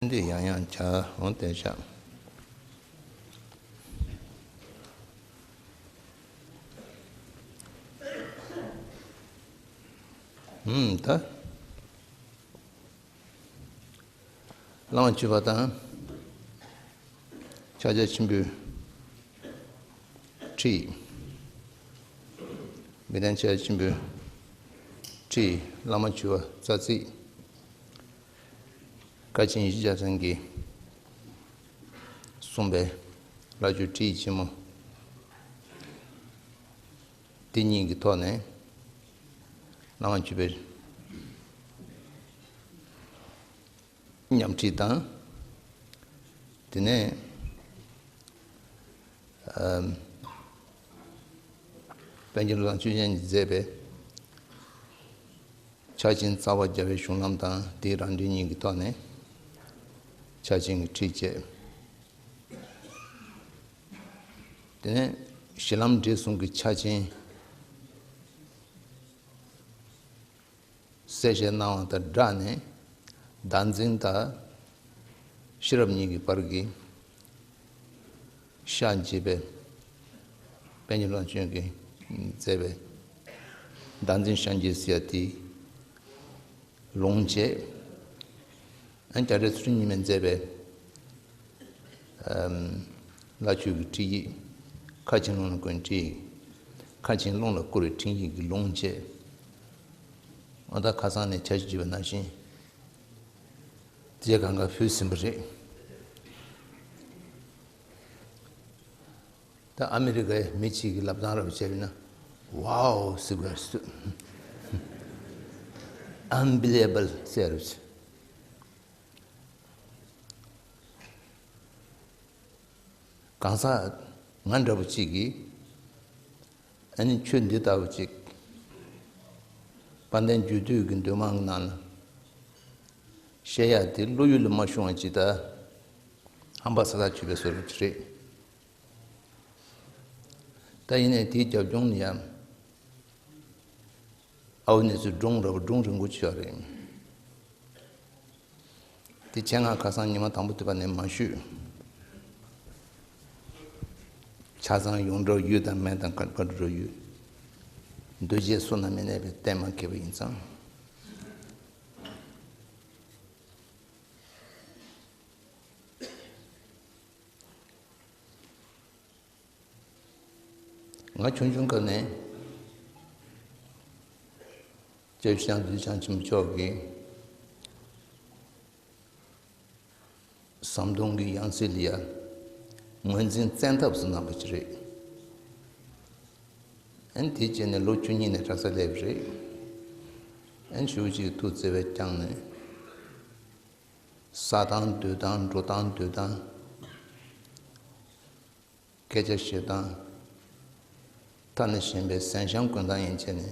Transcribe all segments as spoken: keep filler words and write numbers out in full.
འདི་ཡང་ཡང་བྱ་འོང་བསྟན་བཞག་ཧུམ། ད་བླ་མ་མཆོད་པ་དང་། ཕྱག་རྒྱ་ཆེན་པོའི་ཁྲིད། དགེ་ལྡན་ཕྱག་རྒྱ་ཆེན་པོའི་ཁྲིད། བླ་མ་མཆོད་པ་རྩ་ཚིག་མཁན་ཆེན་ཡེ་ཤེས་རྒྱལ་མཚན་གྱིས་གསུངས་པའི་བླ་མཆོད་ཁྲིད་ཆེན་མོ་དེ་གཉིས་ཀྱི་ཐོག་ནས་བླ་མ་མཆོད་པའི་ཉམས་ཁྲིད་དང་། དེ་ནས་ཨམ། པཎ་ཆེན་བློ་བཟང་ཆོས་རྒྱན་གྱིས་མཛད་པའི་ཕྱག་ཆེན་རྩ་བ་རྒྱལ་བའི་གཞུང་ལམ་དང་དེའི་རང་འགྲེལ་གཉིས་ཀྱི་ཐོག་ནས་ཕྱག་ཆེན་གྱི་ཁྲིད་བཅས། དེ་ནས་གཞི་ལམ་འབྲས་གསུམ་གྱི་ཕྱག་ཆེན་གསལ་བཤད་གནང་བ་དང་སྦྲགས་ནས། བདག་འཛིན་དང་ཤེས་རབ་གཉིས་ཀྱི་བར་གྱི་ཤན་འབྱེད་པའི་པཎ་ཆེན་བློ་བཟང་ཆོས་རྒྱན་གྱིས་མཛད་པའི་བདག་འཛིན་ཤན་འབྱེད་ཟེར་ཡ་དེ་ལུང་བྱས། ཨན། རྒྱ་རས་ཚུལ་ཁྲིམས་ཉི་མས་མཛད་པའི་ཨམ། བླ་མཆོད་ཀྱི་ཁྲིད་ཡིག། ཁ་ཆེན་ལུང་ལ་བཀོད་ཁྲིད་ཡིག། ཁ་ཆེན་ལུང་ལ་བཀོད་པའི་ཁྲིད་ཡིག་གི་ལུང་བཅས། ཨོ་ད་ཁ་སང་ནས་འཆར་གཞི་བརྗོད་པ་ནང་བཞིན་དེ་གང་ག་ཕུལ་ཟིན་པ་རེད། ད་ཨ་མི་རི་ཀའི་མི་གཅིག་གིས་ལབ་སྟངས་རབ་བྱས་པ་ཡིན་ན། Wow ཟེར་དགོས་རེད། Unbelievable ཟེར་རབ་བྱས། གང་ཟག་ང་འདྲ་པོ་གཅིག་གིས་ཨ་ནི་ཆོས་འདི་ལྟ་བུ་གཅིག་དཔལ་ལྡན་རྒྱུད་སྟོད་ཀྱི་འདུས་མང་གི་ནང་ལ་བཤད་ཡག་དེ་བློ་ཡུལ་ལ་མ་ཤོང་བ་ཅིག་ད་ཧམ་པ་ས་ས་ཆུད་པའི་བཟོ་འདྲ་ཅིག་རེད། ད་ཡིན་ནའི་དེའི་རྒྱབ་ལྗོངས་ནས་ཡང་ཨའུ་གནས་ཚུལ་སྒྲུང་རབ་སྒྲུང་རིང་པོ་ཅིག་ཡོད་རེད། དེ་ཆེད་མངགས་ཁ་སང་ཉི་མ་དང་པོ་དེ་པ་ནས་མ་ཞུས། ཆ་ཚང་ཡོངས་གྲགས་ཡོད་དང་མེད་དང་ག་ག་འགྲོ་ཡོད། འདུས་བྱས་བསོད་ནམས་མི་གནས་པའི་རྟེན་མ་འཁེལ་བ་ཡིན་ཙང་། ང་ཆུང་ཆུང་སྐབས་ནས་སྐྱབས་རྗེ་ཞང་བདུད་འཇོམས་ཆེན་པོ་མཆོག་གི་ཟམ་གདོང་གི་ཡང་སྲིད་ལ་ཡ་ངོས་འཛིན་བཙན་ཐབས་སུ་གནང་བ་ཅིག་རེད། ཨན། དེ་བྱས་ནས་ལོ་བཅུ་གཉིས་ནས་གྲྭ་ས་སླེབས་རེད། ཨན། ཞུ་ཅིག་ཐུགས་བརྩེ་བས་བསྐྱངས་ནས། ས་དང་སྡོད་དང་འགྲོ་དང་སྡོད་དང་། སྐད་ཆ་བཤད་སྟངས། ཐ་ན་གཞན་པའི་གཟན་ཤམ་གོན་སྟངས་ཡན་ཆད་ནས་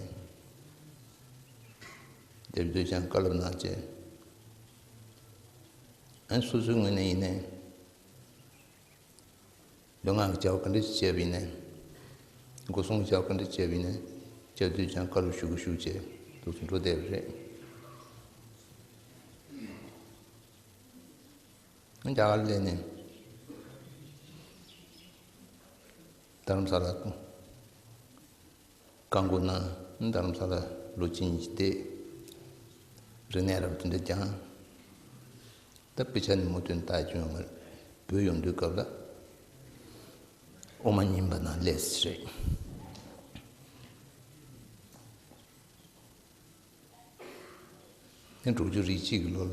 སྡེབ་སྡུད་ཀྱང་བཀའ་སློབ་གནང་བྱས། ཨན། སོ་སོའི་ངོས་ནས་ཡིན་ནའི་ལུས་ངག་གི་བྱ་བ་ག་འདྲ་ཞིག་བྱས་པ་ཡིན་ནའི། སྒོ་སྲུང་གི་བྱ་བ་ག་འདྲ་བྱས་པ་ཡིན་ནའི་སྡེབ་སྡུད་ཀྱང་བཀའ་སློབ་ཞུ་གི་ཞུ་བྱས་འདུག་སེ་འགྲོ་བསྡད་པ་རེད། རྒྱ་གར་སླེབས་ནས་རྡ་རམ་ས་ལ་བསྐོར། བཀའ་བསྒོ་གནང་། རྡ་རམ་ས་ལ་ལོ་གཅིག་གཉིས་ཀྱི་བསྡད། རིག་གནས་རབ་དེ་འདྲ་སྦྱངས། ད་དཔེ་ཆ་ནི་མུ་མཐུད་ལྟ་བྱུང་ཡོད་མ་རེད། བོད་ཡོང་དུས་སྐབས་ལ་དབུ་མ་རྙིང་པ་ནང་སླེབས་ཟེར་རེད། ནི་དྲུག་ཅུ་རེ་གཅིག་གི་ལོ་ལ་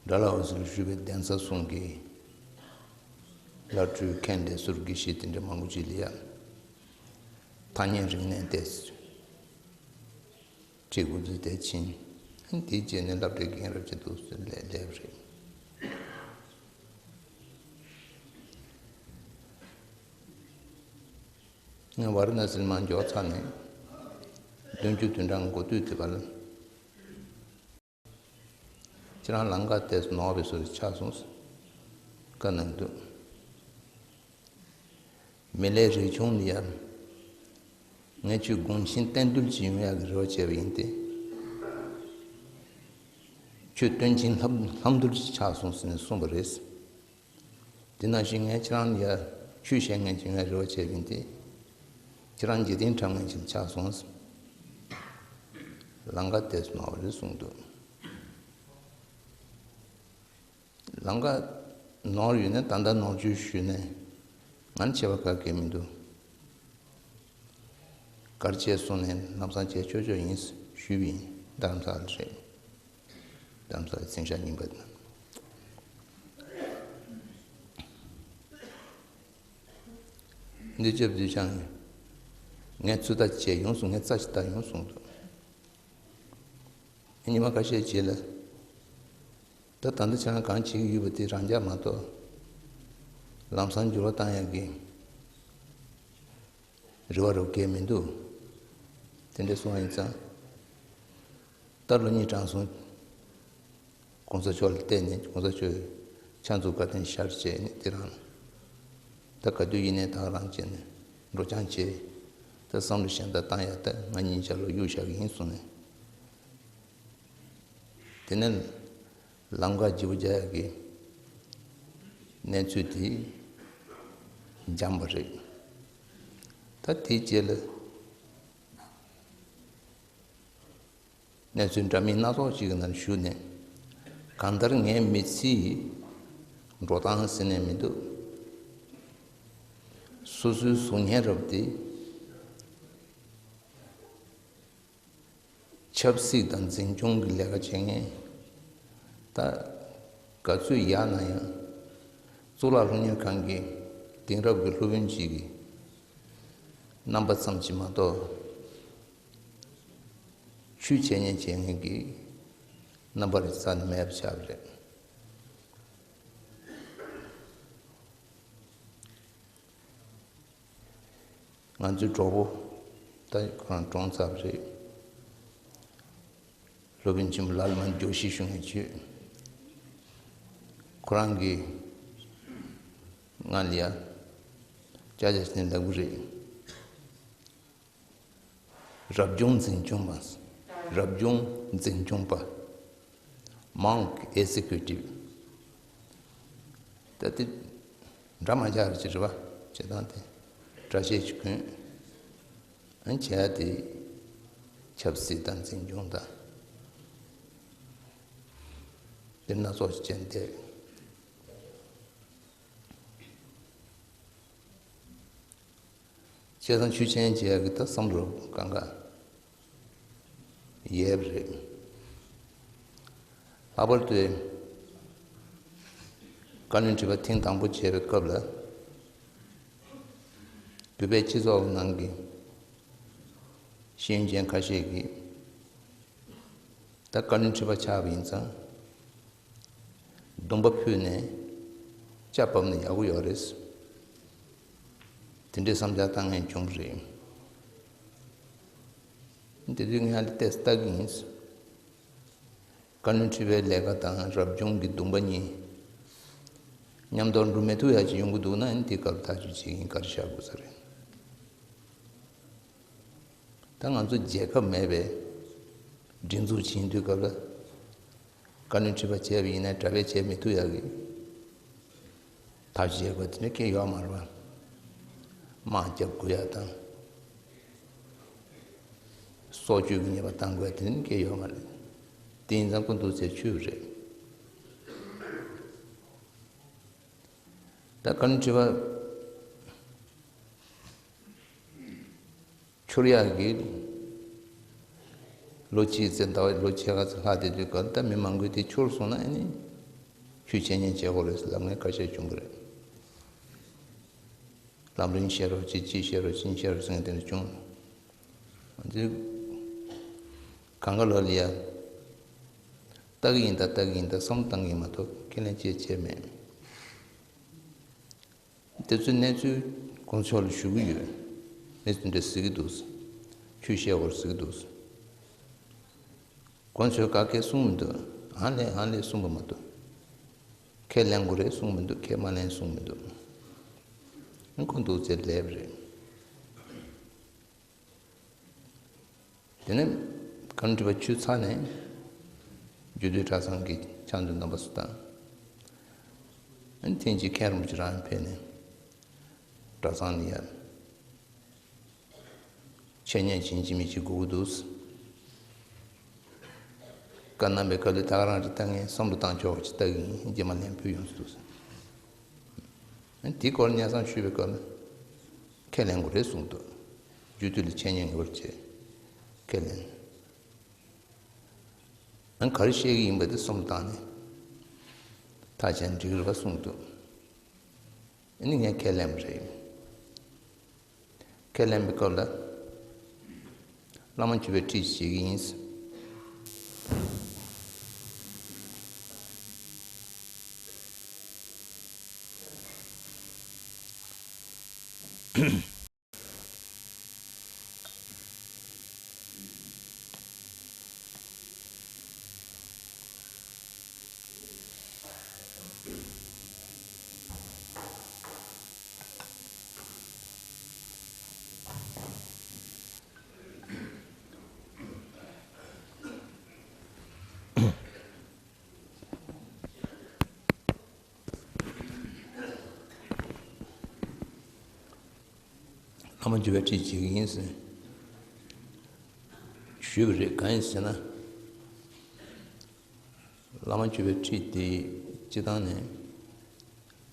དགྲ་ལྷ་འོད་ཟེར་བཞུགས་པའི་གདན་ས་གསུམ་གྱི་བླ་སྤྲུལ་མཁན་བདེ་ཟུར་དགེ་བཤེས་དེ་འདྲ་མང་པོ་ཅིག་ལ་ཡ་ཐ་སྙད་རིག་གནས་ཏེ་ཁྲིད་འགོ་འཛུགས་ཏེ་ཕྱིན། དེའི་རྗེས་ནས་སློབ་གྲྭའི་རྒན་རབས་ཅིག་ཏུ་སླེབས་རེད། ང་ཝཱ་ར་ཎ་སིར་མར་འབྱོར་ཚར་ནས་བདུན་ཅུ་དོན་གྲངས་འགོ་སྟོད་དེ་བར་ལ། ཁྱེད་རང་ལམ་ཁ་དེ་ནོར་བའི་བཟོ་ཆགས་སོང་། བཀའ་གནང་འདུག་མི་ལའི་རིགས་ཆུང་ལ་ཡ། ངས་ཁྱོད་དགོངས་ཆེན་བསྟན་འདུལ་ཅིག་ཡོང་ཡག་གི་རེ་བ་བྱས་པ་ཡིན་ཏེ། ཆོས་སྟོན་ཅིང་ལྷམ་ལྷམ་དུར་ཅིག་ཆགས་སོང་ཟེར་ནས་གསུངས་པ་རེད། དེ་ནང་བཞིན་ངས་ཁྱེད་རང་ལ་ཡ་ཆོས་བཤད་མཁན་ཅིག་ངས་རེ་བ་བྱས་ཡིན་ཏེ། ཁྱེད་རང་འཇིག་རྟེན་འཁྲབ་མཁན་ཅིག་ཆགས་སོང་། ལམ་ཁ་དེ་ནོར་རེད་གསུངས་འདུག་ལམ་ཁ་ནོར་ཡོད་ན་ད་ལྟ་ནོར་བཅོས་ཞུས་ནས་ང་ནི་ཆད་པ་ག་གེ་མི་འདུག་གར་བྱས་སོང་ནས་ལམ་སང་བྱས་ཆོག་ཆོག་ཡིན་ཞུས་པ་ཡིན། རྡ་རམ་ས་ལ་རེད། རྡ་རམ་ས་ལ་མཚན་ཞག་རྙིང་པ་དང་། འདི་ཅོབ་འདི་ཅང་ངས་ཚོད་ལྟ་བྱས་ཡོང་གསུངས། ངས་རྩ་ཞིག་ལྟ་ཡོང་གསུངས་འདུག་ཉི་མ་ཁ་ཤས་རྗེས་ལ། ད་ད་ལྟ་ཁྱེད་རང་གང་བྱེད་ཀྱི་ཡོད་པ་དེ་རང་འཇགས་མ་གཏོགས། ལམ་སང་འགྱུར་བ་བཏང་ཡག་གི་རེ་བ་རོགས་སྐྱེལ་མི་འདུག་དེ་འདྲ་གསུངས་པ་ཡིན་ཙང་། ད་ལོ་གཉིས་གྲངས་སོང་། གོང་ས་མཆོག་ལ་བལྟས་ནས་གོང་ས་མཆོག་ཕྱག་མཛུབ་བཀའ་དྲིན་ཤར་བྱས་ནས་དེ་རང་། ད་ག་དུས་ཡིན་ནའི་ད་རང་བྱས་ནས་འགྲོ་སྦྱང་བྱས། ད་བསམ་བློ་གཞན་དག་བཏང་ཡག་ད་ང་གཉིས་ཆ་ལོ་གཡུག་བཞག་གི་ཡིན་གསུངས་ནས། དེ་ནས་ལམ་ཁ་བརྗེ་པོ་རྒྱག་ཡག་གི་གནས་ཚུལ་དེ་འཇམ་པ་རེད། ད་དེའི་རྗེས་ལ་གནས་ཚུལ་འདྲ་མིན་སྣ་ཚོགས་ཤིག་གི་ནང་ཞུགས་ནས། གང་ལྟར་ངའི་མི་ཚེའི་འགྲོ་སྟངས་ཟེར་ནས་མི་འདུག་སོ་སོའི་གཟུགས་བརྙན་རབ་དེ། ཆབ་སྲིད་དང་འཛིན་སྐྱོང་གི་ལས་ཀ་བྱེད་མཁན། ད་ག་ཚོད་ཡག་ན་ཡང་། གཙུག་ལག་སློབ་གཉེར་ཁང་གི་དེང་རབས་ཀྱི་སློབ་དཔོན་གཅིག་གི་རྣམ་པ་ཙམ་གྱིས་མ་གཏོགས། ཆོས་འཆད་ཉན་བྱེད་མཁན་གྱི་རྣམ་པ་རེ་རྩ་ནས་མེད་པ་ཆགས་པ་རེད། ང་ཚོའི་གྲོགས་པོ་ད་ཁོ་རང་གྲོངས་ཚར་བ་རེད། སློབ་དཔོན་ཆེན་པོ་ལ་ལ་མ་རྒྱོ་ཤེས་ཞུ་མཁན་བྱོས། ཁོ་རང་གིས་ང་ལ་ཡ་ཅག་ཅག་བྱས་ནས་ལབ་གི་རེད། རབ་བྱུང་འཛིན་སྐྱོང་པ། རབ་བྱུང་འཛིན་སྐྱོང་པ། Monk Executive། ད་དེ་འདྲ་མ་ཆགས་རེད་ཅེས་རེད་བ། བྱེད་སྟངས་དེ་འདྲ་བཤད་ཅིག་གོན། ཨ་བྱས་དེ་ཆབ་སྲིད་དང་འཛིན་སྐྱོང་དང་དེ་སྣ་ཚོགས་ཅན་དེ། བྱས་ཙང་ཆོས་འཆད་ཉན་བྱེད་ཡག་གི་ད་བསམ་བློ་གང་ག་ཡོད་པ་རེད། ལྷག་པར་དུ་བཀའ་བློན་ཁྲི་པ་ཐེངས་དང་པོ་བྱས་པའི་སྐབས་ལ། བོད་པའི་སྤྱི་ཚོགས་ནང་གི་ཤེས་ཡོན་ཅན་ཁ་ཤས་ཀྱིས། ད་བཀའ་བློན་ཁྲི་པ་ཆགས་པ་ཡིན་ཙང་། སྡོམ་པ་ཕུལ་ནས་ལྕགས་ཕབ་ན་ཡག་པོ་ཡོད་རེད། དེ་འདྲའི་བསམ་འཆར་བཏང་མཁན་བྱུང་རེད། དེ་དུས་ངས་ཧ་ལས་ཏོག་ཙམ་ལྟ་གི་ཡིན། བཀའ་བློན་ཁྲི་པའི་ལས་ཀ་དང་རབ་བྱུང་གི་སྡོམ་པ་གཉིས་མཉམ་དུ་འགྲོ་མི་ཐུབ་ཡག་ཅིག་ཡོང་གི་འདུག་ན། ཨ་ནི་དེ་སྐབས་ཐག་གཅོད་བྱེད་ཀྱིན་ག་རེ་བྱ་དགོས་ས་རེད། ད་ང་ཚོ་རྒྱལ་ཁབ་མེད་པའི་སྒྲིག་འཛུགས་ཕྱིན་དུས་སྐབས་ལ། བཀའ་བློན་ཁྲི་པ་བྱས་པ་ཡིན་ན་གྲྭ་པས་བྱེད་མི་ཐུབ་ཡག་གི་ཐབས་ཤེས་དགོས་དེ་འདྲ་སྐད་ཡོད་མ་རེད་བ། དམག་རྒྱབ་དགོས་ཡག་དང་། སྲོག་གཅོད་ཀྱི་ཉེས་པ་བཏང་དགོས་ཡག་དེ་འདྲ་སྐད་ཡོད་མ་རེད། དེ་ཡིན་ཙང་ཁོ་འདུག་ཚེ་ཆུད་རེད། ད་བཀའ་བློན་ཁྲི་པ་འཁྱོར་ཡག་གི་ལོ་གཅིག་ཙམ་ཟླ་བ་ལོ་ཕྱེད་ཀ་ཙམ་ལྷག་བསྡད་དུས་སྐབས་ད་མི་མང་པོས་དེ་འཁྱོར་སོང་ན་ཨ་ནི་ཆོས་འཆད་ཉན་བྱེད་དགོས་རེད་ཟེར་ལབ་མཁན་ཁ་ཤས་བྱུང་གི་རེད། ལམ་རིམ་བཤད་རོགས་གྱིས། ཅི་བཤད་རོགས་གྱིས། བཤད་རོགས་ཟེར་མཁན་དེ་འདྲ་བྱུང་། དེ་གང་ག་ལོ་ལ་ཡ་ལྟ་གི་ཡིན་ད་ལྟ་གི་ཡིན་ད་བསམ་བློ་བཏང་གི་ཡིན་མ་གཏོགས་ཁས་ལེན་བྱས་བྱས་མེད། དེ་ཚོའི་གནས་ཚུལ་དཀོན་མཆོག་ལ་ཞུ་གི་ཡོད། མི་ཚོས་འདི་འདྲ་ཟེར་གི་འདུག་ཆོས་བཤད་དགོས་ཟེར་གི་འདུག་དཀོན་མཆོག་ག་གེ་གསུངས་མི་འདུག་ཨ་ལས་ཨ་ལས་གསུངས་པ་མ་གཏོགས། ཁས་ལེན་དགོས་རེད་གསུངས་མི་འདུག་ཁས་མ་ལེན་གསུངས་མི་འདུག་ཨ་ཁོ་འདུག་ཚེ་ལེབ་རེད། དེ་ནས་བཀའ་བློན་ཁྲི་པ་ཆུད་ཚར་ནས། རྒྱུད་སྟོད་གྲྭ་ཚང་གི་ཕྱག་མཛོད་རྣམ་པ་ཚོ་དང་། ཨ་ནི་ཐེངས་གཅིག་མཁན་རིན་པོ་ཆེ་རང་ཕེབས་ནས་གྲྭ་ཚང་ནས་ཡར་འཆད་ཉན་བྱིན་གཅིག་མིན་གཅིག་དགོས་ཀྱི་འདུག། བཀའ་གནང་བའི་སྐབས་ལ་ད་ག་རང་རེད། ད་ངས་བསམ་བློ་བཏང་ཆོག་པ་ཅིག་ལྟ་གི་ཡིན། རྗེས་མ་ལན་ཕུལ་ཡོང་ཟེར་འདུག། ཨ་ནི་དེའི་སྐོར་སྙན་སེང་ཞུས་པའི་སྐབས་ལ་ཁས་ལེན་དགོས་རེད་གསུངས་འདུག། རྒྱུད་སྟོད་ལ་འཆད་ཉན་ངེས་པར་བྱས། ཁས་ལེན། ཨ་ནི་ག་རེ་བཤད་ཀྱི་ཡིན་པ་དེ་བསམ་བློ་བཏང་ནས་ཐག་བཅད་ན་འགྲིག་གི་རེད་པ་གསུངས་འདུག། ཨ་ནི་ངས་ཁས་ལེན་པ་རེད། ཁས་ལེན་པའི་སྐབས་ལ་བླ་མ་བཅུ་པའི་ཁྲིད་བྱེད་ཀྱི་ཡིན། བླ་མ་བཅུ་པའི་ཁྲིད་བྱེད་ཀྱི་ཡིན་ཟེར་ཞུས་པ་རེད། གང་ཡིན་ཟེར་ན། བླ་མ་བཅུ་པའི་ཁྲིད་དེ་སྤྱིར་བཏང་ནས་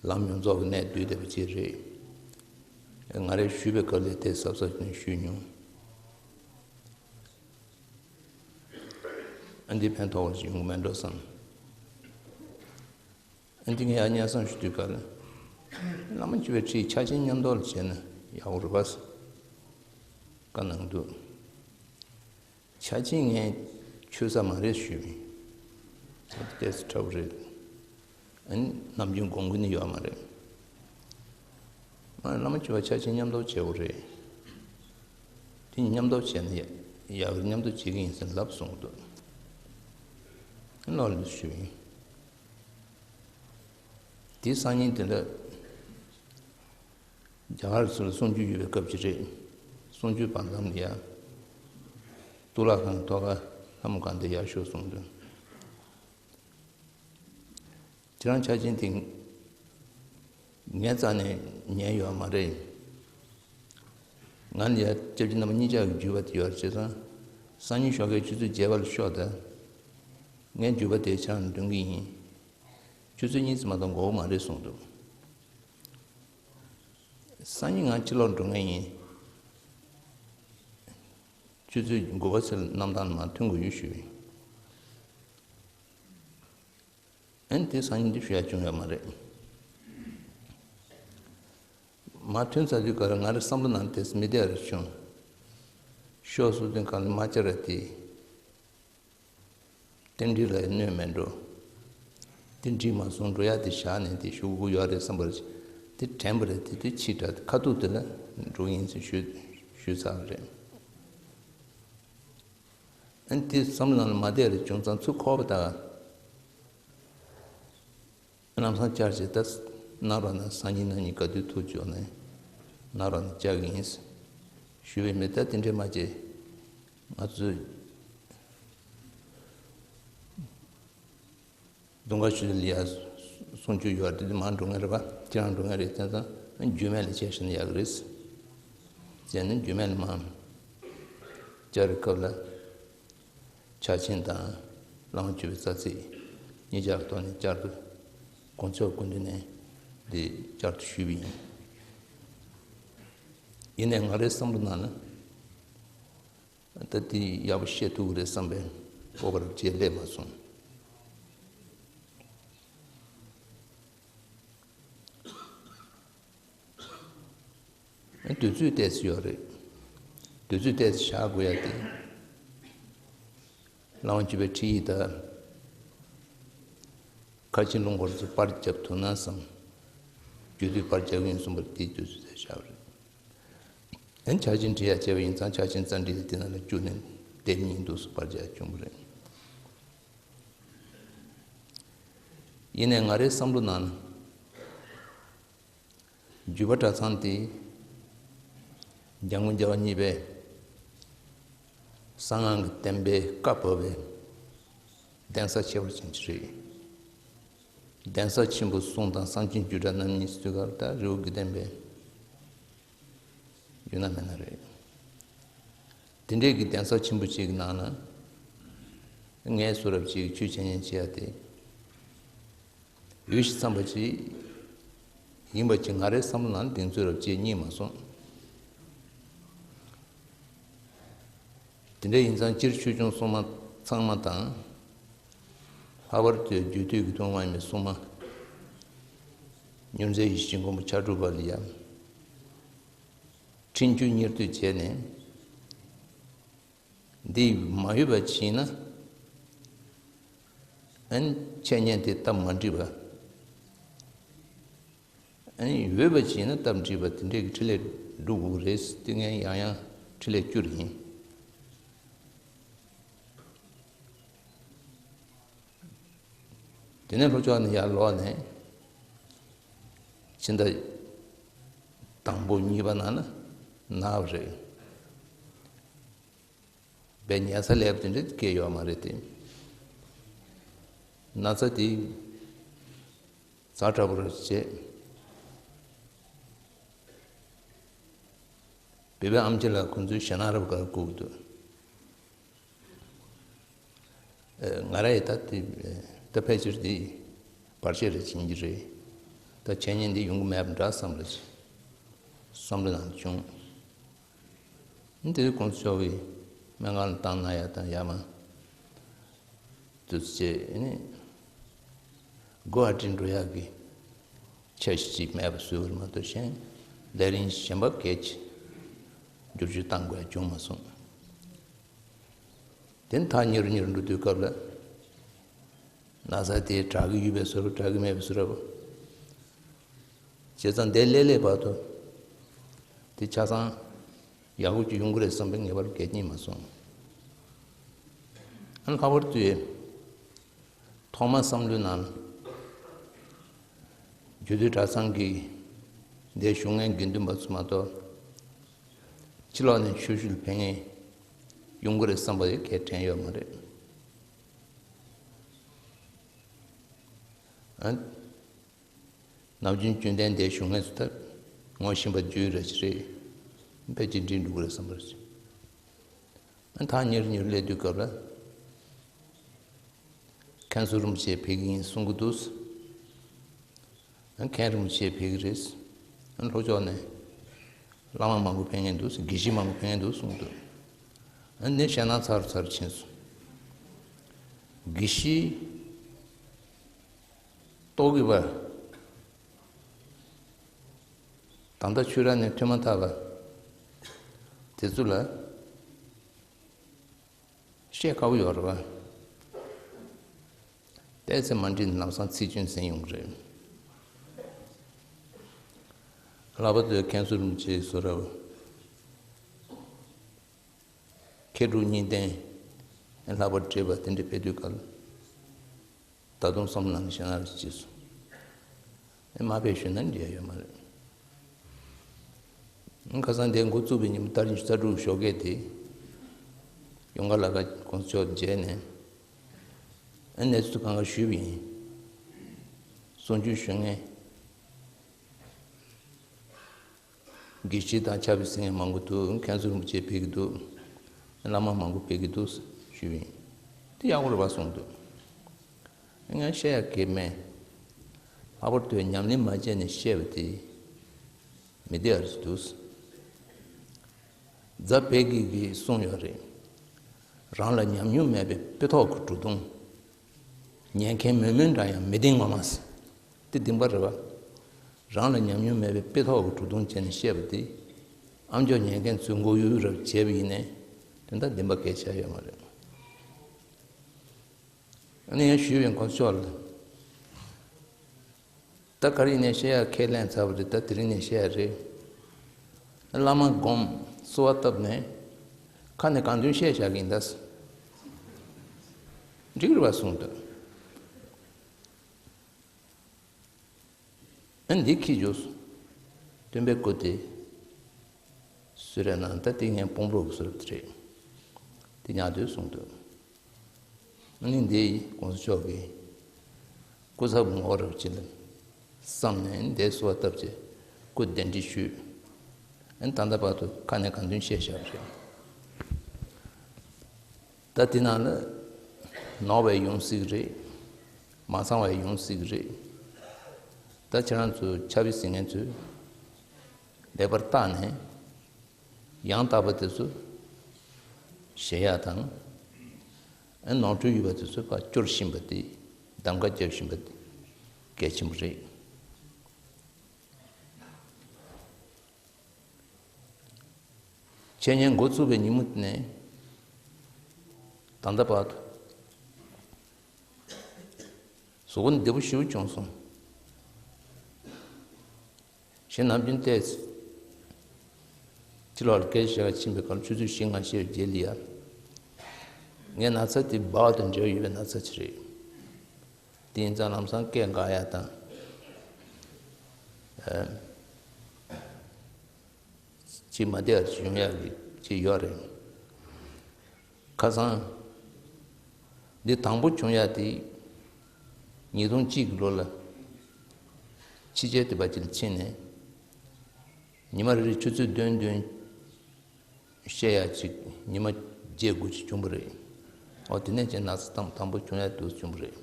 ལམ་ཡོངས་རྫོགས་ཀྱི་གནད་བསྡུས་བསྡད་པ་ཅིག་རེད། ང་རས་ཞུས་པའི་སྐབས་ལ་དེ་གཟབ་གཟབ་ཀྱིས་ཞུས་མྱོང་། ཨ་འདི་ཕན་ཐོགས་པ་ཞིག་ཡོང་གི་མེད་འགྲོ་བསམ། ཨ་འདི་ངས་ཡར་སྙན་སེང་ཞུ་དུས་སྐབས་ལ་བླ་མ་བཅུ་པའི་ཁྲིད་ཕྱག་ཆེན་མཉམ་དུ་ལ་བྱས་ན་ཡག་པོ་རེད་པ་བཀའ་གནང་འདུག། ཕྱག་ཆེན་ངས་ཆོད་ས་མ་རེད་ཞུས་པ་ཡིན། ཏོག་ཙམ་ཁྲ་བོ་རེད། ཨ་ནི་ནམ་རྒྱུན་དགོངས་ཀྱི་ནི་ཡོད་མ་རེད། མ་བླ་མ་བཅུ་པ་ཕྱག་ཆེན་མཉམ་དུ་བྱེད་དགོས་རེད། དེ་མཉམ་དུ་བྱས་ན་ཡག་གི། མཉམ་དུ་བྱེད་ཀྱི་ཡིན་ཟེར་ལབ་གསུངས་འདུག། ཨ་ནི་ལོག་ལ་ཞུས་པ་ཡིན། དེའི་སང་ཉིན་དེ་ལ་རྒྱ་གར་ཚུར་གསུང་ཆོས་ཡོད་པའི་སྐབས་ཅིག་རེད། གསུང་ཆོས་བར་མཚམས་ལ་ཡ་གཙུག་ལག་ཁང་གི་ཐོག་ཁ་ལྷ་མོ་སྒང་དེ་ཡར་ཤོག་གསུངས་དུས། ཁྱེད་རང་ཕྱག་ཆེན་དེ་ངའི་རྩ་ནས་ཉན་ཡོད་མ་རེད། ང་ལ་ཡ་སྐྱབས་རྗེ་རྣམ་པ་གཉིས་ཆར་གྱི་བརྒྱུད་པ་དེ་ཡོད་རེད། བྱས་ཙང་སང་ཉིན་ཞོགས་ཀའི་ཆུ་ཚོད་བརྒྱད་པ་ལ་ཤོག་དང་། ངས་བརྒྱུད་པ་དེ་ཕྱག་ནས་འདོན་གྱི་ཡིན། ཆུ་ཚོད་གཉིས་ཙམ་མ་གཏོགས་འགོར་གྱི་མ་རེད་གསུངས་འདུག། སང་ཉིན་ང་ཕྱི་ལོགས་འགྲོ་མཁན་ཡིན། ཆུ་ཚོད་དགུ་པ་ཚོའི་གནམ་ཐང་ལ་མར་ཐོན་དགོས་ཡོད་ཞུས། ཨ་ནི་དེ་སང་ཉིན་དེ་ཞུ་ཡ་བྱུང་ཡོད་མ་རེད། མར་ཐོན་ཚར་དུས་ག་རེ་ང་རའི་བསམ་བློ་ནང་དེ་མི་བདེ་བ་རེ་བྱུང་། ཤོག་གསུང་དུས་གང་ལ་མ་བཅར་བ་དེ། རྟེན་འབྲེལ་ལ་གནོད་མེད་འགྲོ། རྟེན་འབྲེལ་མ་བཟུང་འགྲོ་ཡ་དེ་བཞག་ནས་དེ་ཞུ་དགོས་ཡོད་རེད་བསམ་པ་རེད། དེ་དྲན་པ་རེད། དེ་དུས་ཕྱི་དྲགས་ཁ་ཐུག་དེ་ལ་འགྲོ་ཡིན་ཟེར་ཞུས་ཞུས་ཚར་བ་རེད། ཨ་ནི་དེ་བསམ་བློ་ནང་ལ་མ་བསྡད་རེད། བྱུང་ཙང་ཚུར་འཁོར་བ་དང་། ལམ་སང་བཅར་བྱས་ད་གནང་རོགས་གནང་། སང་ཉིན་གནངས་ཉིན་ག་དུས་ཐུག་ཆོག་ནས་གནང་རོགས་གནང་། བཅར་གྱི་ཡིན་ཞུས་པའི་མི་ད་དེ་འདྲས་མ་བྱེད། ང་ཚོས་རྫོང་དཀར་ཆུ་ཚོད་ལ་ཡར་གསུང་ཆོས་ཡོད་རེད། དེ་དུས་མར་འགྲོ་མཁན་རེད་པ། ཁྱེད་རང་འགྲོ་མཁན་རེད། བྱས་ཙང་རྒྱུད་སྨད་ལ་བཅར་ཤེས་ན་ཡག་གི་རེད། བྱས་ནས་རྒྱུད་སྨད་ལ་མར་བཅར་བའི་སྐབས་ལ། ཕྱག་ཆེན་དང་བླ་མ་བཅུ་པའི་རྩ་ཚིག་གཉིས་ཆར་གྱི་ཐོག་ནས་བསྐྱར་དུ་དགོངས་ཚུལ་སྐུ་མདུན་ནས་འདི་བསྐྱར་དུ་ཞུས་པ་ཡིན། ཡིན་ནའི་ང་རའི་བསམ་བློ་ནང་ན་ད་འདི་ཡག་པོ་བཤད་ཐུབ་ཀྱི་རེད་བསམ་པའི་སྤོབས་པ་རབ་བྱེད་སླེབས་མ་སོང་། དུས་ཚོད་ཏོག་ཙམ་ཡོད་རེད། དུས་ཚོད་ཏོག་ཙམ་བཞག་དགོས་ཡ་དེ། བླ་མ་བཅུ་པའི་ཁྲིད་ཡིག་དང་། མཁར་ཆེན་ལུང་སྐོར་ཚོ་པར་རྒྱབ་ཐུབ་ན་བསམ། རྒྱུད་སྟོད་པར་རྒྱབ་ཀྱི་ཡིན་གསུངས་པ་དེ་དུས་ཚོད་ཏོག་ཙམ་བཞག་པ་རེད། ཨ་ནི་ཕྱག་ཆེན་ཁྲིད་ཡ་བྱས་པ་ཡིན་ཙང་ཕྱག་ཆེན་རྩ་འགྲེལ་དེ་ནང་ལ་བཅུག་ནས་དེབ་གཉིས་འདུག་སེ་པར་རྒྱག་བྱུང་བ་རེད། ཡིན་ནའི་ང་རའི་བསམ་བློ་ནང་ན། འཇུ་བ་གྲྭ་ཚང་དེ་འཇམ་མགོན་རྒྱལ་བ་གཉིས་པས་གསང་སྔགས་ཀྱི་བསྟན་པའི་བཀའ་བབས་པའི་ གདན་ས་ཁྱད་པར་ཅན་ཅིག་རེད། གདན་ས་ཆེན་པོ་གསུམ་དང་གསང་ཆེན་རྒྱུད་གྲྭ་རྣམ་གཉིས་ཟེར་དུས་སྐབས་ལ་ད་རི་བོ་དགེ་ལྡན་པའི་ཡུལ་ན་མེད་ན་རེད། དེ་འདྲའི་གི་གདན་ས་ཆེན་པོ་ཅིག་གི་ནང་ན་ངའི་བཟོ་འདྲ་ཅིག་ཆོས་འཆད་ཉན་བྱེད་ཡ་དེ། འོས་ཤིང་འཚམས་པ་ཅིག་ཡིན་པ་ཅིག་ང་རའི་བསམ་བློ་ནང་གདེང་ཚོད་རབ་ཅིག་རྙེད་མ་སོང་། དེ་འདྲ་ཡིན་ཙང་སྤྱིར་ཆོས་སྐྱོང་སྲུང་མ་ཚང་མ་དང་། ལྷག་པར་དུ་རྒྱུད་སྟོད་ཀྱི་ཐུན་མོང་མ་ཡིན་པའི་སྲུང་མ་མྱུར་མཛད་ཡེ་ཤེས་ཀྱི་མགོན་པོ་ཕྱག་དྲུག་པ་ལ་ཡང་འཕྲིན་བཅོལ་གཉེར་གཏོད་བྱས་ནས། འདི་མ་འོས་པ་ཅིག་ཡིན་ན། ཨན་འཆད་ཉན་དེ་སྟབས་མ་འགྲིག་པ། ཨན་འོས་པ་ཅིག་ཡིན་ན་སྟབས་འགྲིག་པ་དེ་འདྲའི་གི་འཕྲིན་ལས་སྒྲུབ་དགོས་རེད་ཟེར་ཏེ་ངས་ཡང་ཡང་འཕྲིན་ལས་བསྐྱུར་ཡིན། དེ་ནས་ལྷོ་ཕྱོགས་ནས་ཡར་ལོག་ནས་ཕྱི་ཟླ་དང་པོ་གཉིས་པ་ནང་ན་ན་བ་རེད། བའི་ཉལ་ས་ལེབ་དེ་འདྲ་སྐྱེས་ཡོད་མ་རེད་དེ། ན་ཚ་དེ་ཛ་དྲག་པོ་རེད་བྱས། བོད་པའི་ཨམ་ཆི་ལགས་ཁོང་ཚོའི་ཞེད་སྣང་རབ་དགའ་སྐུག་འདུག། ཨ། ང་ར་ཡི་ད་དེ་ད་ཕལ་ཆེར་དེ་བར་ཆད་རེ་བྱིན་གྱི་རེད། ད་འཆད་ཉན་འདི་ཡོང་གི་མེད་པ་འདྲ་བསམ་རེ་བྱས། བསམ་བློ་ནང་བྱུང་། དེ་དུས་ཁོང་ཚོ་གིས་སྨན་ཁང་ལ་བཏང་གནང་ཡ་དང་ཡ་མ་དུས་ཚེ་ནི་སྒོ་ཨ་ཏི་འགྲོ་ཡག་གི་འཆར་གཞི་ཅིག་མེད་པ་བཟོས་པ་མ་གཏོགས་གཞན་ལས་རིམ་གཞན་པ་གལ་ཆེ་བསྒྱུར་བཅོས་བཏང་དགོས་ཡ་བྱུང་མ་སོང་། དེ་ཐག་ཉེ་རུ་ཉེ་རུ་འགྲོ་དུས་སྐབས་ལ། ན་ཚ་དེ་དྲག་གི་ཡོད་པའི་བཟོ་འདྲ་དྲག་གི་མེད་པའི་བཟོ་འདྲ་བོ། བྱས་ཙང་འདིར་སླེབས་སླེབས་བར་དུ། དེ་ཆ་ཚང་ཡག་པོ་ཅིག་ཡོང་གི་རེད་བསམ་པའི་ངེས་པ་གང་ཡང་རྙེད་མ་སོང་། ཨ་ནི་ལྷག་པར་དུ། ཐོག་མ་བསམ་བློའི་ནང་། རྒྱུད་སྟོད་གྲྭ་ཚང་གི་འདིར་བཞུགས་མཁན་དགེ་འདུན་པ་ཚོ་མ་གཏོགས། ཕྱི་ལོགས་ནས་ཆོས་ཞུ་ལ་ཕེབས་མཁན་ཡོང་གི་རེད་བསམ་པ་ཡང་གང་ཡང་དྲན་ཡོད་མ་རེད། ཨ། ནམ་རྒྱུན་རྒྱུན་ལྡན་འདིར་བཞུགས་མཁན་ཚོ་ད་ངོ་ཤེས་པ་རྒྱུས་ར་ཅིག་རེད། ཕལ་ཆེར་འགྲིག་འགྲོ་གི་རེད་བསམ་པ་རེད། ཐག་ཉེ་རུ་ཉེ་རུ་སླེབས་དུས་སྐབས་ལ། མཁན་ཟུར་རིན་པོ་ཆེ་ཕེབས་ཀྱི་ཡིན་གསུང་གི་འདུག། མཁན་རིན་པོ་ཆེ་ཕེབས་ཀྱི་རེད། ལྷོ་ཕྱོགས་ནས་བླ་མ་མང་པོ་ཕེབས་མཁན་འདུག། དགེ་བཤེས་མང་པོ་ཕེབས་མཁན་འདུག་གསུང་གི་འདུག། ནས་ཞེད་སྣང་ཚ་རུ་ཚ་རུ་ཕྱིན་སོང་། དགེ་བཤེས་རྟོག་གེ་པ། ད་ལྟ་ཆོས་ར་ནས་ཐོན་མ་ཐག་པ་དེ་ཚོ་ལ་བཤད་དཀའ་བོ་ཡོད་རེད་པ། ཏོག་ཙམ་མ་འགྲིག་ན་ལམ་སང་ཚིག་སྐྱོན་ཟིན་ཡོང་གི་རེད། ལྷག་པར་དུ་མཁན་ཟུར་རིན་པོ་ཆེའི་བཟོ་འདྲ་བོ། མཁས་གྲུབ་གཉིས་ལྡན། ལྷག་པར་བགྲེས་པ་དེ་འདྲ་ཕེབས་དུས་སྐབས་ད་དུང་བསམ་བློ་ནང་ཞེད་སྣང་རེ་སྐྱེས་སོང་། ཨེ་མ་ཕེབས་ཞུས་ན་འགྲིག་ཡ་ཡོད་མ་རེད། ཁ་སང་དེ་འགོ་བཙུགས་པའི་ཉིན་མོ་ཏ་རིག་ཉི་ཤུ་རྩ་དྲུག་ཞོགས་ཀས་དེ། ཡོང་ཁ་ལ་ཁ་ཁོང་ཚོ་མཇལ་ནས། ཨེ་གནས་ཚུལ་གང་ག་ཞུས་པ་ཡིན། གསུང་ཆོས་ཞུ་མཁན། དགེ་བཤེས་དང་ཕྱག་དཔེ་གཟིགས་མཁན་མང་པོ་འདུག། མཁན་ཟུར་རིན་པོ་ཆེ་ཕེབས་ཀྱི་འདུག། བླ་མ་མང་པོ་ཕེབས་ཀྱི་འདུག་ཞུས་པ་ཡིན། དེ་ཡག་པོ་རེད་པ་གསུངས་འདུག། ངས་བཤད་ཡག་གི་མེད། ལྷག་པར་དུ་ཉམས་ལེན་མ་བྱས་ནས་བཤད་པ་དེ་མི་བདེ་བ་རེད་འདུག། རྫ་དཔལ་སྐྱེས་ཀྱིས་གསུངས་ཡོད་རེད། རང་ལ་ཉམས་མྱོང་མེད་པའི་དཔེ་ཐོག་གི་གྲུ་གདུང་། ཉན་མཁན་མོན་མོན་འདྲ་ཡང་མི་བདེན་ངོ་མ། དེ་བདེན་པ་རེད་པ། རང་ལ་ཉམས་མྱོང་མེད་པའི་དཔེ་ཐོག་གི་གྲུ་གདུང་བྱས་ནས་བཤད་པ་དེ། ཨམ་ཅོག་ཉན་མཁན་ཚོས་མགོ་གཡུག་རབས་བྱས་པ་ཡིན་ནའི། དོན་དག་བདེན་པ་གལ་ཆེ་ཡོད་མ་རེད། ཨ་ནི་ཡང་ཞུས་པའི་གོ་ཆོག་ལ། ད་ག་རེ་ནས་བཤད་ཡ་ཁས་ལེན་ཚར་བ་རེད། ད་དེ་རིང་ནས་བཤད་ཡ་རེད། བླ་མ་སྒོམ་གསོལ་བ་བཏབ་ནས་ཁ་ནས་གང་འདོད་བཤད་བཞག་གི་ཡིན་ད། འགྲིག་རེད་པ་གསུངས་འདུག། ཨ་འདི་ཁྱི་རྒྱུགས། སྟོན་པའི་སྐུ་དེ། སུ་རེད་ན་ད་དེ་ངའི་དཔོན་པོ་གི་སུ་རེད་དེ་རེད། དེ་ཉག་དུས་གསུངས་འདུག། ནི་འདི་གོང་ས་མཆོག་གི་སྐུ་ཚབ་ངོ་རབ་ཅིག་ལ་བསམ་ནས་འདས་གསོལ་བ་བཏབ་བྱས་སྐུ་གདན་འདྲེན་ཞུས། ཨ་ནི་ད་ལྟ་བར་དུ་ཁ་ནས་གང་འདོད་བཤད་བཞག་པ་རེད། ད་དེ་ནང་ལ་ནོར་བའི་ཡོང་སྲིད་རེད། མ་ཚང་བའི་ཡོང་སྲིད་རེད། ད་ཁྱེད་རང་ཚོ་ཕྱག་དཔེ་གཟིགས་མཁན་ཚོས་ལེགས་པར་བརྟག་ནས། ཡང་དག་པ་དེ་ཚོ་བཞེས་ཡག་དང་། ཨ་ནོར་འཁྲུལ་ཡོད་པ་དེ་ཚོ་ཕར་སྐྱོར་བཞིན་པ་དེ། གདམ་ག་རྒྱབ་བཞིན་པ་དེ་གལ་ཆེན་པོ་རེད། འཆད་ཉན་འགོ་བཙུགས་པའི་ཉིན་མོ་དེ་ནས་ད་ལྟ་བར་དུ་གཟུགས་པོ་བདེ་པོ་ཞེ་པོ་བྱུང་སོང་། གཞན་ནམ་རྒྱུན་ཏོག་ཙམ་ཕྱི་ལོགས་ལ་སྐད་ཆ་བཤད་ག་ཕྱིན་པའི་སྐབས་ཆུ་ཚོད་བཞི་ལྔ་ཤར་བའི་རྗེས་ལ་ཡ། ངའི་ན་ཚ་དེ་བག་དང་འབྲེལ་བ་ཡོད་པའི་ན་ཚ་ཅིག་རེད། དེ་ཡིན་ཙང་ལམ་སང་སྐད་འགག་ཡ་དང་། ཨ། ཅིག་མ་བདེ་བ་ཅིག་བྱུང་ཡ་གི་ཅིག་ཡོད་རེད། ཁ་སང་། འདི་དང་པོ་བྱུང་ཡ་དེ། ཉིས་སྟོང་གཅིག་གི་ལོ་ལ། ཕྱི་རྒྱལ་དེ་པ་ཅིག་ལ་ཕྱིན་ནས། ཉི་མ་རེ་རེ་ཆུ་ཚོད་བདུན་བདུན་བཤད་ཡ་ཅིག་ཉི་མ་བརྒྱད་དགུ་ཅིག་བྱུང་བ་རེད། འོ་དེ་ནས་ཅིག་ན་ཚ་དང་དང་པོ་བྱུང་ཡ་དུས་བྱུང་བ་རེད།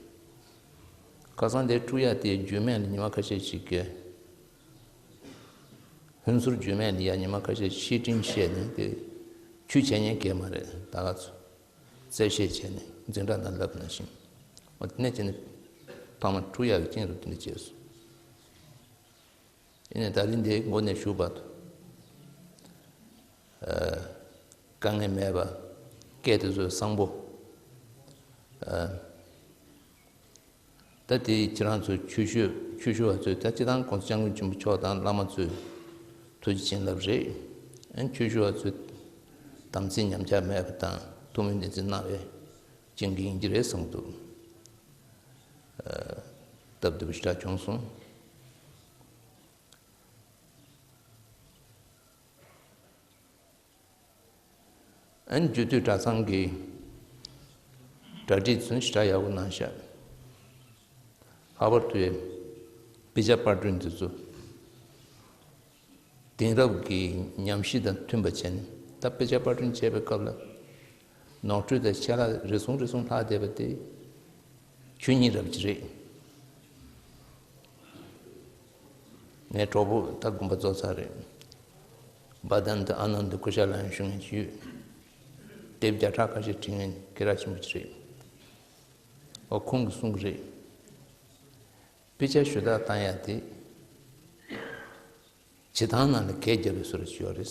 ཁ་སང་དེ་འཁྲུག་ཡ་དེ་རྒྱུད་སྨད་ལ་ཉི་མ་ཁ་ཤས་ཤིག་གི། ཧུན་སུར་རྒྱུད་སྨད་ལ་ཡ་ཉི་མ་ཁ་ཤས་བཤད་སྤྲིན་བཤད་ནས་དེ། ཆུ་བྱས་ཉན་གས་མ་རེད་ད་ག་ཚོད། རྩད་བཤད་བྱས་ནས་འཛིན་གྲྭ་ནང་ལབ་ནང་བཞིན། འོ་དེ་ནས་ཅིག་ནི། ཐོག་མ་འཁྲུག་ཡ་གི་རྐྱེན་རུ་དེ་འདྲ་བྱས་སོང་། ཡིན་ནའི་ད་རིང་འདིའི་མགོ་ནས་མཇུག་བར་དུ། ཨ། དཀའ་ངལ་མེད་པ། སྐད་དེ་ཚོ་བཟང་པོ། ཨ། ད་དེ་ཁྱེད་རང་ཚོ་ཆོས་ཞུ་ཆོས་ཞུ་བ་ཚོས་ད་སྤྱིར་བཏང་༸གོང་ས་༸སྐྱབས་མགོན་ཆེན་པོ་མཆོག་དང་བླ་མ་ཚོས་ཐུགས་རྗེ་བྱིན་རླབས་རེད། ཨ་ནི་ཆོས་ཞུ་བ་ཚོས་དམ་ཚིག་ཉམས་ཆག་མེད་པ་དང་ཐུགས་སྨོན་བདེན་ཚིག་གནང་བའི་རྐྱེན་གྱིས་ཡིན་གྱི་རེད་བསམ་གྱི་འདུག། ཨ། སྟབས་བདེ་པོ་ཞེ་དྲག་བྱུང་སོང་། ཨ་ནི་རྒྱུད་སྟོད་གྲྭ་ཚང་གི་གྲ་སྒྲིག་ཚོ་ཞེ་དྲག་ཡག་པོ་གནང་ཤག། ལྷག་པར་དུ་དཔེ་ཆ་པར་སྐྲུན་དེ་ཚོ་དེང་རབས་ཀྱི་ཉམས་ཞིབ་དང་མཐུན་པ་བྱས་ནས། ད་དཔེ་ཆ་པར་སྐྲུན་བྱེད་པའི་སྐབས་ལ་ནོར་འཁྲུལ་དང་ཆད་ལྷག་རེ་ཟུང་རེ་ཟུང་ལྷག་བསྡད་པ་དེ་ཆོས་ཉིད་རབ་ཅིག་རེད། ངའི་གྲོགས་པོ་ད་དགོན་པ་རྫོགས་ཚར་རེད། བྷ་དན་དུ་ཨ་ནནྡ་སྐུ་ཤ་ལ་ཡང་ཞུ་མཁན་ཞིག་ཡོད། དེབ་བརྒྱ་ཕྲག་ཁ་ཤས་བྲིས་མཁན་སྐད་གྲགས་ཆེན་པོ་ཅིག་རེད། འོ་ཁོང་གིས་གསུང་གི་རེད། དཔེ་ཆ་ཞུ་དག་བཏང་ཡ་དེ། བྱེད་སྟངས་ནང་ལ་གས་བརྒྱབ་པའི་བཟོ་འདྲ་ཅིག་ཡོད་རེད།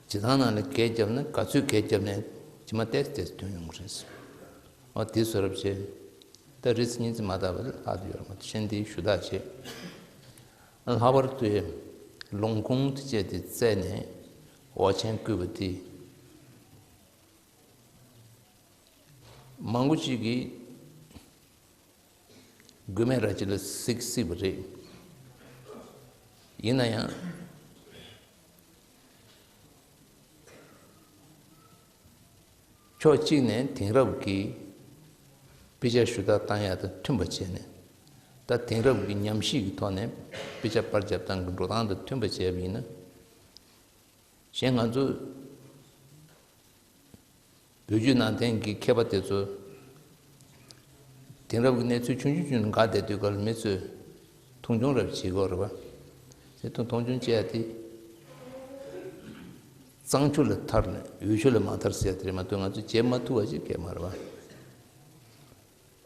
བྱེད་སྟངས་ནང་ལ་གས་བརྒྱབ་ན་ག་ཚོད་གས་བརྒྱབ་ནས་ཇི་མ་ཏོག་ཙམ་ཏོག་ཙམ་ཐོན་ཡོང་གི་རེད། འོ་དེ་བཟོ་འདྲ་བྱས། ད་རེས་ཉིན་ཙམ་མ་བཏང་བ་ལ་ལྷག་ཏུ་ཡོད་རེད་མ་གཏོགས་གཞན་དེ་ཞུ་དག་བྱས། ལྷག་པར་དུ་ལུང་ཁུངས་དེ་བཅས་དེ་བཙལ་ནས་འོག་མཆན་བཀོད་པ་དེ། མང་པོ་ཅིག་གིས་དགོས་མེད་ར་ཅིག་ལ་གཟིགས་སྲིད་པ་རེད། ཡིན་ན་ཡང་ཕྱོགས་གཅིག་ནས་དེང་རབས་ཀྱི་དཔེ་ཆ་ཞུ་དག་བཏང་ཡག་དང་མཐུན་པ་བྱས་ནས། ད་དེང་རབས་ཀྱི་ཉམས་ཞིབ་ཀྱི་ཐོག་ནས་དཔེ་ཆ་པར་བརྒྱབ་སྟངས་ཀྱི་འགྲོ་སྟངས་དང་མཐུན་པ་བྱས་པ་ཡིན་ན། གཞན་ང་ཚོ་བོད་བརྒྱུད་ནང་བསྟན་གྱི་མཁས་པ་དེ་ཚོ་དེང་རབས་ཀྱི་གནས་ཚུལ་ཆུང་ཆུང་ཆུང་ནས་འགག་བསྡད་དུས་སྐབས་ལ་མི་ཚོས་མཐོང་ཆུང་རབ་བྱེད་ཀྱི་ཡོད་རེད་པ། དེ་མཐོང་མཐོང་ཆུང་བྱེད་ཡ་དེ་གཙང་ཆུ་ལ་ཐར་ནས་འོལ་ཆུ་ལ་མ་ཐར་ཟེར་ཡ་དེ་རེད་མ་གཏོགས་ང་ཚོས་བྱེད་མ་ཐུབ་པ་ཞིག་གས་མ་རེད་པ།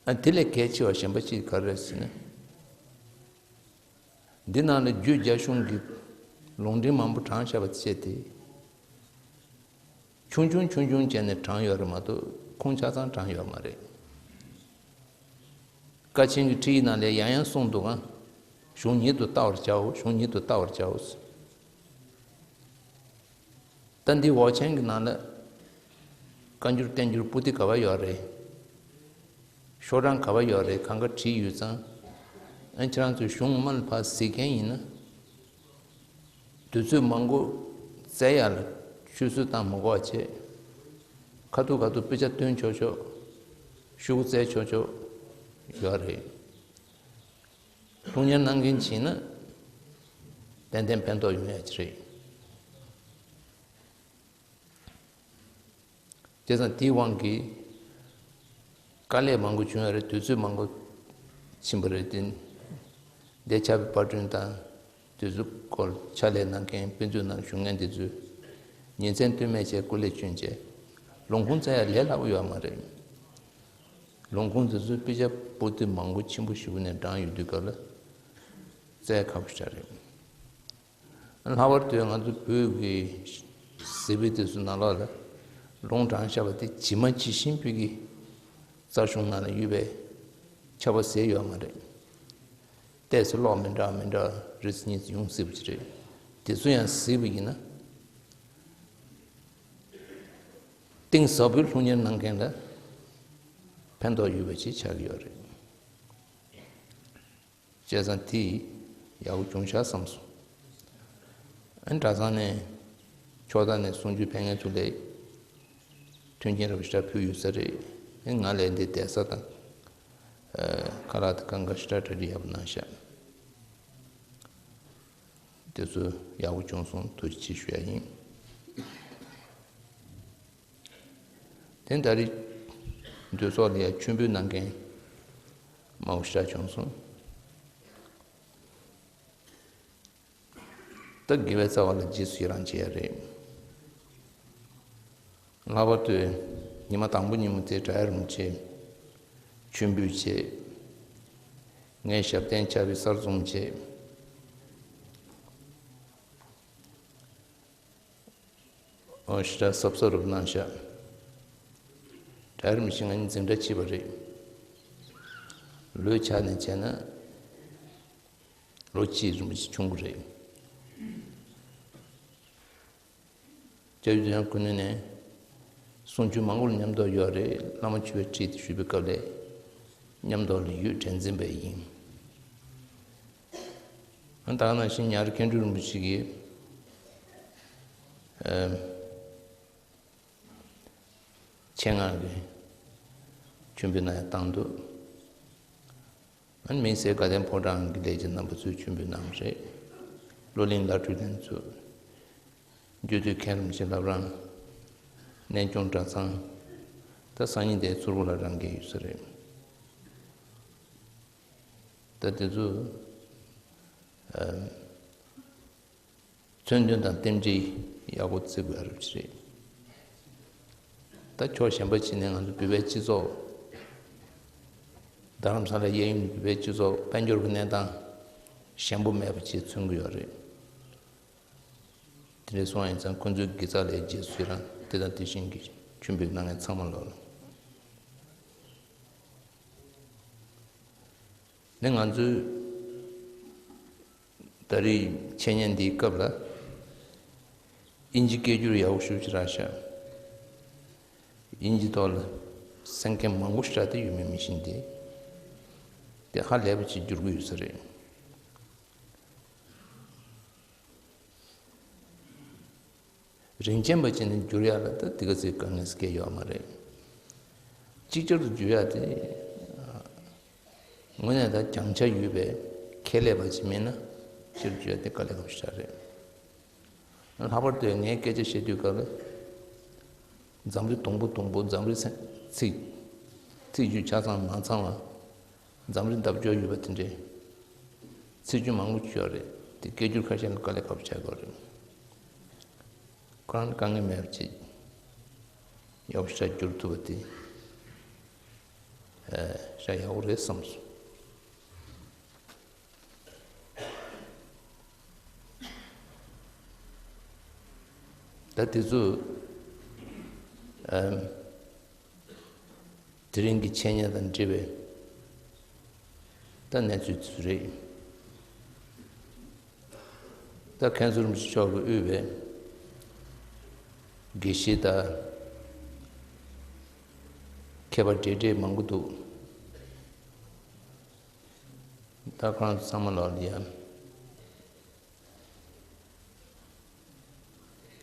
ཨ་དེ་ལས་གལ་ཆེ་བ་གཞན་པ་ཅིག་ག་རེ་རེད་ཟེར་ན། འདི་ནང་ལ་རྒྱུད་རྒྱ་གཞུང་གི་ལུང་འདྲེན་མང་པོ་དྲངས་བཞག་པ་བཅས་ཏེ། ཆུང་ཆུང་ཆུང་ཆུང་བྱས་ནས་དྲངས་ཡོད་རེད་མ་གཏོགས་ཁུངས་ཆ་ཚང་དྲངས་ཡོད་མ་རེད། ཀ་ཆེན་གྱི་ཁྲིད་ཡིག་ནང་ལ་ཡང་ཡང་གསུངས་འདུག་ག། གཞུང་ཉིད་དུ་ལྟ་བར་བྱའོ། གཞུང་ཉིད་དུ་ལྟ་བར་བྱའོ། ད་འདི་འོག་མཆན་གྱི་ནང་ལ། བཀའ་འགྱུར་བསྟན་འགྱུར་པོ་ཏི་ག་པར་ཡོད་རེད། ཤོག་གྲངས་ག་པར་ཡོད་རེད་གང་ག་བྲིས་ཡོད་ཙང་། ཨ་ཁྱེད་རང་ཚོས་གཞུང་མ་ལ་ཕར་གཟིགས་མཁན་ཡིན་ན། དུས་ཚོད་མང་པོ་བཙལ་ཡག་ལ་ཆུད་ཟོས་བཏང་མ་དགོས་པ་བྱས། ཁ་ཐུག་ཁ་ཐུག་དཔེ་ཆ་སྟོན་ཆོག་ཆོག། ཤོག་བུ་བཙལ་ཆོག་ཆོག་ཡོད་རེད། སློབ་གཉེར་གནང་མཁན་བྱས་ན་ཏན་ཏན་ཕན་ཐོགས་ཡོང་ཡ་ཅིག་རེད། བྱས་ཙང་དེའི་དབང་གིས་དཀའ་ལས་མང་པོ་བྱུང་ཡོད་རེད། དུས་ཚོད་མང་པོ་ཕྱིན་པ་རེད། དེ་འདས་ཆགས་པའི་པར་སྐྲུན་དང་དུས་ཚོད་སྐོར་ཕྱག་ལས་གནང་མཁན་དཔེ་མཛོད་ནང་བཞུགས་མཁན་དེ་ཚོས་ཉིན་མཚན་ལྟོས་མེད་བྱས་སྐུ་ལས་བསྐྱོན་བྱས་ལུང་ཁུངས་བཙལ་ཡ་ལས་སླ་པོ་ཡོད་མ་རེད། ལུང་ཁུངས་དེ་ཚོ་དཔེ་ཆ་པོ་ཏི་མང་པོ་ཆེན་པོ་ཞེ་པོ་ནས་བགྲངས་ཡོད་དུས་སྐབས་ལ་བཙལ་ཁག་པོ་ཞིག་རེད། ལྷག་པར་དུ་ང་ཚོ་བོད་ཀྱི་གཟིགས་དཔེ་དེ་ཚོ་ནང་ལོགས་ལ་ལུང་དྲངས་བཞག་པ་དེ་ཇི་མ་ཇི་བཞིན་བོད་ཀྱི་རྩ་གཞུང་ནང་ལ་ཡོད་པའི་ཁྱབ་པ་ཟེར་ཡོད་མ་རེད། ཏོག་ཙམ་ཀློག་མི་འདྲ་མི་འདྲ་རེ་གཉིས་ཡོང་སྲིད་པ་ཅིག་རེད། དེ་ཚོ་ཡང་གཟིགས་པ་ཡིན་ན་གཏིང་ཟབ་པོའི་སློབ་གཉེར་གནང་མཁན་ལ་ཕན་ཐོགས་ཡོད་པ་ཅིག་ཆགས་ཀྱི་ཡོད་རེད། བྱས་ཙང་དེ་ཡག་པོ་བྱུང་ཤག་བསམ་སོང་། ཨ་ནི་གྲྭ་ཚང་ནས་ཕྱོགས་མཐའ་ནས་གསུང་ཆོས་ཕན་མཁན་ཚོ་ལ་མཐུན་རྐྱེན་རོབ་ཞེ་དྲག་ཕུལ་ཡོད་ས་རེད། ཨ་ནི་ང་ལ་འདི་བསྡད་ས་དང་ཁ་ལག་དང་གང་ག་ཞེ་དྲག་གྲ་སྒྲིག་ཡག་པོ་གནང་ཤག་དེ་ཚོ་ཡག་པོ་བྱུང་སོང་། ཐུགས་རྗེ་ཆེ་ཞུ་ཡ་ཡིན། དེ་ད་རེས་འདུས་ཚོགས་ལ་ཡ་མཆོད་འབུལ་གནང་མཁན་མང་པོ་ཞེ་དྲག་བྱུང་སོང་། ད་དགེ་བའི་རྩ་བ་ལ་རྗེས་སུ་ཡི་རང་བྱེད་ཡ་རེད། ལྷག་པར་དུ་ཉི་མ་དང་པོ་ཉིན་མོ་དེ་གྲྭ་ཡ་རིན་པོ་ཆེ་མཆོད་འབུལ་བྱས། ངའི་ཞབས་བརྟན་ཆགས་པའི་གསར་རྩོམ་བྱས། ཨོ་ཞེ་དྲག་གཟབ་གཟབ་རུབ་གནང་ཤག་གྲྭ་རིན་པོ་ཆེ་ང་གཉིས་འཛིན་གྲྭ་གཅིག་པ་རེད། ལོའི་ཆ་ནས་བྱས་ན་ལོ་གཅིག་རིན་པོ་ཆེ་ཆུང་གི་རེད། སྐྱབས་རྗེ་དོན་གྲུབ་ཀུན་ལེགས་ནས་གསུང་ཆོས་མང་པོ་ལ་མཉམ་དུ་ཡོད་རེད། བླ་མ་མཆོད་པའི་ཁྲིད་དེ་ཞུས་པའི་སྐབས་ལ་མཉམ་དུ་ལ་ཡོད་དྲན་འཛིན་པ་ཡིན། ད་ག་ནང་བཞིན་ཉར་མཁན་སྤྲུལ་རིན་པོ་ཆེ་གིས་ཨ་ཆེད་མངགས་ཀྱི་མཆོད་འབུལ་གནང་ཡ་བཏང་འདུག་ཨ་ནི་དམིགས་བསལ་དགའ་ལྡན་ཕོ་བྲང་གི་ལས་བྱེད་རྣམ་པ་ཚོས་མཆོད་འབུལ་གནང་བ་རེད། བློ་གླིང་བླ་སྤྲུལ་ལྷན་ཚོགས། རྒྱུད་སྟོད་མཁན་རིན་པོ་ཆེ་བླ་བྲང་། གནས་སྐྱོང་གྲྭ་ཚང་། ད་སང་ཉིན་དེ་ཚུར་རྒོལ་ལ་རང་འགན་ཡོད་ས་རེད། ད་དེ་ཚོ་ཨ་མཚོན་དོན་དང་རྟེན་འབྲེལ་ཡག་པོ་བརྩི་དགོས་ཡ་རབས་ཅིག་རེད། ད་ཕྱོགས་གཞན་པ་ཕྱིན་ནས་ང་ཚོ་བོད་པའི་སྤྱི་ཚོགས་རྡ་རམ་ས་ལའི་གཡས་གཡོན་བོད་པའི་སྤྱི་ཚོགས་དཔལ་འབྱོར་གྱི་གནས་སྟངས་ཞན་པོ་མེད་པ་ཅིག་མཚོན་གྱི་ཡོད་རེད། དེ་འདྲ་སོང་ཡིན་ཙང་ཁོ་ཚོའི་དགེ་རྩ་ལ་རྗེས་སུ་ཡི་རང་དེ་དང་དེ་བཞིན་གྱི་མཆོད་འབུལ་གནང་མཁན་ཚང་མ་ལོག་ལ། ནི་ང་ཚོས་ད་རེས་འཆད་ཉན་འདིའི་སྐབས་ལ་དབྱིན་ཇི་སྐད་སྒྱུར་ཡག་པོ་ཞེ་པོ་ཅིག་རག་ཤག་དབྱིན་ཇི་ཐོག་ལ་གསན་མཁན་མང་པོ་ཞིག་རག་བསྡད་ཡོད་མེད་མི་ཤེས་ཏེ། དེ་ཧ་ལས་པ་ཅིག་བསྒྱུར་གྱི་ཡོད་ས་རེད། རིན་ཆེན་པ་ཅིག་ནི་བསྒྱུར་ཡག་ལ་ད་དེ་ག་ཚོད་དཀའ་ངལ་སྐྱེ་ཡོད་མ་རེད། ཅིག་ཅར་དུ་བསྒྱུར་ཡག་དེ་དངོས་གནས་ད་རྒྱང་ཆ་ཡོད་པའི་ཁྱད་ལས་པ་ཅིག་མེད་ན་ཅིག་ཅར་བསྒྱུར་ཡག་དེ་དཀའ་ལས་ཁག་པོ་ཞིག་རེད། ལྷག་པར་དུ་ངས་སྐད་ཆ་བཤད་དུས་སྐབས་ལ་འཛམ་བུ་གླིང་དང་པོ་དང་པོ་འཛམ་བུ་གླིང་ཚིག་ཚིག་བརྒྱུད་ཆ་ཚང་མ་ཚང་བ། འཛམ་གླིང་འདབས་ཕྱོགས་ཡོད་པ་དེ་འདྲའི་ཚིག་བརྒྱུད་མང་པོ་ཅིག་ཡོད་རེད། དེ་སྐད་སྒྱུར་ཁ་ཤས་ལ་དཀའ་ལས་ཁག་པོ་ཆགས་ཀྱི་ཡོད་རེད། ཁོ་རང་ལ་དཀའ་ངལ་མེད་པ་ཅིག་ཡག་པོ་ཞེ་དྲག་བསྒྱུར་ཐུབ་པ་དེ་ཨ་ཞེ་དྲག་ཡག་པོ་རེད་བསམ་སོང་། ད་དེ་ཚོ་ཨ་དེ་རིང་གི་འཆད་ཉན་དང་འབྲེལ་བའི་ད་གནས་ཚུལ་དེ་ཚོ་རེད། ད་མཁན་ཟུར་རིན་པོ་ཆེ་མཆོག་གིས་དབུས་པའི་དགེ་བཤེས་དང་མཁས་པ་འབྲེལ་འདྲིས་མང་པོ་འདུག་ད་ཁོང་ཚང་མ་ལོག་ལ་ཡ།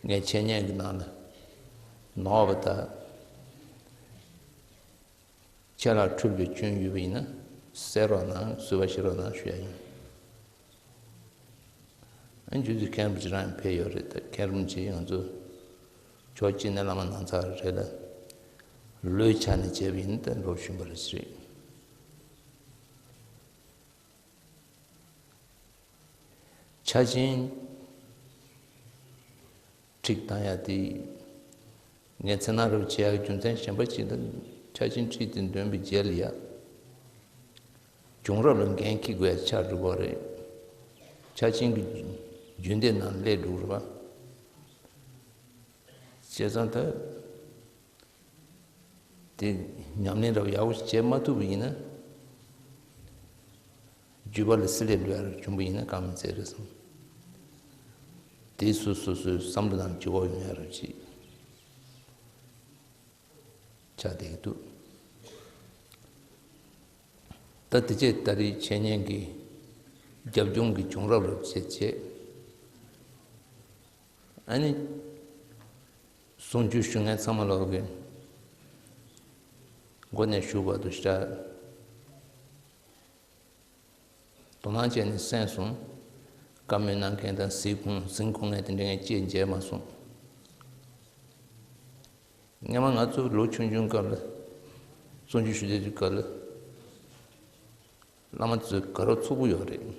ངས་འཆད་ཉན་གྱི་ནང་ལ་ནོར་བ་དང་། ཁྱེད་ལ་འཁྲུལ་པའི་སྐྱོན་ཡོད་པ་ཡིན་ན་གསལ་རོགས་གནང་། བཟོད་པ་བཞེས་རོགས་གནང་ཞུ་ཡ་ཡིན། ཨ་ནི་རྗེ་བཙུན་མཁན་རིན་པོ་ཆེ་རང་ཡང་ཕེབས་ཡོད་རེད། ད་མཁན་རིན་པོ་ཆེ་ང་ཚོ་ཕྱོགས་གཅིག་ནས་བླ་མ་ནང་ཚགས་རེད་ལ། ལོའི་ཆ་ནས་བྱས་པ་ཡིན་ན་ད་ལོ་གཞོན་པ་རེད་ཟེར། ཆ་ཆེན་ཁྲིད་བཏང་ཡ་དེ། ངས་མཚན་ནག་རབ་བྱེད་ཡག་རྒྱུ་མཚན་གཞན་པ་ཅིག་ལ། ཆ་ཆེན་ཁྲིད་དེ་འདོན་པའི་རྗེས་ལ་ཡ། བྱུང་རབས་ལ་འགན་འཁྱེར་དགོས་ཡ་ཆགས་འགྲོ་གི་རེད། ཆ་ཆེན་གྱི་རྒྱུན་ལྡན་ནང་སླེབས་འགྲོ་གི་རེད་པ། བྱས་ཙང་ད། དེ་ཉམས་ལེན་རབ་ཡག་པོ་ཞིག་བྱེད་མ་ཐུབ་པ་ཡིན་ན། རྒྱུད་པ་ལ་བསྲེ་ལྷད་འགྲོ་ཡ་རབ་བྱུང་པ་ཡིན་ན་གང་མི་ཚེ་རེད་བསམ། དེ་སོ་སོ་སོའི་བསམ་བློ་དང་ལྗིད་ཁོག་ཡོང་ཡ་རབ་ཅིག་ཆགས་བསྡད་ཀྱི་འདུག་ད་དེ་རྗེས་ད་རེས་འཆད་ཉན་གྱི་རྒྱབ་ལྗོངས་ཀྱི་བྱུང་རབས་རབ་བྱེད་བྱས། ཨ་ནི། གསུང་ཆོས་ཞུ་མཁན་ཚང་མ་ལོག་གི་མགོ་ནས་མཇུག་བར་དུ་ཞེ་དྲག་དོ་སྣང་བྱས་ནས་གསན་སོང་། བཀའ་མོལ་གནང་མཁན་དང་གཟིགས་ཁུངས་གཟིགས་ཁུངས་ངས་དེ་འདྲ་ངས་ཅེས་མཇལ་མ་སོང་། སྔན་མ་ང་ཚོ་ལོ་ཆུང་ཆུང་སྐབས་ལ་གསུང་ཆོས་ཞུ་བསྡད་དུས་སྐབས་ལ། བླ་མ་ཚོས་དགའ་རབ་ཚུགས་པོ་ཡོད་རེད།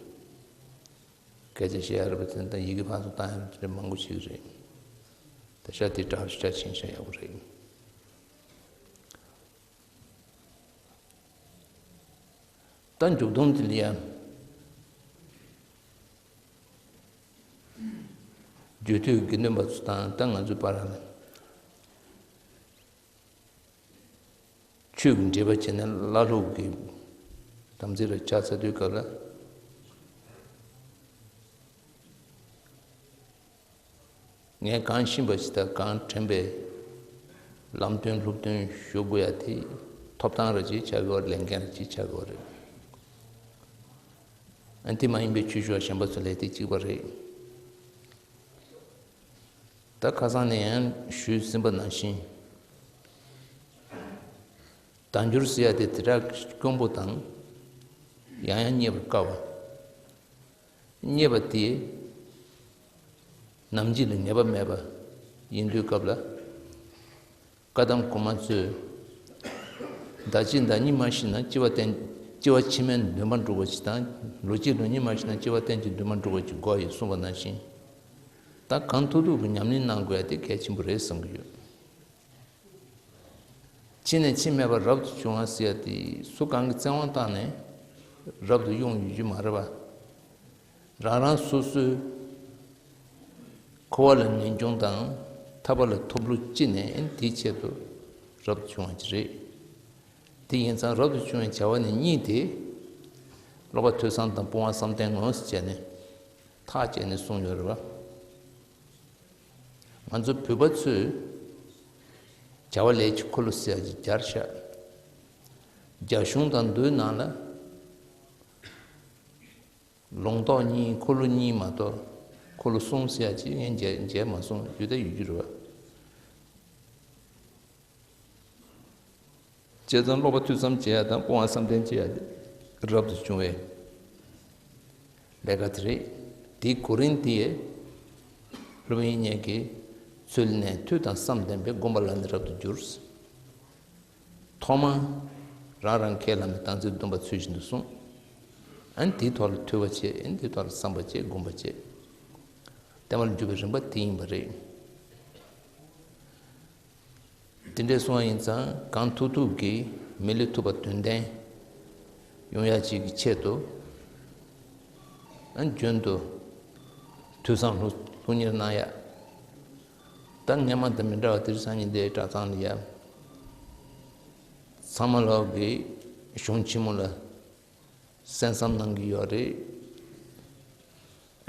སྐད་ཆ་བཤད་ཡ་རེད་པ། དེ་འདྲ་ཡི་གེ་ཕར་ཚུར་བཏང་ཡ་རེད་པ། དེ་འདྲ་མང་པོ་ཞིག་རེད། ད་ཆ་དེ་དྲག་ཤ་ཆེན་ཤ་ཡག་པོ་རེད། ད་མཇུག་སྡོམ་དེ་ལ་ཡ། རྒྱུད་སྟོད་དགེ་འདུན་པ་ཚོ་དང་ད་ང་ཚོའི་བར་ལ། ཆོས་ཀྱི་འབྲེལ་བ་བྱས་ནས་བླ་སློབ་ཀྱི་དམ་ཚིག་ལ་ཕྱག་འཚལ་དུས་སྐབས་ལ། ངས་གང་ཤེས་པ་ཞིག་དང་གང་དྲན་པའི་ལམ་སྟོན་སློབ་སྟོན་ཞུ་དགོས་ཡ་དེ་ཐོབ་ཐང་ར་ཅིག་ཆགས་ཀྱི་ཡོད་རེད། ལས་འགན་ར་ཅིག་ཆགས་ཀྱི་ཡོད་རེད། ཨ་དེ་མ་ཡིན་པའི་ཆོས་ཕྱོགས་གཞན་པ་ཚོ་ལས་དེ་གཅིག་པ་རེད། ད་ཁ་སང་ནས་ཡང་ཞུས་ཟིན་པ་ནང་བཞིན། བརྡ་འགྱུར་ཟེར་ཡ་དེ་དེ་དྲག་དཀོན་པོ་དང་། ཡང་ཡང་རྙེད་པར་དཀའ་བ། རྙེད་པ་དེ་ནམ་འཆི་ལ་ངེས་པ་མེད་པ་ཡིན་དུས་སྐབས་ལ། བཀའ་གདམས་གོང་མ་ཚོས། ཟླ་གཅིག་ཟླ་གཉིས་མ་ཤི་ན་སྐྱེ་བ་གཏན། སྐྱེ་བ་ཕྱི་མའི་འདུན་པ་འགྲུབ་པ་ཞིག་དང་། ལོ་གཅིག་ལོ་གཉིས་མ་ཤི་ན་སྐྱེ་བ་གཏན་གྱི་འདུན་པ་འགྲུབ་པ་ཞིག་དགོས་ཡོད་གསུངས་པ་ནང་བཞིན། ད་གང་ཐུབ་ཐུབ་ཀྱི་ཉམས་ལེན་གནང་དགོས་ཡ་དེ་གལ་ཆེན་པོ་རེད་བསམ་གྱི་ཡོད། འཆི་ནས་འཆི་མེད་པར་རབ་ཏུ་བྱུང་བ་ཟེར་ཡ་དེ་སུ་གང་གིས་བཙན་དབང་བཏང་ནས་རབ་ཏུ་དབྱུང་ཡོང་རྒྱུ་མ་རེད་པ། རང་རང་སོ་སོའི་འཁོར་བ་ལ་ངེས་འབྱུང་དང་ཐར་པ་ལ་ཐོབ་བློ་ཅི་ནས་དེའི་ཆེད་དུ་རབ་ཏུ་བྱུང་བ་ཅིག་རེད། དེ་ཡིན་ཙང་རབ་ཏུ་བྱུང་བའི་བྱ་བ་ནི་གཉིས་ཏེ། ཀློག་པ་ཐོས་བསམ་དང་སྤོང་བ་བསམ་གཏན་ངོས་སུ་བྱས་ནས་ཐག་བཅད་ནས་གསུངས་ཡོད་རེད་པ། ང་ཚོ་བོད་པ་ཚོས་བྱ་བ་ལས་ཀྱི་འཁོར་ལོ་ཟེར་ཡ་ཅིག་སྦྱར་ཤག་རྒྱ་གཞུང་དང་མདོའི་ནང་ལ་ལུང་རྟོགས་གཉིས་འཁོར་ལོ་གཉིས་མ་གཏོགས་འཁོར་ལོ་གསུམ་ཟེར་ཡ་ཅིག་ངས་མཇལ་མཇལ་མ་སོང་། ཡོད་ད་ཡོད་རྒྱུ་རེད་པ། བྱས་ཙང་ཀློག་པ་ཐོས་བསམ་བྱེད་ཡ་དང་སྤོང་བ་བསམ་གཏན་བྱེད་ཡ་དེ་རབ་ཏུ་བྱུང་བའི་ལས་ཀ་དེ་རེད། དེའི་གོ་རིམ་དེ་ཡས་སློབ་དཔོན་དབྱིག་གཉེན་གྱིས་ཚུལ་གནས་ཐོས་དང་བསམ་ལྡན་པས་སྒོམ་པ་ལ་ནི་རབ་ཏུ་འགྱུར། ཐོག་མར་རང་རང་ཁས་བླངས་པའི་དམ་ཚིག་སྡོམ་པ་ཚུལ་བཞིན་དུ་བསྲུང་། ཨ་ནི་དེའི་ཐོག་ལ་ཐོས་པ་བྱེད། ཨ་ནི་དེའི་ཐོག་ལ་བསམ་པ་བྱེད། སྒོམ་པ་བྱེད། བརྟན་པར་འགྱུར་བའི་རིམ་པ་དེ་ཡིན་པ་རེད། དེ་འདྲའི་གསུང་བ་ཡིན་ཙང་གང་ཐུབ་ཐུབ་ཀྱིས་མི་ལས་ཐུབ་པ་དོན་ལྡན་ཡོང་ཡ་ཅིག་གི་ཆེད་དུ། ཨ་རྒྱུན་དུ་ཐོས་བསམ་སློབ་སློབ་གཉེར་གནང་ཡ། ད་སྔན་མ་དང་མི་འདྲ་བ་དེ་རིང་སང་ཉིན་འདིའི་གྲྭ་ཚང་ལ་ཡ། ཚང་མ་ལོག་གིས་གཞུང་ཆེན་མོ་ལ་གསན་བསམ་གནང་གི་ཡོད་རེད།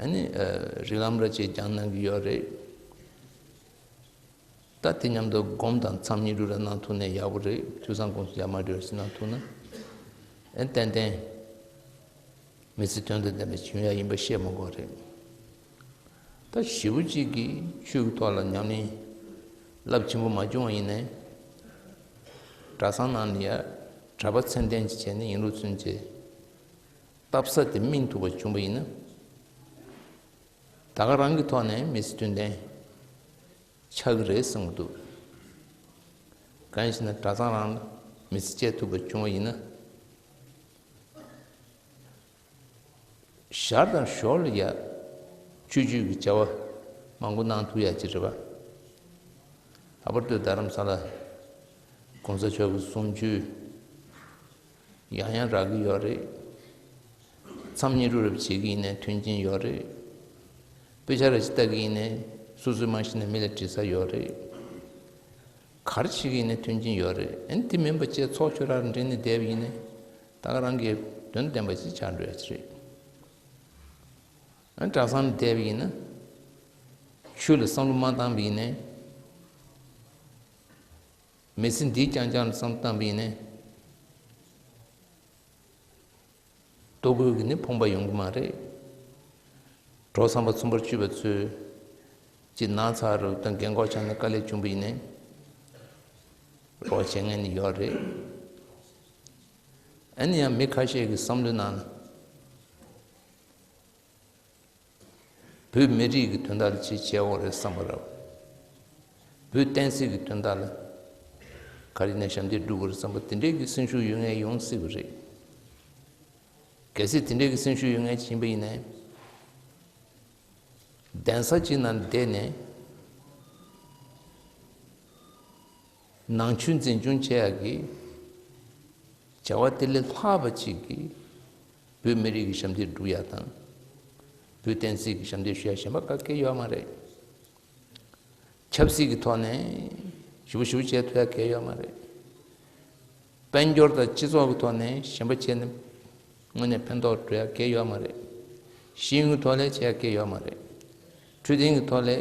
ཨ་ནི་ཨ་རིགས་ལམ་ར་ཅིག་སྦྱང་གནང་གི་ཡོད་རེད། ད་དེ་མཉམ་དུ་སྒོམ་དང་མཚམས་གཉིས་འགྲུལ་ར་གནང་ཐུབ་ན་ཡག་པོ་རེད། ཐོས་བསམ་སྒོམ་གསུམ་ཡར་མར་འགྲོ་ར་ཅིག་གནང་ཐུབ་ན། ཨེ་ཏན་ཏན་མི་ཚེ་དོན་དང་ལྡན་པ་ཅིག་ཡོང་ཡ་ཡིན་པ་བཤད་མ་དགོས་རེད། ད་ཞེ་པོ་ཅིག་གིས་ཆོས་ཀྱི་ཐོག་ལ་ཉམས་ལེན་རླབས་ཆེན་པོ་མ་བྱུང་བ་ཡིན་ནའི། གྲྭ་ཚང་ནང་ལ་ཡ་ གྲྭ་པ་མཚན་ལྡན་ཅིག་བྱས་ནས་ཡིན་ལུགས་ཚུན་ཆད་བཏབ་ས་དེ་སྨིན་ཐུབ་པ་བྱུང་བ་ཡིན་ན། ད་ག་རང་གི་ཐོག་ནས་མི་ཚེ་དོན་ལྡན་ཆགས་ཀྱི་རེད་བསམ་གྱི་འདུག་གང་ཡིན་ཟེར་ན། གྲྭ་ཚང་རང་ལ་མི་ཚེ་སྐྱེལ་ཐུབ་པ་བྱུང་བ་ཡིན་ན། ཞར་དང་ཞོར་ལ་ཡ་ཆོས་བརྒྱུད་ཀྱི་བྱ་བ་མང་པོ་གནང་ཐུབ་ཡ་ཅིག་རེད་པ། ལྷག་པར་དུ་རྡ་རམ་ས་ལ་གོང་ས་མཆོག་གི་གསུང་ཆོས་ཡང་ཡང་རག་གི་ཡོད་རེད། མཚམས་བསྙེན་སྒྲུབ་རེ་བྱེད་ཀྱི་ཡིན་ནའི་མཐུན་རྐྱེན་ཡོད་རེད། དཔེ་ཆ་རེ་ཅིག་ལྟ་གི་ཡིན་ནའི་སོ་སོས་མ་ཤེས་ན་མི་ལ་དྲི་ས་ཡོད་རེད། ག་རེ་བྱེད་ཀྱི་ཡིན་ནའི་མཐུན་རྐྱེན་ཡོད་རེད། ཨ་ནི་དེ་མིན་པ་བཅས་ཚོགས་ཆོས་ར་འགྲིག་ནས་བསྡད་པ་ཡིན་ནའི་ད་ག་རང་གི་དོན་ལྡན་པ་ཞིག་ཆགས་འགྲོ་ཡ་ཅིག་རེད། ཨ་ནི་གྲྭ་ཚང་ལ་བསྡད་པ་ཡིན་ན། ཆོས་ལ་བསམ་བློ་མ་བཏང་བ་ཡིན་ནའི། མི་ཚེ་འདི་རྐྱང་རྐྱང་ལ་བསམ་བློ་བཏང་བ་ཡིན་ནའི། ལྟོ་གོས་ཀྱི་ནི་ཕོངས་པ་ཡོང་གི་མ་རེད། གྲོགས་ཚངས་པ་ཚོང་པར་སྤྱོད་པ་ཚོས་ཀྱི་ན་ཚ་རུ་དང་རྒན་འཁོགས་ཆགས་ནས་དཀའ་ལས་བྱུང་བ་ཡིན་ནའི། རོགས་བྱེད་མཁན་ནི་ཡོད་རེད། ཨ་ནི་ཡང་མི་ཁ་ཤས་ཀྱི་བསམ་བློའི་ནང་ལ། བོད་མི་རིགས་ཀྱི་དོན་དག་ལ་ཅིག་བྱེད་དགོས་རེད་བསམ་པ་རེད། བོད་བསྟན་སྲིད་ཀྱི་དོན་དག་ལ་ག་རེ་ནས་ཞབས་འདེགས་སྒྲུབ་དགོས་རེད་བསམ་པ་དེ་འདྲའི་གི་སེམས་ཤུགས་ཡོད་མཁན་ཡོང་སྲིད་པ་རེད། གལ་སྲིད་དེ་འདྲའི་གི་སེམས་ཤུགས་ཡོད་མཁན་ཅིག་ཡིན་པ་ཡིན་ནའི། གདན་ས་ཅིག་ནང་བསྡད་ནས་ནང་ཆོས་འཛིན་སྐྱོང་བྱེད་ཡག་གི་བྱ་བ་དེ་ལས་ལྷག་པ་ཅིག་གིས་བོད་མི་རིགས་ཀྱི་ཞབས་འདེགས་སྒྲུབ་ཡག་དང་། བོད་བསྟན་སྲིད་ཀྱི་ཞབས་འདེགས་ཞུ་ཡག་གཞན་པ་ག་གེ་ཡོད་མ་རེད། ཆབ་སྲིད་ཀྱི་ཐོག་ནས་ཞེ་པོ་ཞེ་པོ་བྱེད་ཐུབ་ཡག་གེ་ཡོད་མ་རེད། དཔལ་འབྱོར་དང་སྤྱི་ཚོགས་ཀྱི་ཐོག་ནས་གཞན་པ་བྱས་ནས་དངོས་གནས་ཕན་ཐོགས་འགྲོ་ཡག་གེ་ཡོད་མ་རེད། ཤེས་ཡོན་གྱི་ཐོག་ལས་བྱེད་ཡག་གེ་ཡོད་མ་རེད། འཕྲོད་བསྟེན་གྱི་ཐོག་ལས་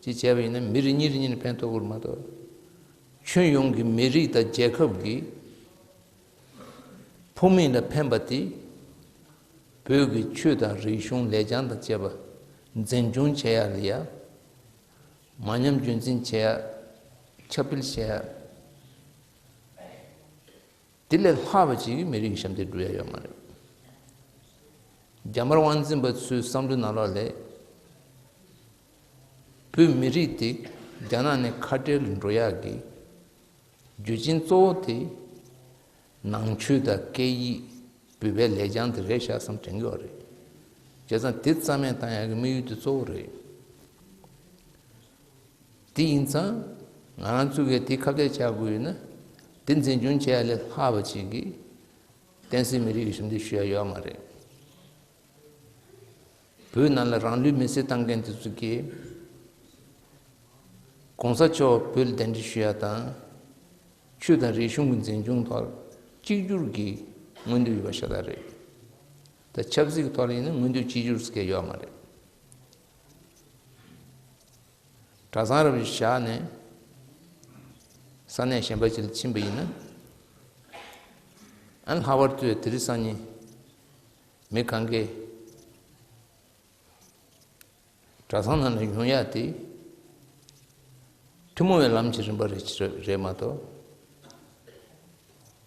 ཅིག་བྱས་པ་ཡིན་ན་མི་རེ་གཉིས་རེ་གཉིས་ནས་ཕན་ཐོགས་ཀྱི་རེད་མ་གཏོགས། ཁྱོན་ཡོངས་ཀྱི་མི་རིགས་དང་རྒྱལ་ཁབ་ཀྱི་ཕུགས་དམིགས་ལ་ཕན་པ་དེ། བོད་ཀྱི་ཆོས་དང་རིག་གཞུང་ལེགས་བྱང་དང་བཅས་པ་འཛིན་སྐྱོང་བྱེད་ཡག་ལ་ཡ། མ་ཉམས་རྒྱུན་འཛིན་བྱེད་ཡག་ཁྱབ་སྤེལ་བྱེད་ཡག་དེ་ལས་ལྷག་པ་ཅིག་གིས་མི་རིགས་ཞབས་འདེགས་སྒྲུབ་ཡག་ཡོད་མ་རེད། རྒྱ་དམར་དབང་འཛིན་པ་ཚོའི་བསམ་བློའི་ནང་ལོགས་ལས། བོད་མི་རིགས་དེ་རྒྱ་ནག་ནས་ཁ་བྲལ་ལ་འགྲོ་ཡག་གི་རྒྱུ་རྐྱེན་གཙོ་བོ་དེ། ནང་ཆོས་དང་སྐད་ཡིག་བོད་པའི་ལེགས་བྱང་དེ་རེད་ཤག་བསམ་དྲན་གྱི་ཡོད་རེད། བྱས་ཙང་དེ་རྩ་མེད་བཏང་ཡག་གི་དམིགས་ཡུལ་དེ་གཙོ་བོ་རེད། དེ་ཡིན་ཙང་། ང་རང་ཚོ་གིས་དེ་ཁ་གཏད་བཅག་དགོས་ཡོད་ན། དེ་འཛིན་སྐྱོང་བྱེད་ཡ་ལས་ལྷག་པ་ཅིག་གིས། བསྟན་སྲིད་མི་རིགས་ཀྱི་ཞབས་འདེགས་ཞུ་ཡ་ཡོད་མ་རེད། བོད་ནང་ལ་རང་ལུས་མེར་སྲེག་བཏང་མཁན་དེ་ཚོ་གིས། གོང་ས་མཆོག་བོད་ལ་གདན་འདྲེན་ཞུ་ཡ་དང་། ཆོས་དང་རིག་གཞུང་གི་འཛིན་སྐྱོང་ཐོག་གཅིག་གྱུར་གྱི་མངོན་འདོད་ཡོད་པ་ཤ་སྟག་རེད། ད་ཆབ་སྲིད་ཀྱི་ཐོག་ལ་ཡིན་ན་མངོན་འདོད་གཅིག་གྱུར་ཟེར་མཁན་ཡོད་མ་རེད། གྲྭ་ཚང་རབ་བཞག་ནས་ས་གནས་གཞན་པ་ཅིག་ལ་ཕྱིན་པ་ཡིན་ན། ཨ་ནི་ལྷག་པར་དུ་དེ་རིང་སང་ཉིན་མི་གང་གས་གྲྭ་ཚང་ནང་ལ་ཡོང་ཡག་དེ་ཐུན་མོང་བའི་ལམ་གྱི་རིམ་པ་རེད་རེད་མ་གཏོགས།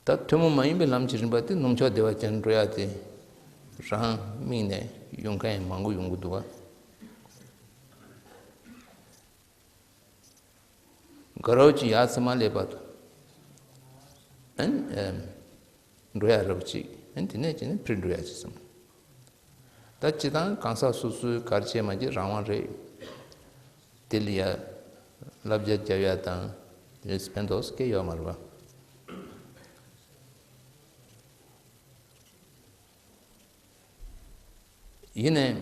ད་ཐུན་མོང་མ་ཡིན་པའི་ལམ་གྱི་རིམ་པ་དེ་ནུབ་ཕྱོགས་བདེ་བ་ཅན་འགྲོ་ཡག་དེ་རང་དམིགས་ནས་ཡོང་མཁན་ཡང་མང་པོ་ཡོང་གི་འདུག་ག་དགའ་རབ་ཀྱི་ཡར་ཚེ་མ་སླེབས་བར་དུ། ཨན། ཨེམ། འགྲོ་ཡག་རབ་ཅིག་ཨན། དེ་ནས་ཅི་ནས་འཕྲིར་འགྲོ་ཡག་ཅིག་བསམ། ད་སྤྱི་བཏང་གང་ཟག་སོ་སོའི་གར་བྱེད་མ་བྱེད་རང་དབང་རེད། དེ་ལ་ཡ་བསླབ་བྱ་རྒྱབ་ཡ་དང་དེ་ལས་ཕན་ཐོགས་སྐྱེ་ཡོད་མ་རེད་པ། ཡིན་ནའི།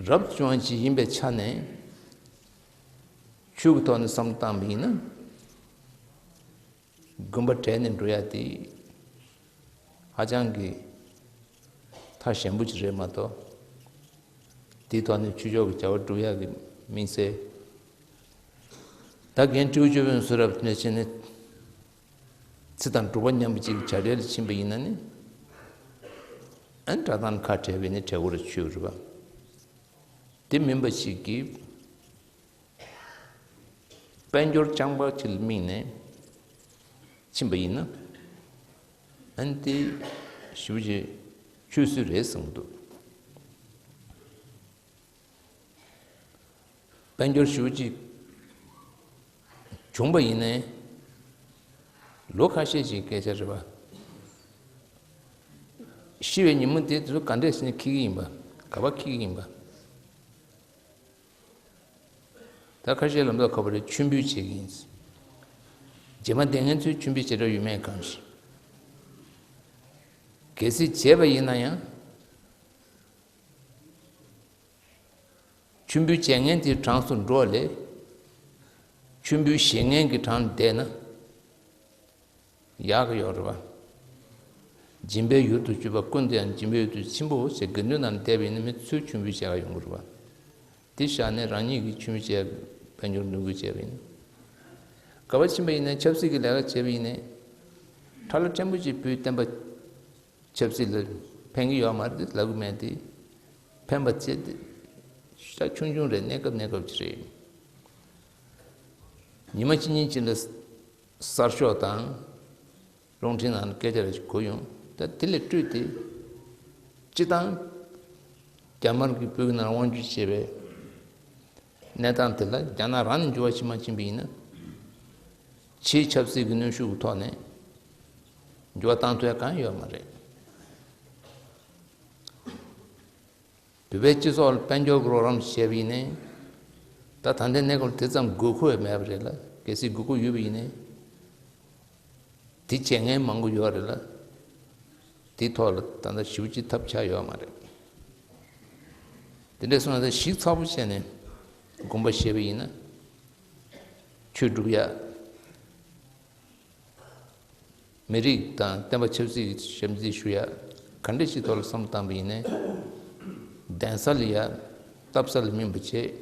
རབ་བྱུང་བ་ཅིག་ཡིན་པའི་ཆ་ནས་ཆོས་ཀྱི་ཐོག་ནས་བསམ་བློ་བཏང་བ་ཡིན་ན། དགོན་པ་གྲལ་ནས་འགྲོ་ཡ་དེ་ཧ་ཅང་གི་ཐག་ཞན་པོ་ཅིག་རེད་མ་གཏོགས། དེའི་ཐོག་ནས་ཆོས་ཕྱོགས་ཀྱི་བྱ་བ་སྒྲུབ་ཡ་གི་དམིགས་བསལ། ད་རྒན་སྤྲེའུ་ཆོས་དཔོན་ཚོ་རབ་ནས་བྱས་ནས། ཚེ་དང་སྒྲུབ་པ་མཉམ་པོ་ཅིག་གི་བྱ་བྲལ་ལ་ཕྱིན་པ་ཡིན་ན་ནི། ཨན། གྲྭ་ཚང་ཁ་བྲལ་བས་ནི་བྲལ་དགོས་རེད་ཆོས་རེད་པ། དེ་མིན་པ་ཞིག་གིས་དཔལ་འབྱོར་རྐྱང་པ་ཅིག་ལ་དམིགས་ནས་ ཕྱིན་པ་ཡིན་ན། ཨ་ནི་དེ་ཞེ་པོ་ཅིག་ཆོས་སྲིད་རེད་བསམ་གྱི་འདུག་དཔལ་འབྱོར་ཞེ་པོ་ཅིག་བྱུང་པ་ཡིན་ནའི། ལོ་ཁ་ཤས་ཤིག་སྐད་ཆ་རེད་པ། ཤི་བའི་ཉིན་མོ་དེ་དུས་ག་འདྲས་ཟེར་ནས་འཁེལ་གྱི་ཡིན་པ། ག་པར་འཁེལ་གྱི་ཡིན་པ། ད་ཁ་ཤས་ལབ་མདོག་ཁ་པོ་རེད། མཆོད་འབུལ་བྱེད་ཀྱི་ཡིན། རྗེས་མ་འདས་མཁན་ཚོས་མཆོད་འབུལ་བྱེད་གྲབས་ཡོད་མེད་གང་ཤེས། གལ་སྲིད་བྱས་པ་ཡིན་ན་ཡང་། མཆོད་འབུལ་བྱེད་མཁན་དེའི་གྲངས་སུ་འགྲོ་ལས། མཆོད་འབུལ་བཞེས་མཁན་གྱི་གྲངས་བསྡད་ན། ཡག་གི་ཡོད་རེད་པ། སྦྱིན་པའི་ཡུལ་དུ་གྱུར་པ་ཀུན་ཏུ་ཡང་སྦྱིན་པའི་ཡུལ་དུ་ཆེན་པོ་ཞེས་དགེ་འདུན་རྣམས་བསྡད་པ་ཡིན་ན། མི་ཚོས་མཆོད་འབུལ་བྱེད་ཀ་ཡོང་གི་རེད་པ། དེ་བཞག་ནས་རང་ཉིད་ཀྱིས་མཆོད་འབུལ་བྱེད། དཔལ་འབྱོར་འདོན་དགོས་བྱས་པ་ཡིན་ན། ག་པར་ཕྱིན་པ་ཡིན་ན། ཆབ་སྲིད་ཀྱི་ལས་ཀ་བྱས་པ་ཡིན་ན། ཁྲ་ལ་ཕྲན་བུ་ཅིག་བོད་བསྟན་པ་ཆབ་སྲིད་ལ་ཕན་གྱི་ཡོད་མ་རེད་ལབ་གི་མེད་དེ། ཕན་པ་བྱེད་དེ་ཤ་ཆུང་ཆུང་རེད། གནས་སྐབས་གནས་སྐབས་ཅིག་རེད། ཉི་མ་གཅིག་གཉིས་ཅིག་ལ་གསར་ཤོག་དང་རླུང་འཕྲིན་ནང་སྐད་ཆ་རེ་ཞིག་གོ་ཡོང་། ད་དེ་ལས་སྤྲོས་ཏེ། སྤྱིར་བཏང་རྒྱ་དམར་གྱིས་བོད་ཀྱི་ནང་དབང་སྒྱུར་བྱས་པའི་གནས་སྟངས་དེ་ལ་རྒྱ་ནག་རང་ནས་འགྱུར་བ་ཕྱིན་མ་ཕྱིན་པ་ཡིན་ན། ཕྱིའི་ཆབ་སྲིད་ཀྱི་གནོན་ཤུགས་ཀྱི་ཐོག་ནས་འགྱུར་བ་བཏང་ཐུབ་ཡ་གང་ཡོད་མ་རེད། བོད་པའི་སྤྱི་ཚོགས་ལ་དཔལ་འབྱོར་གྱི་རོགས་རམ་བྱས་པ་ཡིན་ནའི། ད་ད་ལྟའི་གནས་སྐབས་ལ་དེ་ཙམ་དགོས་མཁོ་ཡང་མེད་པ་རེད་ལ། གལ་སྲིད་དགོས་མཁོ་ཡོད་པ་ཡིན་ནའི། དེ་བྱེད་མཁན་མང་པོ་ཡོད་རེད་ལ། དེའི་ཐོག་ལ་ད་ལྟ་ཞེ་པོ་ཅིག་ཐབས་ཆག་ཡོད་མ་རེད། དེ་འདྲ་སོང་ན་ད་གཞི་ཚ་པོ་བྱས་ནས་དགོངས་པ་བཞེས་པ་ཡིན་ན། ཆོས་སྒྲུབ་ཡ། མི་རིགས་དང་བསྟན་པ་ཆབ་སྲིད་ཀྱི་ཞབས་འདེགས་ཞུ་ཡ། ག་འདྲ་ཞིག་ཐོག་ལ་བསམ་བློ་བཏང་པ་ཡིན་ནའི། གདན་ས་ལ་ཡ། བཏབ་ས་ལ་སྨིན་པ་བྱེད།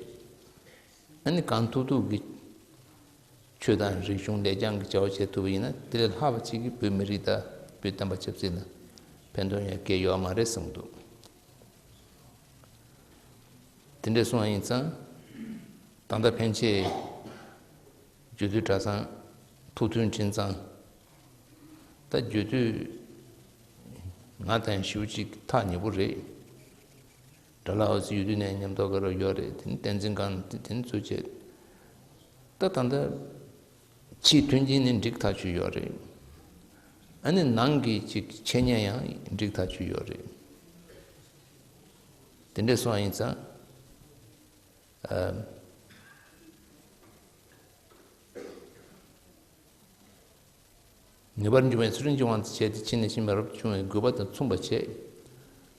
ཨ་ནི་གང་ཐུབ་ཐུབ་ཀྱིས་ཆོས་དང་རིག་གཞུང་ལེགས་བྱང་གི་བྱ་བ་བྱེད་ཐུབ་པ་ཡིན་ན། དེ་ལས་ལྷག་པ་ཅིག་གིས་བོད་མི་རིགས་དང་བོད་བསྟན་པ་ཆབ་སྲིད་ལ་ཕན་ཐོགས་ཡོང་གི་ཡོད་མ་རེད་བསམ་འདུག་དེ་འདྲ་སོང་བ་ཡིན་ཙང་། ད་ལྟ་ཕན་ཆད་རྒྱུད་སྟོད་གྲྭ་ཚང་ཐུགས་མཐུན་དྲན་ཙང་། ད་རྒྱུད་སྟོད་ང་དང་ཞེ་པོ་ཅིག་ཐག་ཉེ་པོ་རེད། དགྲ་ལྷ་འོད་ཟེར་ཡུལ་དུས་ནས་མཉམ་དུ་ག་རུ་ཡོད་རེད། དེ་ནི་བསྟན་འཛིན་སྒང་དེ་དེ་ནི་ཚུལ་བྱེད། ད་ད་ལྟ་ཕྱིའི་མཐུན་རྐྱེན་ནི་འགྲིག་ཐག་ཆོད་ཡོད་རེད། ཨ་ནི་ནང་གི་ཅིག་འཆད་ཉན་ཡང་འགྲིག་ཐག་ཆོད་ཡོད་རེད། དེ་འདྲ་སོང་བ་ཡིན་ཙང་། ཨ། ངེས་པར་འབྱུང་བའི་ཚུལ་ཁྲིམས་ཀྱི་དབང་དུ་བྱས་ཏེ། ཕྱི་ནས་ཤེས་པ་རབ་ཏུ་བྱུང་བའི་དགོས་པ་དང་མཚུངས་པར་བྱས།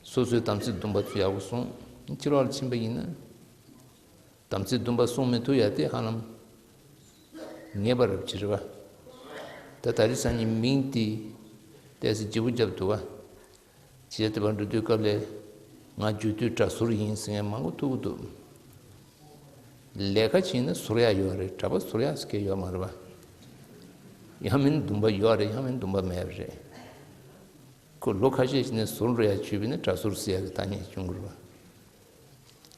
སོ་སོའི་དམ་ཚིག་སྡོམ་པ་ཚུ་ཡག་པོ་སྲུང་། ཕྱི་ལོགས་ལ་ཕྱིན་པ་ཡིན་ན། དམ་ཚིག་སྡོམ་པ་སྲུང་མི་ཐུབ་ཡ་དེ་ཧ་ལམ་ངེས་པ་རབ་ཅིག་རེད་པ། ད་ད་རེས་སང་ཉིན་མིང་དེ་ཏོག་ཙམ་བརྗེ་པོ་བརྒྱབ་འདུག་པ། ཇི་ལྟར་འགྲོ་དུས་སྐབས་ལ་ང་རྒྱུད་སྟོད་གྲྭ་ཟུར་ཡིན་ཟེར་མཁན་མང་པོ་ཐུག་གི་འདུག་ལས་ཀ་བྱས་ན་ཟུར་ཡག་ཡོད་རེད། གྲྭ་པ་ཟུར་ཡག་ཟེར་མཁན་ཡོད་མ་རེད་པ། ཡང་མིན་འདུམ་པ་ཡོད་རེད། ཡང་མིན་འདུམ་པ་མེད་པ་རེད། ཁོ་ལོ་ཁ་ཤས་ཤིག་ནས་ཟུར་འགྲོ་ཡག་བྱས་པ་ཡིན་ན་གྲྭ་ཟུར་ཟེར་ཡག་གི་ཐ་སྙད་བྱུང་གི་རེད་པ།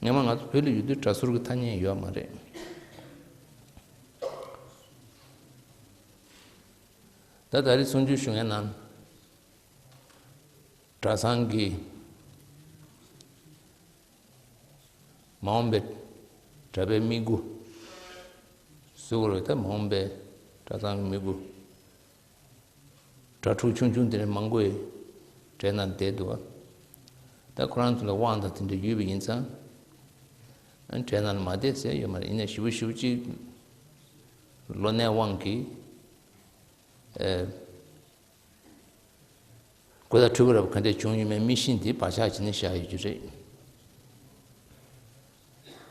སྔོན་མ་ང་ཚོ་བོད་ལ་ཡོད་དུས་གྲྭ་ཟུར་གྱི་ཐ་སྙད་ཡོད་མ་རེད། ད་ད་རེས་གསུང་ཆོས་ཞུ་མཁན་ནང་གྲྭ་ཚང་གི་མ་འོངས་པའི་གྲྭ་པའི་མི་དགུ་ཟེར་དགོས་རེད། ད་མ་འོངས་པའི་གྲྭ་ཚང་གི་མི་དགུ། གྲྭ་ཕྲུག་ཆུང་ཆུང་དེ་འདྲ་མང་པོ་ཡི་གྲལ་ནང་བསྡད་འདུག་པ། ད་ཁོ་རང་ཚོ་ལ་དབང་དང་དེ་འདྲ་ཡོད་པ་ཡིན་ཙང་། ཨ་ནི་གྲལ་ནང་ལ་མ་བསྡད་ཟེར་ཡོད་མ་རེད། ཡིན་ན་ཞེ་པོ་ཞེ་པོ་ཅིག་ལོ་ནའི་དབང་གིས། ཨེ། གོས་དང་ཕྲུ་གུ་རབ་ག་འདྲས་བྱུང་ཡོད་མེད་མི་ཤེས། དེ་བག་ཆགས་བྱས་ནས་བཞག་ཡོད་རྒྱུ་རེད།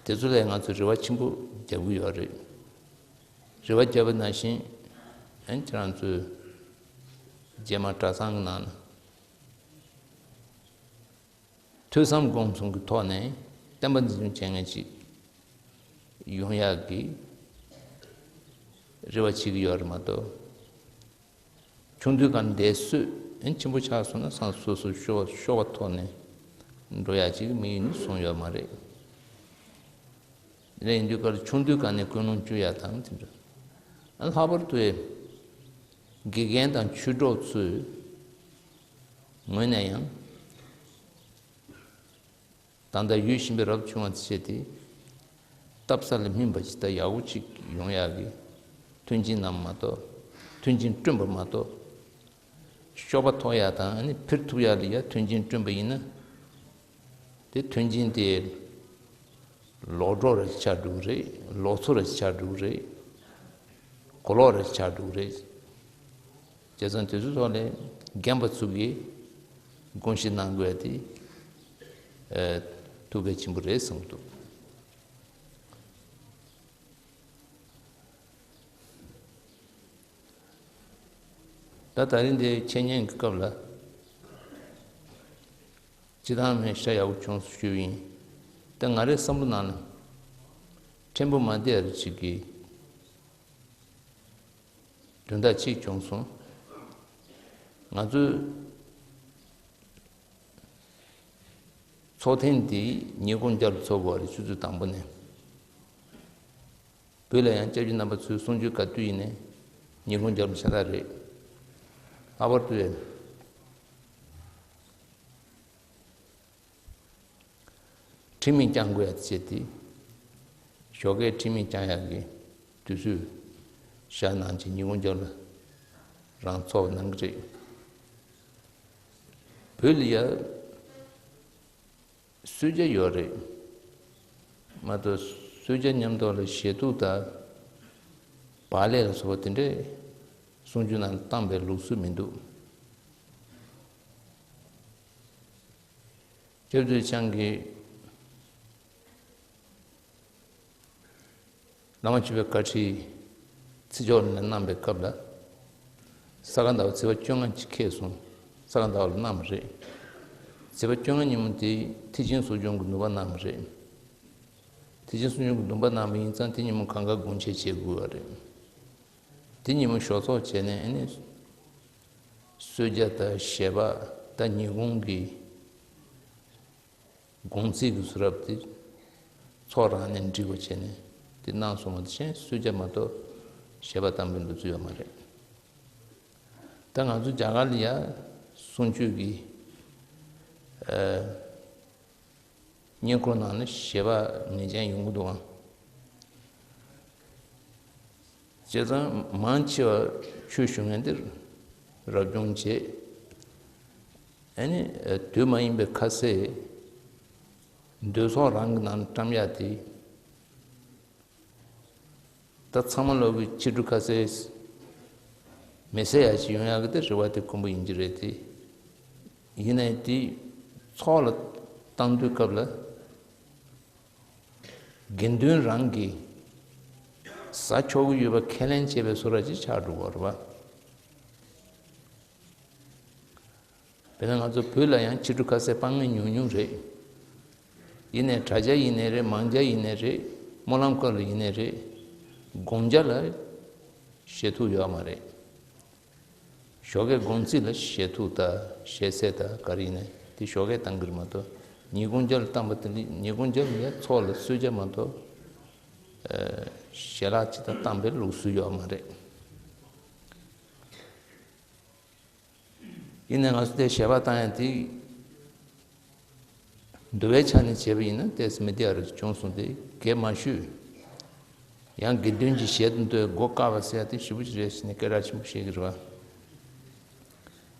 དེ་ཚོ་ལ་ང་ཚོས་རེ་བ་ཆེན་པོ་རྒྱབ་ཀྱི་ཡོད་རེད། རེ་བ་བརྒྱབ་པ་ནང་བཞིན། ཨ་ནི་ཁྱེད་རང་ཚོས་རྗེས་མ་གྲྭ་ཚང་གི་ནང་ལ་ཐོས་བསམ་སྒོམ་གསུམ་གྱི་ཐོག་ནས་བསྟན་པ་འཛིན་སྐྱོང་བྱེད་མཁན་ཅིག་ཡོང་ཡག་གི་རེ་བ་བྱེད་ཀྱི་ཡོད་རེད་མ་གཏོགས། ཆུང་དུས་སྒང་འདས་གསོས་ཨེ་ཆེན་པོ་ཆགས་སོང་ན། སང་སོ་སོ་ཤོར་བ་ཤོར་བ་ཐོག་ནས་འགྲོ་ཡག་ཅིག་དམིགས་ཡུལ་ནི་བཟུང་ཡོད་མ་རེད། དེ་འདྲ་ཡིན་དུས་ཀར་ཆུང་དུས་སྒང་ནས་ཀུན་སློང་བཅོས་ཡག་དང་དེ་འདྲ། ཨ་ལྷག་པར་དུ་ དགེ་རྒན་དང་ཆོས་གྲོགས་ཚོའི་ངོས་ནས་ཡང་། ད་ལྟ་ཡུལ་གཞན་པའི་རབ་བྱུང་བ་བྱས་ཏེ། སྟབས་གསལ་ལ་སྨིན་པ་ཅིག་དང་ཡག་པོ་ཅིག་ཡོང་ཡག་གི་མཐུན་རྐྱེན་རྣམས་མ་གཏོགས། མཐུན་རྐྱེན་བསྐྲུན་པ་མ་གཏོགས། གཤོག་པ་ཐོགས་ཡག་དང་ཨ་ནི་འཕེལ་ཐུབ་ཡག་ལ་ཡ་མཐུན་རྐྱེན་བསྐྲུན་པ་ཡིན་ན། དེ་མཐུན་རྐྱེན་དེ་ལོག་འགྲོ་རེ་ཆགས་འགྲོ་གི་རེད། ལོག་འཚོ་རེ་ཆགས་འགྲོ་གི་རེད། གོ་ལོག་རེ་ཆགས་འགྲོ་གི་རེད། བྱས་ཙང་དེ་ཚོའི་ཐོག་ནས་རྒན་པ་ཚོ་གིས་དགོངས་བཞེས་གནང་དགོས་ཡ་དེ་ཨ་ཐུགས་གལ་ཆེན་པོ་རེད་བསམ་གྱི་འདུག་ད་ད་རིང་འདིའི་འཆད་ཉན་གྱི་སྐབས་ལ། སྤྱིར་བཏང་མི་ཤ་ཡག་པོ་བྱུང་སོང་ཞུས་ཡིན། ད་ང་རའི་བསམ་བློ་ནང་ལ། ཕྲན་བུ་མ་བདེ་བ་ཅིག་གི་དོན་དག་ཅིག་བྱུང་སོང་། ང་ཚོའི་ཚོགས་ཐེངས་འདི་ཉིན་གུང་རྒྱབ་ལ་ཚོགས་དགོས་པ་རེད། ཆུ་ཚོད་དང་པོ་ནས། བོད་ལ་ཡང་སྐྱབས་རྗེ་རྣམ་པ་ཚོའི་གསུང་ཆོས་ག་དུས་ཡིན་ནའི་ཉིན་གུང་རྒྱབ་ལ་ཤ་སྟག་རེད། ལྷག་པར་དུ་ཡང་ཁྲིམས་ཡིག་བསྐྱང་དགོས་ཡ་བྱས་ཏེ། ཞོགས་ཀས་ཁྲིམས་ཡིག་བསྐྱང་ཡག་གི་དུས་ཚོད་བཞག་གནང་བྱས་ཉིན་གུང་རྒྱབ་ལ་རང་ཚོགས་གནང་གི་རེད། བོད་ལ་ཡ། གསོལ་ཇ་ཡོད་རེད། མ་གཏོགས་གསོལ་ཇ་མཉམ་དུ་ལ་ཞལ་ཐུག་དང་། བག་ལེབ་ལ་སོགས་པ་དེ་འདྲས་གསུང་ཆོས་ནང་བཏང་པའི་ལུགས་སྲོལ་མི་འདུག་སྐྱབས་མགོན་ཆེན་གྱིས། བླ་མ་མཆོད་པའི་བཀའ་ཁྲིད་ཚེ་མཆོག་ནས་གནང་པའི་སྐབས་ལ། ས་ག་ཟླ་བ་ཚེས་པ་བཅོ་ལྔ་ཅིག་འཁེལ་སོང་། ས་ག་ཟླ་བ་ལ་གནང་བ་རེད། ཚེས་པ་བཅོ་ལྔ་ཉིན་མོ་དེ་མཐིལ་ཕྱིན་གསོ་སྦྱོང་གི་ནུས་པ་གནང་བ་རེད། མཐིལ་ཕྱིན་གསོ་སྦྱོང་གི་ནུས་པ་གནང་བ་ཡིན་ཙང་དེ་ཉིན་མོ་གང་ག་དགོངས་འཆར་བྱེད་དགོས་པ་རེད། དེ་ཉིན་མོ་ཞོགས་ཚོགས་བྱས་ནས་ཨ་ནི། གསོལ་ཇ་དང་ཞལ་པར་དང་ཉིན་གུང་གི་དགོང་ཚིགས་ཀྱི་གསུང་རབ་དེ་ཚོགས་རང་ནས་འབྲི་དགོས་བྱས་ནས་དེ་གནང་སོང་བ་དེ་བཞིན་གསོལ་ཇ་མ་གཏོགས་ཞལ་པར་བཏང་པའི་ལུགས་སྲོལ་ཡོད་མ་རེད། ད་ང་ཚོ་རྒྱ་གར་ལ་ཡ་གསུང་ཆོས་ཀྱི་ཨ་བསྙེན་བཀུར་གནང་ནས་ཞལ་པར་ངེས་ཅན་ཡོང་གི་འདུག་ཨང་། བྱས་ཙང་མང་ཆེ་བ་ཆོས་ཞུ་མཁན་དེ་རབ་བྱུང་བྱས། ཨ་ནི་དུས་མ་ཡིན་པའི་ཁ་ཟས་སྡོད་ཚོགས་རང་གི་ནང་བཀྲམ་ཡག་དེ། ད་ཚང་མ་ལོག་གི་ཕྱི་དྲོ་ཁ་ཟས་མི་ཟ་ཡག་ཅིག་ཡོང་ཡག་གི་དེ་རེ་བ་དེ་དཀོན་པོ་ཡིན་གྱི་རེད་དེ། ཡིན་ནའི་དེ་ཚོགས་ལ་བཏང་དུས་སྐབས་ལ། དགེ་འདུན་རང་གིས་ཟ་ཆོག་གི་ཡོད་པ་ཁས་ལེན་བྱས་པའི་བཟོ་འདྲ་ཅིག་ཆགས་འགྲོ་གི་རེད་པ། དཔེར་ན་ང་ཚོ་བོད་ལ་ཡང་ཕྱི་དྲོ་ཁ་ཟས་སྤང་མཁན་ཉུང་ཉུང་རེད། ཡིན་ནའི་དྲ་ཇ་ཡིན་ནའི་རེད། མང་ཇ་ཡིན་ནའི་རེད། སྨོན་ལམ་སྐོར་ལ་ཡིན་ནའི་རེད། དགོང་ཇ་ལ་ཞལ་ཐུག་ཡོད་མ་རེད། ཞོགས་ཀའི་དགོང་ཚིགས་ལ་ཞལ་ཐུག་དང་ཞལ་ཟས་དང་ག་རེ་ཡིན་ནའི་དེ་ཞོགས་ཀས་བཏང་གི་རེད་མ་གཏོགས། ཉིན་གུང་ཇ་ལ་བཏང་པ་དེ་ལ་ཉིན་གུང་ཇ་ལ་ཡང་ཚོགས་ལ་གསོལ་ཇ་མ་གཏོགས་ཞལ་ལག་ཅིག་དང་བཏང་པའི་ལུགས་སྲོལ་ཡོད་མ་རེད། ཡིན་ནའི་ང་ཚོ་དེ་ཞལ་པར་བཏང་ཡ་དེ། འདུལ་བའི་ཆ་ནས་བྱས་པ་ཡིན་ན་ཏོག་ཙམ་མི་བདེ་བ་རེ་བྱུང་སོང་སྟེ་གས་མ་ཞུས། ཡང་དགེ་འདུན་གྱི་ཞལ་དུ་འདོན་མགོ་བཀག་པ་ཟེར་ཡ་དེ་ཞེ་པོ་ཅིག་རེད་ཟེར་ནས་སྐད་གྲགས་ཆེན་པོ་བཤད་ཀྱི་རེད་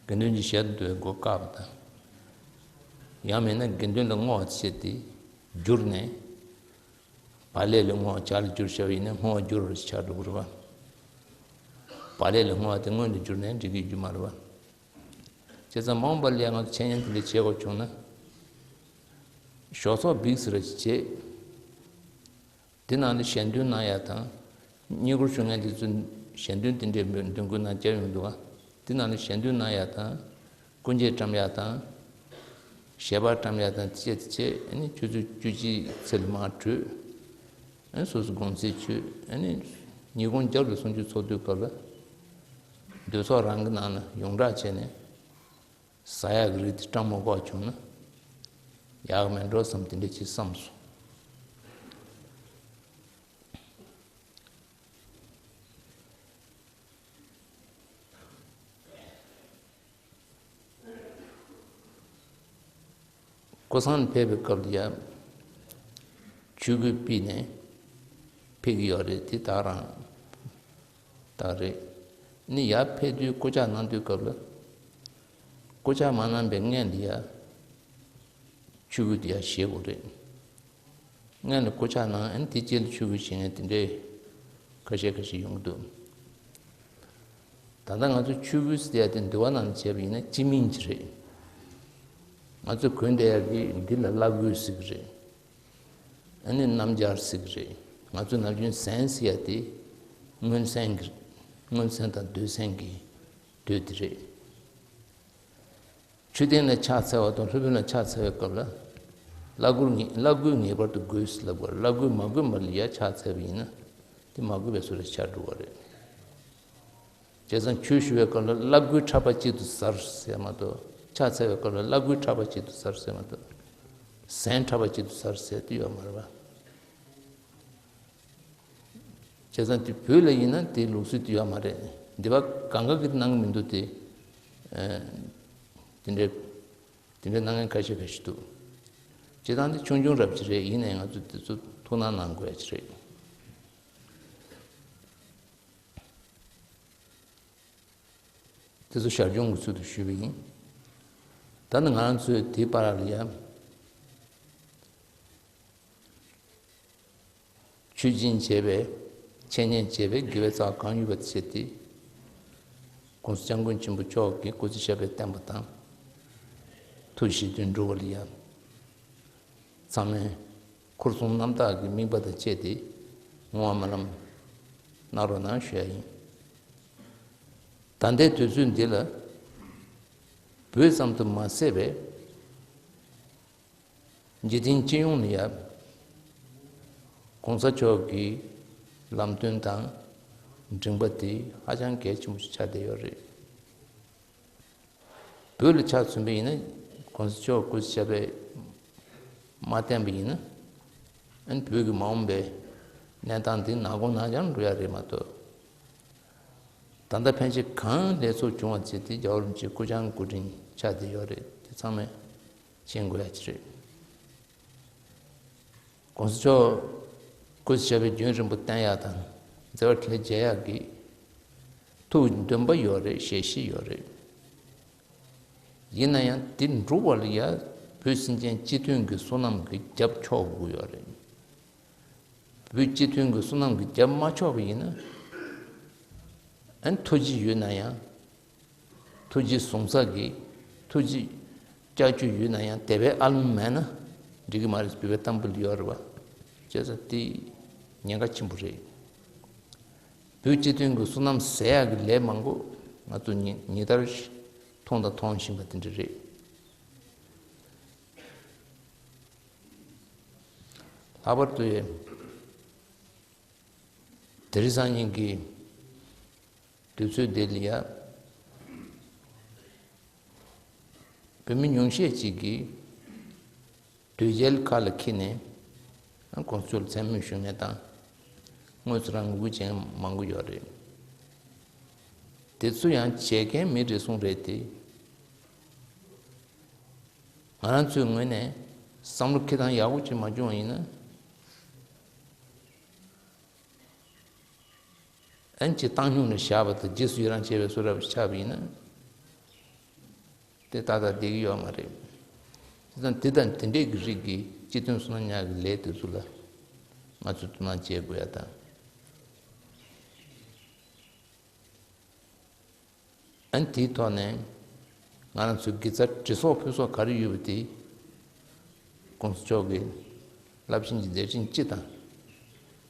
པ། དགེ་འདུན་གྱི་ཞལ་དུ་འདོན་མགོ་བཀག་པ་དང་། ཡང་མིན་ན་དགེ་འདུན་ལ་བསྔོ་བ་བྱས་ཏེ་བསྒྱུར་ནས། བག་ལེབ་ལ་བསྔོ་བ་ཇ་ལ་བསྒྱུར་བྱས་པ་ཡིན་ན་བསྔོ་བ་བསྒྱུར་བ་ཆགས་འགྲོ་གི་རེད་པ། བག་ལེབ་ལ་བསྔོ་བ་དེ་སྔོན་དུ་བསྒྱུར་ནས་འགྲིག་གི་རྒྱུ་མ་རེད་པ། བྱས་ཙང་མ་འོངས་པ་ལ་ཡང་ང་ཚོ་འཆད་ཉན་དེ་འདྲ་བྱེད་དགོས་བྱུང་ན། ཞོགས་ཚོགས་བིག་ཟེར་བ་ཅིག་བྱེད། དེ་ནང་ལ་ཞལ་འདོན་གནང་ཡ་དང་། བསྙེན་བཀུར་ཞུ་མཁན་དེ་ཚོས་ཞལ་འདོན་དེ་འདྲའི་འདོན་དགོས་གནང་བསྐྱར་ཡོང་འདུག་ག་དེ་ནང་ལ་ཞལ་འདོན་གནང་ཡ་དང་། སྐུ་འགྱེད་བཀྲམ་ཡ་དང་། ཞལ་པར་བཀྲམ་ཡ་དང་དེ་བྱས་དེ་བྱས་ཨ་ནི་ཆུ་ཚོད་བཅུ་གཅིག་ཚེ་ལ་མར་བྲོས། ཨ་ནི་སོ་སོ་དགོང་ཚིགས་མཆོད། ཨ་ནི་ཉིན་གུང་རྒྱབ་ལ་གསུང་ཆོས་ཚོགས་དུས་སྐབས་ལ། སྡོད་ཚོགས་རང་གི་ནང་ན་ཡོངས་གྲགས་བྱས་ནས། ཟ་ཡག་གི་རིགས་དེ་བཀྲམ་མ་དགོས་པ་བྱུང་ན། ཡག་མེད་འགྲོ་བསམ་དེ་འདྲ་ཅིག་བསམ་སོང་། སྐུ་སངས་ཕེབས་པའི་སྐབས་ལ་ཡ། ཆོས་གོས་ཕུད་ནས་ཕེབས་ཀྱི་ཡོད་རེད། དེ་དག་རང་དག་རེད། ནི་ཡར་ཕེབས་དུས་སྐུ་ཕྱག་གནང་དུས་སྐབས་ལ། སྐུ་ཕྱག་མ་གནང་པའི་སྔོན་ལ་ཡ། ཆོས་གོས་དེ་ཡ་བཞེས་དགོས་རེད། སྔོན་ལ་སྐུ་ཕྱག་གནང་། ཨ་ནི་དེ་རྗེས་ལ་ཆོས་གོས་བཞེས་མཁན་དེ་འདྲའི་ཁ་ཤས་ཁ་ཤས་ཡོང་གི་འདུག་ད་ལྟ་ང་ཚོ་ཆོས་གོས་ཟེར་ཡ་དེ་འདུལ་བ་ནང་བྱས་པ་ཡིན་ན་སྤྱི་མིང་ཅིག་རེད། ང་ཚོས་གོན་བསྡད་ཡ་གི་འདི་ལ་བླ་གོས་ཟེར་གི་རེད། ཨ་ནི་སྣམ་སྦྱར་ཟེར་གི་རེད། ང་ཚོས་ནམ་རྒྱུན་ཟན་ཟེར་ཡ་དེ་མངོན་ཟན་གི། མངོན་ཟན་དང་འདོད་ཟན་གི་འདོད་དེ་རེད། མཆོད་རྟེན་ལ་ཕྱག་འཚལ་བ་དང་སློབ་དཔོན་ལ་ཕྱག་འཚལ་བའི་སྐབས་ལ། བླ་གོས་ངེས་བླ་གོས་ངེས་པར་དུ་དགོས་ཟེར་ལབ་དགོས། བླ་གོས་མ་གོན་པ་ལ་ཡ་ཕྱག་འཚལ་བ་ཡིན་ན། དེ་མ་གོས་པའི་ཚུལ་ལ་ཆགས་འགྲོ་བ་རེད། བྱས་ཙང་ཆོས་ཞུ་བའི་སྐབས་ལ་བླ་གོས་ཕྲག་པ་གཅིག་ཏུ་གཟར་ཟེར་མ་གཏོགས། ཕྱག་འཚལ་བའི་སྐབས་ལ་བླ་གོས་ཕྲག་པ་གཅིག་ཏུ་གཟར་ཟེར་མ་གཏོགས། ཟན་ཕྲག་པ་གཅིག་ཏུ་གཟར་ཟེར་དེ་ཡོད་མ་རེད་པ། བྱས་ཙང་དེ་བོད་ལ་ཡིན་ན་དེ་ལུགས་སྲོལ་དེ་ཡོད་མ་རེད། འདི་པ་གང་ག་གི་གནང་གི་མི་འདུག་སྟེ། ཨ། དེ་འདྲའི་དེ་འདྲའི་གནང་མཁན་ཁ་ཤས་ཁ་ཤས་འདུག་སྤྱིར་བཏང་དེ་ཆུང་ཆུང་རབ་ཅིག་རེད། ཡིན་ནའི་ང་ཚོས་དེ་ཚོ་ཐུགས་སྣང་གནང་དགོས་ཡ་ཅིག་རེད། དེ་ཚོ་ཞར་བྱུང་གི་ཚུལ་དུ་ཞུས་པ་ཡིན། ད་ནི་ང་རང་ཚོས་དེའི་བར་ལ་ཡ། ཆོས་སྦྱིན་བྱས་པའི། འཆད་ཉན་བྱས་པའི་དགེ་བའི་རྩ་བ་གང་ཡོད་པ་བྱས་ཏེ།༸གོང་ས་༸སྐྱབས་མགོན་ཆེན་པོ་མཆོག་གིས་སྐུ་ཚེ་ཞབས་པད་བརྟན་པ་དང་། ཐུགས་བཞེད་དོན་འགྲུབ་པ་ལ་ཡ། ཚང་མས་འཁོར་གསུམ་རྣམ་དག་གི་དམིགས་པ་དང་བཅས་ཏེ་བསྔོ་བ་སྨོན་ལམ་གནང་རོགས་གནང་ཞུ་ཡ་ཡིན། ད་ལྟའི་དུས་ཚོད་འདི་ལ་བོད་ཙམ་དུ་མ་ཟད་པའི་འཇིག་རྟེན་སྤྱི་ཡོངས་ལ་ཡ་༸གོང་ས་མཆོག་གི་ལམ་སྟོན་དང་འབྲིང་པ་དེ་ཧ་ཅང་གལ་ཆེན་པོ་ཞིག་ཆགས་བསྡད་ཡོད་རེད། བོད་ལ་ཆ་མཚོན་པ་ཡིན་ན། ༸གོང་ས་མཆོག་སྐུ་ཚེ་ཞབས་པད་མ་བརྟན་པ་ཡིན་ན། ཨ་ནི་བོད་ཀྱི་མ་འོངས་པའི་གནས་སྟངས་འདི་ནག་ཁུང་ནག་ཅང་འགྲོ་ཡ་རེད་མ་གཏོགས། ད་ལྟ་ཕན་ཆད་གང་ལེགས་ཚོགས་བྱུང་བ་བྱས་ཏེ་རྒྱལ་བ་རིན་པོ་ཆེ་སྐུ་བཅར་སྐུ་དྲིན་ཆགས་བསྡད་ཡོད་རེད། དེ་ཚང་མས་མཁྱེན་དགོས་ཡ་ཅིག་རེད། ༸གོང་ས་མཆོག་སྐུ་ཚེ་ཞབས་པད་རྒྱུན་རིང་པོ་བརྟན་ཡག་དང་མཛད་པ་འཕྲིན་ལས་རྒྱས་ཡག་གི་ཐུགས་འདུན་པ་ཡོད་རེད། ཞལ་བཞེས་ཡོད་རེད། ཡིན་ན་ཡང་དེ་འགྲུབ་པ་ལ་ཡ་བོད་སེམས་ཅན་སྤྱི་མཐུན་གྱི་བསོད་ནམས་ཀྱི་རྒྱབ་ཕྱོགས་དགོས་ཡོད་རེད། བོད་སྤྱི་མཐུན་གྱི་བསོད་ནམས་ཀྱི་རྒྱབ་མ་ཕྱོགས་པ་ཡིན་ན། ཨ་ནི་ཐུགས་རྗེ་ཡོད་ན་ཡང་། ཐུགས་རྗེ་བཟུང་ས་གི་ཐུགས་རྗེ་ལྕགས་ཀྱུ་ཡོད་ན་ཡང་དད་པའི་ཨ་ལོང་མེད་ན་འགྲིག་གི་མ་རེད། བོད་པའི་གཏམ་དཔེ་ལ་ཡོད་རེད་པ། བྱས་ཙང་དེ་ཉེན་ཁ་ཆེན་པོ་རེད། བོད་སྤྱི་མཐུན་གྱི་བསོད་ནམས་ཟད་ཡག་གི་ལས་མང་པོ་ང་ཚོ་ཉིན་ཉིན་ལྟར་མཐོང་དང་མཐོང་བཞིན་པ་དེ་འདྲ་རེད། ལྷག་པར་དུ་དེ་རིང་སང་ཉིན་གྱི་དུས་ཚོད་འདི་ལ་ཡ། བོད་མི་ཉུང་ཤས་ཅིག་གིས་དོལ་རྒྱལ་ཁ་ལ་འཁྱེར་ནས་༸གོང་ས་མཆོག་ལ་མཚན་སྨོད་ཞུ་མཁན་དང་། དངོས་སུ་རང་ངོ་རྒོལ་བྱེད་མཁན་མང་པོ་ཡོད་རེད། དེ་ཚོ་ཡང་བྱེད་མཁན་མི་རེ་ཟུང་རེད་དེ། ང་རང་ཚོའི་ངོས་ནས་བསམ་བློ་འཁྱེར་སྟངས་ཡག་པོ་ཅིག་མ་བྱུང་བ་ཡིན་ན། ཨན་ཅི་བཏང་སྙོམས་ནས་བཞག་པ་དང་རྗེས་སུ་ཡི་རང་བྱས་པའི་བཟོ་འདྲ་ཆགས་པ་ཡིན་ན། དེ་ཏག་ཏག་བསྡད་ཀྱི་ཡོད་མ་རེད། དེ་དང་དེ་དང་དེ་འདྲས་ཀྱི་རིགས་ཀྱི་སྤྱི་མཐུན་བསོད་ནམས་ཉག་གི་ལས་དེ་ཚོ་ལ་ང་ཚོས་དོ་སྣང་བྱེད་དགོས་ཡ་དང་། ཨན་དེའི་ཐོག་ནས་ང་རང་ཚོའི་དགེ་རྩ་དྲི་སོགས་ཕུལ་སོགས་ག་རེ་ཡོད་པ་དེ། ༸གོང་ས་མཆོག་གི་རླབས་ཆེན་གྱི་མཛད་འཕྲིན་སྤྱི་དང་།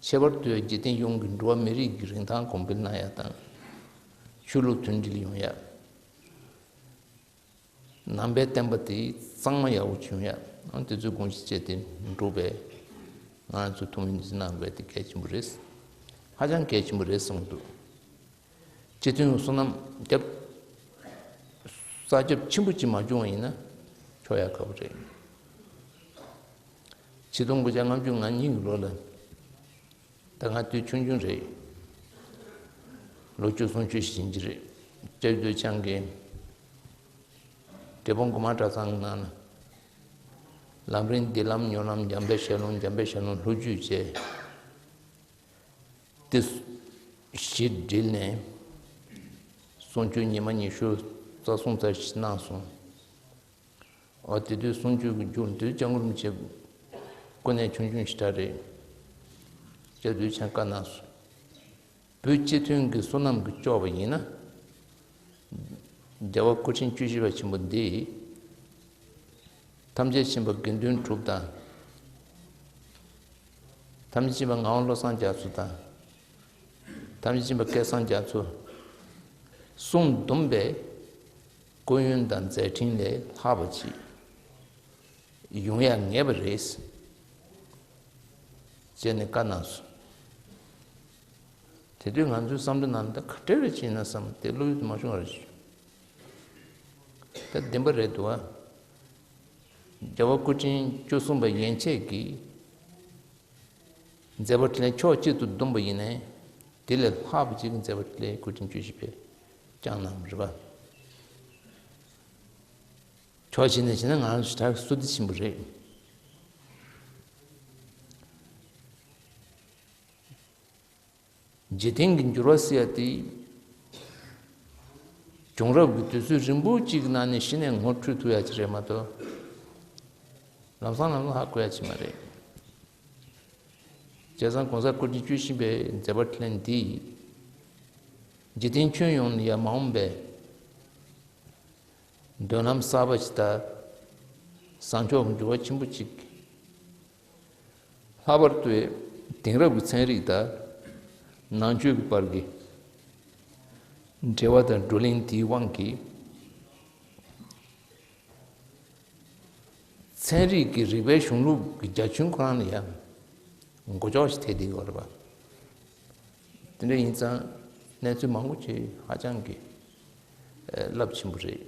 ཁྱད་པར་དུ་འཇིག་རྟེན་ཡོངས་ཀྱི་འགྲོ་བ་མི་རིགས་ཀྱི་རིན་ཐང་གོང་འཕེལ་གནང་ཡ་དང་། ཆོས་ལུགས་མཐུན་སྒྲིལ་ཡོང་ཡ། ནང་པའི་བསྟན་པ་དེ་གཙང་མ་ཡག་པོ་བྱུང་ཡ། ཨང་དེ་ཚོའི་དགོངས་གཞི་བཅས་དེ་འགྲུབ་པའི་ང་རང་ཚོ་ཐུགས་སྨོན་འདི་གནང་དགོས་དེ་གལ་ཆེན་པོ་རེད། ཧ་ཅང་གལ་ཆེན་པོ་རེད་བསམ་གྱི་འདུག་སྤྱི་མཐུན་བསོད་ནམས་རྒྱབ་ས་རྒྱབ་ཆེན་པོ་ཅིག་མ་བྱུང་བ་ཡིན་ན་ཆོག་ཡ་ཁག་པོ་རེད། ཆིག་སྟོང་དགུ་བརྒྱ་ལྔ་བཅུ་ང་གཉིས་ཀྱི་ལོ་ལ། ད་ང་དུས་ཆུང་ཆུང་རེད། ལོ་བཅུ་གསུམ་བཅུ་བཞི་ཡིན་གྱི་རེད། སྐྱབས་རྗེ་རྡོ་རྗེ་འཆང་གིས་འབྲས་སྤུངས་སྒོ་མང་གྲྭ་ཚང་གི་ནང་ན་ ལམ་རིམ་བདེ་ལམ་མྱུར་ལམ། འཇམ་དཔལ་ཞལ་ལུང་། འཇམ་དཔལ་ཞལ་ལུང་ལྷུ་བཅུ་བཅས། དེ་བཞི་བསྒྲིལ་ནས་གསུང་ཆོས་ཉི་མ་ཉི་ཤུ་རྩ་གསུམ་ཙམ་ཞིག་གནང་སོང་། འོ་དེ་དུས་གསུང་ཆོས་ཀྱི་མཇུག་དུས་ལྕང་གུ་རིན་པོ་ཆེ་སྐུ་ནས་ཆུང་ཆུང་ཞིག་འདྲ་རེད། སྐྱབས་འདུལ་ཆེན་བཀའ་གནང་སོང་། བོད་སྤྱི་མཐུན་གྱི་བསོད་ནམས་ཀྱིས་ལྕོགས་པ་ཡིན་ན། རྒྱལ་བ་སྐུ་ཕྲེང་བཅུ་བཞི་པ་ཆེན་པོ་འདི། ཐམས་ཅད་མཁྱེན་པ་དགེ་འདུན་གྲུབ་དང་། ཐམས་ཅད་མཁྱེན་པ་ངག་དབང་བློ་བཟང་རྒྱ་མཚོ་དང་། ཐམས་ཅད་མཁྱེན་པ་སྐལ་བཟང་རྒྱ་མཚོ། གསུང་འདུམ་པའི་སྐུ་ཡོན་དང་མཛད་འཕྲིན་ལས་ལྷག་པ་ཅིག་ཡོང་ཡ་ངེས་པ་རེད། ཅེས་ནས་བཀའ་གནང་སོང་། དེ་དུས་ང་ཚོའི་བསམ་བློ་ནང་ད་ག་འདྲ་རེ་བྱས་ན་བསམ་དེ་བློ་ཡུལ་དུ་མ་ཤོང་བ་རེད། ད་བདེན་པ་རེད་འདུག་ཨ། རྒྱལ་བ་སྐུ་ཕྲེང་བཅུ་གསུམ་པ་ཡན་ཆད་ཀྱིས་མཛད་པ་འཕྲིན་ལས་ཕྱོགས་གཅིག་ཏུ་བསྡོམས་པ་ཡིན་ནའི། དེ་ལས་ལྷག་པ་ཅིག་གི་མཛད་པ་འཕྲིན་ལས་སྐུ་ཕྲེང་བཅུ་བཞི་པས་བསྐྱངས་གནང་བ་རེད་པ། ཕྱོགས་གཅིག་ནས་བྱས་ན་ང་རང་ཚོ་ཞེ་དྲག་བསོད་བདེ་ཆེན་པོ་རེད། འཇིག་རྟེན་གྱི་འགྱུར་བ་ཟེར་ཡ་དེ། བྱུང་རབས་ཀྱི་དུས་ཚོད་རིང་པོ་གཅིག་གི་ནང་ནས་གཞི་ནས་ངོ་འཕྲོད་ཐུབ་ཡ་ཅིག་རེད་མ་གཏོགས། ལམ་སང་ལམ་སང་ཧ་གོ་ཡ་ཅིག་མ་རེད། བྱས་ཙང་གོང་ས་སྐུ་ཕྲེང་བཅུ་བཞི་པའི་མཛད་པ་འཕྲིན་ལས་འདི། འཇིག་རྟེན་ཁྱོན་ཡོངས་ནས་ཡ་མ་འོངས་པའི་མདུན་ལམ་གསར་པ་ཞིག་དང་། བཟང་ཕྱོགས་ཀྱི་འགྱུར་བ་ཆེན་པོ་གཅིག་ལྷག་པར་དུ་དེང་རབས་ཀྱི་ཚན་རིག་དང་ནང་ཆོས་ཀྱི་བར་གྱི་འབྲེལ་བ་དང་བགྲོ་གླེང་དེའི་དབང་གིས། ཚན་རིག་གི་རིག་པའི་གཞུང་ལུགས་ཀྱི་རྒྱ་ཁྱོན་ཁོ་རང་ལ་ཡང་མགོ་ལྕོག་ཞིག་ཐེབས་བསྡད་ཡོད་རེད་པ། དེ་འདྲ་ཡིན་ཙང་གནས་ཚུལ་མང་པོ་ཅིག་ཧ་ཅང་གི་རླབས་ཆེན་པོ་རེད།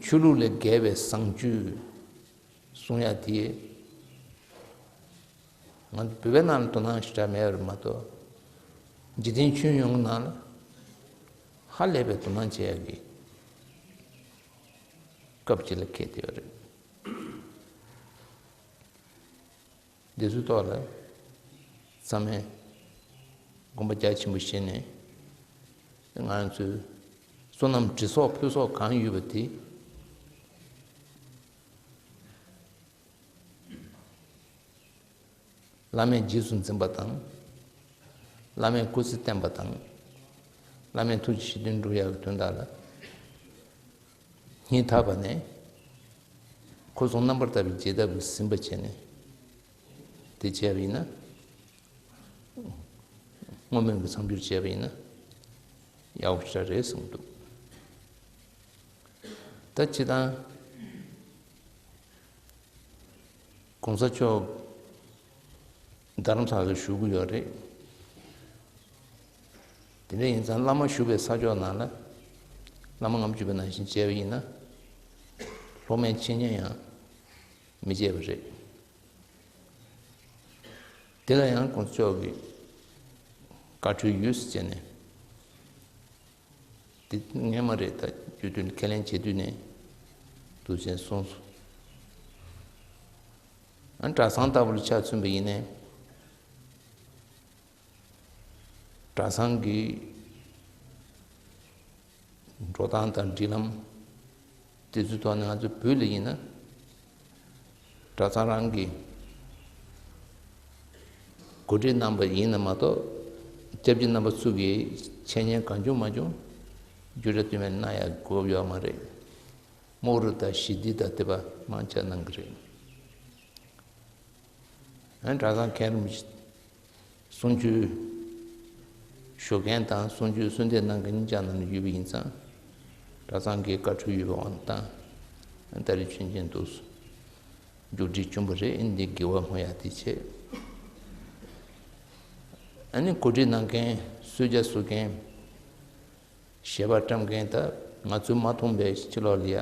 ཆོས་ལུགས་ལས་བརྒལ་བའི་བཟང་སྤྱོད་གསུང་ཡ་དེ། ང་ཚོ་བོད་པའི་ནང་ལ་དོ་སྣང་ཞེ་དྲག་མེད་པ་རེད་མ་གཏོགས། འཇིག་རྟེན་ཁྱོན་ཡོངས་ནང་ལ་ཧ་ལས་པའི་དོ་སྣང་བྱེད་ཡ་གི་སྐབས་ཅིག་ལ་འཁེལ་བསྡད་ཡོད་རེད། འདི་ཚོའི་ཐོག་ལ་ཚང་མས་དགོངས་པ་རྒྱ་ཆེན་པོ་བཞེས་ནས། ང་ཚོའི་བསོད་ནམས་དྲི་སོགས་ཕུན་ཚོགས་གང་ཡོད་པ་དེ། བླ་མས་རྗེས་སུ་འཛིན་པ་དང་། བླ་མས་སྐུ་ཚེ་བརྟན་པ་དང་། བླ་མའི་ཐུགས་ཀྱི་བཞེད་དོན་འགྲུབ་ཡག་གི་དོན་དག་ལ། སྙིང་ཐག་པ་ནས་སྐུ་གསུང་རྣམ་པར་དག་པའི་རྒྱས་བཏབ་ཀྱིས་ཟིན་པ་བྱས་ནས། དེ་བྱས་པ་ཡིན་ན། བསྔོ་སྨོན་གྱི་མཚམས་སྦྱོར་བྱས་པ་ཡིན་ན། ཡག་པོ་ཞེ་དྲག་རེད་བསམ་གྱི་འདུག་ད་སྤྱིར་བཏང་། གོང་ས་མཆོག་རྡ་རམ་ས་ལར་བཞུགས་ཀྱི་ཡོད་རེད། དེ་འདྲ་ཡིན་ཙང་བླ་མ་བཞུགས་པའི་ས་ཕྱོགས་ནང་ལ་བླ་མ་ལྔ་བཅུ་པ་ནང་བཞིན་བྱས་པ་ཡིན་ན། སློབ་མའི་འཆད་ཉན་ཡང་མི་བརྗེད་པ་རེད། དེ་ལ་ཡང་གོང་ས་མཆོག་གིས་བཀའ་འཁྲོལ་ཡོད་ཟེར་བྱས་ནས། དེ་ངས་མ་རེད། ད་རྒྱུ་མཐུན་ཁས་ལེན་བྱེད་དུས་ནས་འདུག་ཅེས་གསུངས་སོང་། ཨ་གྲྭ་ཚང་ལྟ་བུ་ལ་ཆ་མཚོན་པ་ཡིན་ནའི། གྲྭ་ཚང་གི་འགྲོ་སྟངས་དང་སྒྲིག་ལམ་དེ་ཚོའི་ཐོག་ནས་ང་ཚོ་བོད་ལ་ཡིན་ན། གྲྭ་ཚང་རང་གི་གོ་སྒྲིག་གནང་པ་ཡིན་ན་མ་གཏོགས། སྐྱབས་རྗེ་རྣམ་པ་ཚོ་གིས་འཆད་ཉན་གང་བྱུང་མ་བྱུང་རྒྱུད་གྲྭ་བསྟུད་མར་གནང་ཡག་དགོས་ཡོད་མ་རེད། རྨོག་རུ་དང་ཞི་བདེ་དང་དེ་པ་མང་ཆེ་གནང་གི་རེད། ཨ་གྲྭ་ཚང་མཁན་རིན་པོ་ཆེ་གསུང་ཆོས་ཞུ་མཁན་དང་གསུང་ཆོས་གསོལ་འདེབས་གནང་མཁན་གཉིས་ཆ་ནང་ནས་ཡོད་པ་ཡིན་ཙང་། གྲྭ་ཚང་གི་བཀའ་འཁྲོལ་ཡོད་པའི་དབང་དུ་བཏང་། ད་རེས་ཆོས་མཇལ་འདུག་མཇུག་སྒྲིལ་བྱུང་བ་རེད། འདི་དགེ་བ་སྨོན་ཡག་དེ་བྱས། ཨ་ནི་གོ་སྒྲིག་གནང་མཁན། གསོལ་ཇ་བསུ་མཁན། ཞལ་པར་བཀྲམ་མཁན། ད་ང་ཚོས་མ་མཐོང་པའི་ཕྱི་ལོགས་ལ་ཡ་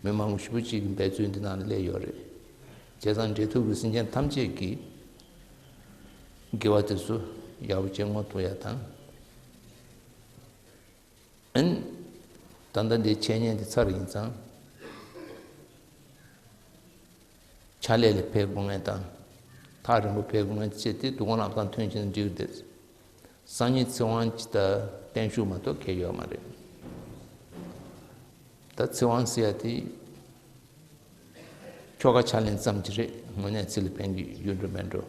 མི་མང་པོ་ཞེ་པོ་ཅིག་གིས་འབད་བརྩོན་འདི་ནང་ལ་སླེབས་ཡོད་རེད། བྱས་ཙང་འབྲེལ་ཐོགས་ཀྱི་སེམས་ཅན་ཐམས་ཅད་ཀྱིས་དགེ་བ་དེ་ཚོ་ཡག་པོ་ཅིག་བསྔོ་ཐུབ་ཡ་དང་། ཨན། ད་ལྟ་འདི་འཆད་ཉན་འདི་ཚར་ཡིན་ཙང་། ཕྱག་ལས་ལ་ཕེབས་དགོས་ངེས་དང་། ཐག་རིང་པོ་ཕེབས་དགོས་ངེས་བྱས་ཏེ་དུས་འཁོར་ལམ་སང་ཐོན་ཕྱིན་འགྲིག་སྟེ། སང་ཉིན་ཚེ་དབང་སྤྱི་དང་བརྟན་བཞུགས་མ་གཏོགས་གལ་ཡོད་མ་རེད། ད་ཚེ་དབང་ཟེར་ཡ་དེ་ཁྱོ་ག་ཕྱག་ལེན་ཙམ་གྱི་རེད། དངོས་གནས་ཚེ་ལ་ཕན་གྱི་ཡོད་འགྲོ་མེད་འགྲོ་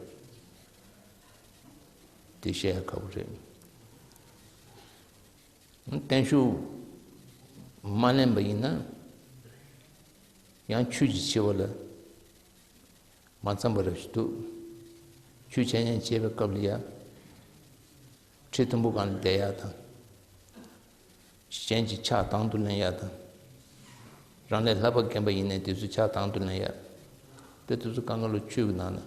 དེ་བཤད་ཡ་ཁག་པོ་རེད། བརྟན་བཞུགས་མ་ལེན་པ་ཡིན་ན་ཡང་ཆོས་ཀྱི་ཆེ་བ་ལ་མ་འཚམ་པ་རབ་ཞིག་འདུག་ཆོས་འཆད་ཉན་བྱེད་པའི་སྐབས་ལ་ཡ། ཁྲི་མཐོན་པོ་སྒང་ལ་བསྡད་ཡག་དང་། གཞན་གྱི་ཕྱག་དང་དུ་ལེན་ཡག་དང་། རང་ལས་ལྷག་པ་རྒན་པ་ཡིན་ནའི་དེ་ཚོའི་ཕྱག་དང་དུ་ལེན་ཡག་དེ་དེ་ཚོ་གང་ག་ལོ་ཆོས་ཀྱི་ནང་ན་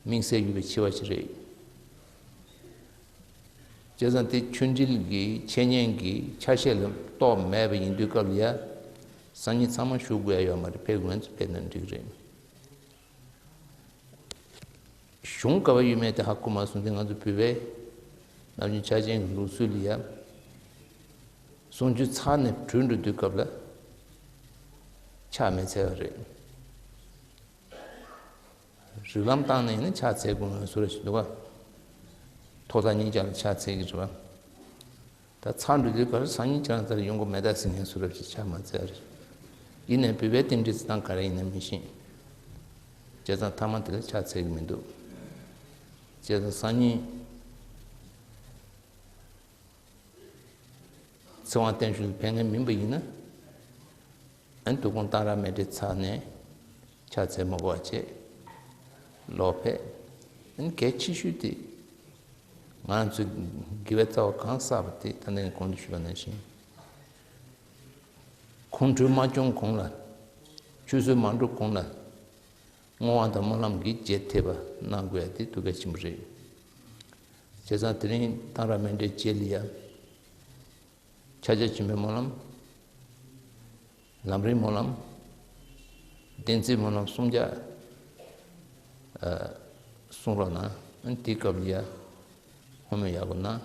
དམིགས་བསལ་ཡོད་པའི་ཆེ་བ་ཞིག་རེད། བྱས་ཙང་དེ་ཆོས་འབྲེལ་གྱི་འཆད་ཉན་གྱི་ཆ་ཤས་ལ་གཏོགས་མེད་པ་ཡིན་དུས་སྐབས་ལ་ཡ། སང་ཉིན་ཚང་མ་བཞུགས་དགོས་ཡ་ཡོད་མ་རེད། ཕེབས་དགོས་ན་ཕེབས་ན་འགྲིག་རེད། གཞུང་ག་བ་ཡོད་མེད་དེ་ཧ་གོ་མ་སོང་སྟེ། ང་ཚོ་བོད་པའི་ནམ་རྒྱུན་ཆ་ཅན་གྱི་ལུགས་སྲོལ་ལ་ཡ། གསུང་ཆོས་ཚར་ནས་གྲོལ་འགྲོ་དུས་སྐབས་ལ་ཕྱག་མི་འཚལ་བ་རེད། རིགས་ལམ་བཏང་ནས་ཡིན་ན་ཕྱག་འཚལ་དགོས་ངེས་བཟོ་འདྲ་ཞིག་འདུག་ག་ཐོག་མཐའ་གཉིས་ཆར་ལ་ཕྱག་འཚལ་གྱི་རེད་བ། ད་ཚར་འགྲོ་དུས་ག་རེ་སང་ཉིན་ཁྱེད་རང་ཚོར་ཡོང་གི་མེད་ད་ཟེར་ངེས་བཟོ་འདྲ་ཞིག་ཕྱག་མ་འཚལ་བ་རེད། ཡིན་ནའི་བོད་པའི་རྟེན་འབྲེལ་བརྩི་སྟངས་ག་རེ་ཡིན་ན་མི་ཤེས། བྱས་ཙང་མཐའ་མ་དེ་ལ་ཕྱག་འཚལ་གྱི་མི་འདུག་བྱས་ཙང་སང་ཉིན་ཚེ་དབང་བརྟན་བཞུགས་ལ་ཕེབས་མཁན་མིན་པ་ཡིན་ན། ཨན་དུས་འཁོར་གཏང་རག་མཎྜལ་ཚར་ནས་ཕྱག་འཚལ་མ་དགོས་པ་བྱས། ལོག་ཕེབས། ཨན་གལ་ཆེ་ཤོས་དེ་ང་ཚོས་དགེ་བའི་རྩ་བ་གང་བསགས་པ་དེ་ད་ནས་གོང་དུ་ཞུས་པ་ནང་བཞིན། ཁོང་ཁྲོ་མ་བྱུང་གོང་ལ། ཆུད་ཟོས་མ་འགྲོ་གོང་ལ། བསྔོ་བ་དང་སྨོན་ལམ་གྱི་རྒྱས་ཐེབས་པ་གནང་དགོས་ཡ་དེ་ཐུགས་གལ་ཆེན་པོ་རེད། བྱས་ཙང་དེ་རིང་གཏང་རག་མཎྜལ་རྗེས་ལ་ཡ། ཕྱག་རྒྱ་ཆེན་པོའི་སྨོན་ལམ། ལམ་རིམ་སྨོན་ལམ། བདེན་ཚིག་སྨོན་ལམ་གསུམ་རྒྱག་གསུང་རོགས་གནང་། དེའི་སྐབས་ལ་ཡ། ཧོ་མོ་ཡག་པོ་གནང་།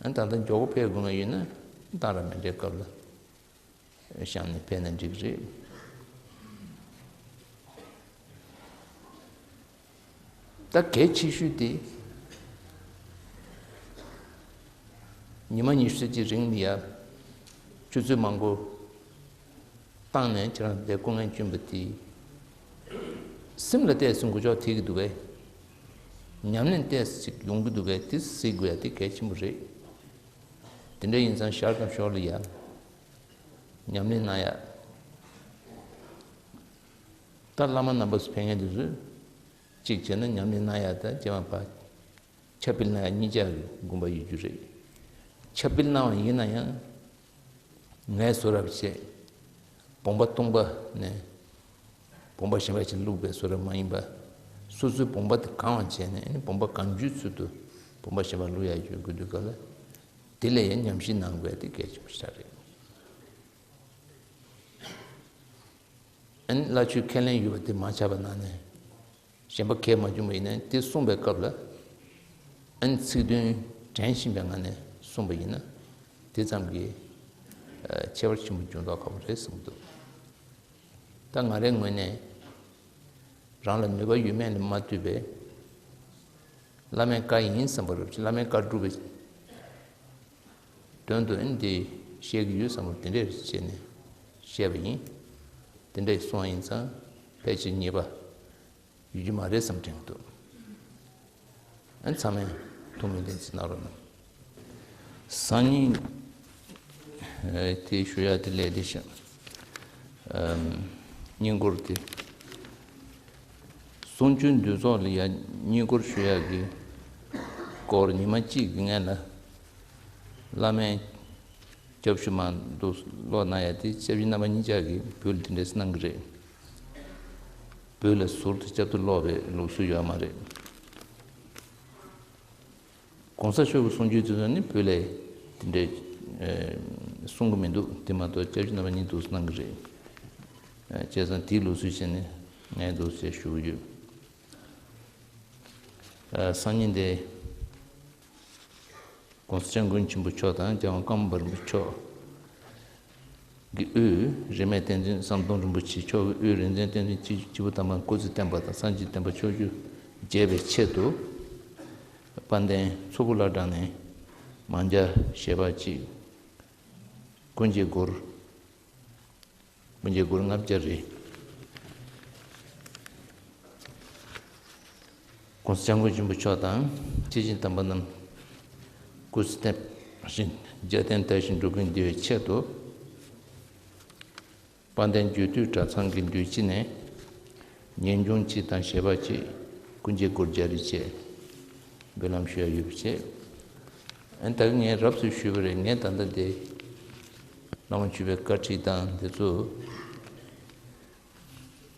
ད་ལྟ་མགྱོགས་པོ་ཕེབས་དགོས་ངེས་ཡོད་ན་གཏང་རག་མཎྜལ་སྐབས་ལ། བཤམས་ནས་ཕེབས་ན་འགྲིག་གི་རེད། ད་གལ་ཆེ་ཤོས་དེ། ཉི་མ་ཉི་ཤུ་རྩ་གཅིག་རིང་ལ་ཡ། ཆུ་ཚོད་མང་པོ་བཏང་ནས་ཁྱེད་རང་དེ་སྐུ་ངལ་བསྐྱོན་པ་དེ། སེམས་ལ་ཏོག་ཙམ་འགུལ་སྐྱོད་ཐེབས་ཀྱི་འདུག་གས། ཉམས་ལེན་ཏོག་ཙམ་ཅིག་ཡོང་གི་འདུག་གས། དེ་གཟིགས་དགོས་ཡ་དེ་གལ་ཆེན་པོ་རེད། དེ་འདྲ་ཡིན་ཙང་ཞར་དང་ཞོར་ལ་ཡ། ཉམས་ལེན་གནང་ཡ། ད་བླ་མ་རྣམ་པ་ཚོ་ཕེབས་མཁན་དེ་ཚོས་གཅིག་བྱས་ན་ཉམས་ལེན་གནང་ཡ་དང་རྗེས་མ་ཕར་ཕྱག་དཔེ་གནང་ཡ་གཉིས་ཆ་གི་དགོངས་པ་ཡོད་རྒྱུ་རེད། ཕྱག་དཔེ་གནང་བ་ཡིན་ན་ཡང་ངལ་གསོ་རབས་བྱས། བུམ་པ་སྟོང་པ་ནས་བུམ་པ་གཞན་པ་ཞིག་བླུགས་པའི་བཟོ་འདྲ་མ་ཡིན་པ། སོ་སོའི་བུམ་པ་དེ་གང་བ་བྱས་ནས་ཨ་ནི་བུམ་པ་གང་བྱོའི་ཚུལ་དུ་བུམ་པ་གཞན་པ་བླུགས་ཡ་ཡོད་དགོས་དུས་ག་ལ། དེ་ལ་ཡང་ཉམས་ཞིབ་གནང་དགོས་ཡ་དེ་གལ་ཆེན་པོ་ཞིག་རེད། ཨ་ནི་བླ་མཆོད་ཁས་ལེན་ཡོད་པ་དེ་མ་ཆག་པ་གནང་ནས། གཞན་པ་གས་མ་བྱུང་བ་ཡིན་ན་དེ་གསུངས་པའི་སྐབས་ལ། ཨ་ནི་ཚིག་དོན་དྲན་བཞིན་པའི་ངང་ནས་གསུངས་པ་ཡིན་ན། དེ་ཙམ་གྱིས་ཨ་ཁྱད་པར་ཆེན་པོ་འབྱུང་མདོག་ཁ་པོ་རེད་བསམ་གྱི་འདུག་ད་ང་རའི་ངོས་ནས་རང་ལ་ནུས་པ་ཡོད་མེད་ལ་མ་ལྟོས་པའི་བླ་མའི་བཀའ་ཡིན་བསམ་པ་རེད། བླ་མའི་བཀའ་སྒྲུབ་པའི་དོན་དུ་ཨ་ནི་འདི་བཤད་ཀྱི་ཡོད་བསམ་པ་དེ་འདྲས་བྱས་ནས་བཤད་པ་ཡིན། དེ་འདྲས་སོང་བ་ཡིན་ཙང་ཕལ་ཆེར་ཉེས་པ་ཡོད་ཀྱི་མ་རེད་བསམ་དྲན་གྱི་འདུག་ཨ་ཚང་མས་ཐུགས་སྨོན་བདེན་ཚིག་གནང་རོགས་གནང་། སང་ཉིན་ཨ་དེ་ཞུ་ཡ་དེ་ལས་དེ་བཞིན་ཨམ་བསྙེན་བཀུར་དེ། གསུང་ཆོས་འདུས་ཚོགས་ལ་ཡ་བསྙེན་བཀུར་ཞུ་ཡ་གི་སྐོར་ཉི་མ་གཅིག་གི་སྔོན་ལ་བླ་མའི་སྐྱབས་ཞུ་མ་འདུག་ཀློག་གནང་ཡ་དེ་སྐྱབས་རྗེ་རྣམ་པ་གཉིས་ཆ་གིས་བོད་ལ་དེ་འདྲས་གནང་གི་རེད། བོད་ལ་ཟུར་དུ་བསྐྱར་དུ་ཀློག་པའི་ལུགས་སྲོལ་ཡོད་མ་རེད། གོང་ས་མཆོག་གི་གསུང་ཆོས་དེ་ཚོ་ནི་བོད་ལ་དེ་འདྲས་ཨེ་གསུང་གི་མི་འདུག་དེ་མ་གཏོགས་སྐྱབས་རྗེ་རྣམ་པ་གཉིས་འདུག་གནང་གི་རེད། ཨེ་བྱས་ཙང་དེའི་ལུགས་སྲོལ་བྱས་ནས་ངས་འདུག་ཅེས་ཞུ་གི་ཡོད། ཨེ་སང་ཉིན་དེ། ༸གོང་ས་༸སྐྱབས་མགོན་ཆེན་པོ་མཆོག་དང་༸རྒྱལ་དབང་ཀརྨ་པ་རིན་པོ་ཆེ་མཆོག་ གི་དབུས་རིས་མེད་བསྟན་འཛིན་ཟམ་གདོང་རིན་པོ་ཆེ་མཆོག་གི་དབུས་རིག་འཛིན་བསྟན་འཛིན་སྤྱི་སྤྱི་བོ་དམ་པ་སྐུ་ཚེ་བརྟན་པ་དང་སངས་རྒྱས་བསྟན་པ་ཕྱོགས་བཅུར་རྒྱས་པའི་ཆེད་དུ། དཔལ་ལྡན་མཚོ་ཕུ་བླ་བྲང་ནས་མང་ཇ་ཞལ་འབག་གཅིག་ཀུན་མཁྱེན་སྒོར། ཀུན་མཁྱེན་སྒོར་ལྔ་བརྒྱ་རེད། ༸གོང་ས་༸སྐྱབས་མགོན་ཆེན་པོ་མཆོག་དང་སྐྱེས་ཆེན་དམ་པ་རྣམས་སྐུ་ཚེ་བརྟན་ཞིང་རྒྱལ་བསྟན་དར་ཞིང་འགྲོ་ཀུན་བདེ་བའི་ཆེད་དུ། དཔལ་ལྡན་རྒྱུད་སྟོད་གྲྭ་ཚང་གི་འདུས་སྤྱི་ནས་ཉིན་གུང་གཅིག་དང་ཞལ་འབག་གཅིག་ཀུན་མཁྱེན་སྒོར་བརྒྱ་རེ་བཅས་འབུལ་ལམ་ཞུ་ཡ་ཡོད་པ་བཅས། ཨ་ནི་ད་གིན་ངས་རབ་ཏུ་ཞུས་པ་རེད། ངས་ད་ལྟ་དེ་བླ་མ་མཆོད་པའི་བཀའ་ཁྲིད་དང་དེ་ཚོ་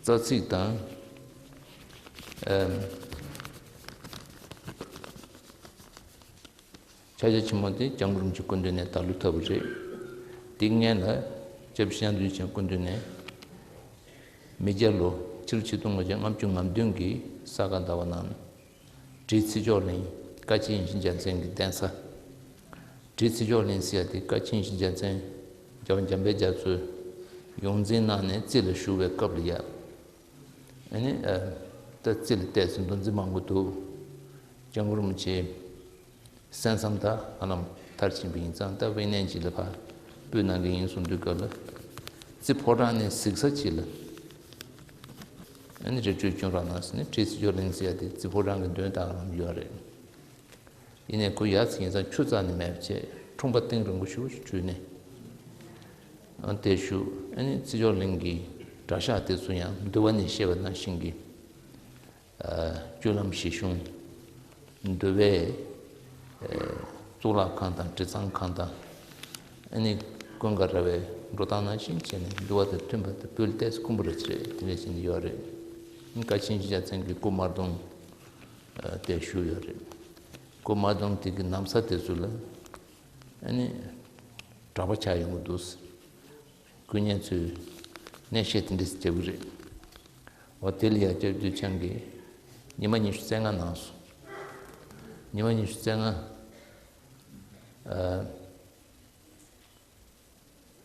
རྩ་ཚིག་དང་། ཨམ། ཕྱག་རྒྱ་ཆེན་མོ་དེ་སྐྱབས་མགོན་རིན་པོ་ཆེའི་སྐུ་མདུན་ནས་ད་ལུ་ཐོབ་པ་རེད། དེ་སྔོན་ལ་སྐྱབས་རྗེ་ཤཱཀྱ་མཛོད་ཆེན་སྐུ་མདུན་ནས་མི་བརྒྱ་ལོ་ཕྱི་ལོ་ཆིག་སྟོང་དགུ་བརྒྱ་ལྔ་བཅུ་ང་བདུན་གྱི་ས་ག་ཟླ་བ་ནང་བྲིས་ཚེ་མཆོག་གླིང་བཀའ་ཆེན་ཡིད་བཞིན་རྒྱལ་མཚན་གྱི་གདན་ས། བྲིས་ཚེ་མཆོག་གླིང་ཟེར་ཡ་དེ་བཀའ་ཆེན་ཡིད་བཞིན་རྒྱལ་མཚན་རྒྱལ་བ་འཇམ་དཔལ་རྒྱ་མཚོས་ཡོངས་འཛིན་གནང་ནས་རྩིས་ལ་ཞུགས་པའི་སྐབས་ལ་ཡ། ཨ་ནི་ཨ་ད་རྩིས་ལ་བལྟས་ཚེ་མདོ་འཛིན་མང་པོ་འདུག་སྐྱབས་མགོན་རིན་པོ་ཆེ་གསན་བསམ་ད་ཧ་ལམ་མཐར་ཕྱིན་པ་ཡིན་ཙང་ད་དབེན་གནས་ཅིག་ལ་ཕར་སྤོས་གནང་གི་ཡིན་གསུངས་དུས་སྐབས་ལ་རྩིས་ཕོ་བྲང་ནས་གཟིགས་ས་ཅིག་ལ་ཨ་ནི་རི་ཁྲོད་ཁྱུང་ར་ནང་ཟེར་ནས་བྲིས་ཚེ་མཆོག་གླིང་ཟེར་ཡ་དེ་རྩིས་ཕོ་བྲང་གི་མདུན་ད་ཧ་ལམ་ཡོད་རེད། ཡིན་ནའི་ཁོ་ཡར་ཚེ་ཡིན་ཙང་ཆུ་རྩ་ནས་མེད་པ་བྱས་འཁྲུངས་པ་གཏིང་རིང་པོ་ཞེ་པོ་ཞིག་བྲོས་ནས། ཨ་དེ་བཞུགས། ཨ་ནི་རྩེ་སྦྱོར་གླིང་གི་གྲྭ་ཤག་དེ་ཚོ་ཡང་འདུལ་བ་ནས་བཤད་པ་ནང་བཞིན་གྱི་ཨ་སྤྱོད་ལམ་བཞི་གཞུང་། འདུལ་བའི་ཨ་གཙུག་ལག་ཁང་དང་དྲི་གཙང་ཁང་དང་། ཨ་ནི་ཀུན་དགའ་ར་བའི་འགྲོ་སྟངས་ནང་བཞིན་བྱས་ནས་འདུལ་བ་དང་མཐུན་པ་དང་སྤུས་ལེགས་ཏོག་ཙམ་དཀོན་པོ་རེད་ཟེར་དེ་འདྲ་བྱས་ནས་ཡོད་རེད། ཨ་ནི་བཀའ་ཆེན་རྗེ་རྒྱལ་མཚན་གྱི་སྐུ་དམར་གདུང་ཨ་དེ་བཞུགས་ཡོད་རེད། སྐུ་དམར་གདུང་དེ་གི་ན་བཟའ་དེ་ཚོ་ལ་ཨ་ནི་གྲྭ་པ་ཆགས་ཡོང་གི་འདུག་སྐུ་ངོ་ཚོས་གནས་བཤད་དེ་འདྲ་ཞིག་བྱེད་ཀྱི་རེད། འོ་དེ་ལ་ཡ་སྐྱབས་རྗེ་རྡུལ་འཆང་གིས་ཉི་མ་ཉི་ཤུ་རྩ་ལྔ་གནང་སོང་། ཉི་མ་ཉི་ཤུ་རྩ་ལྔ་ཨ་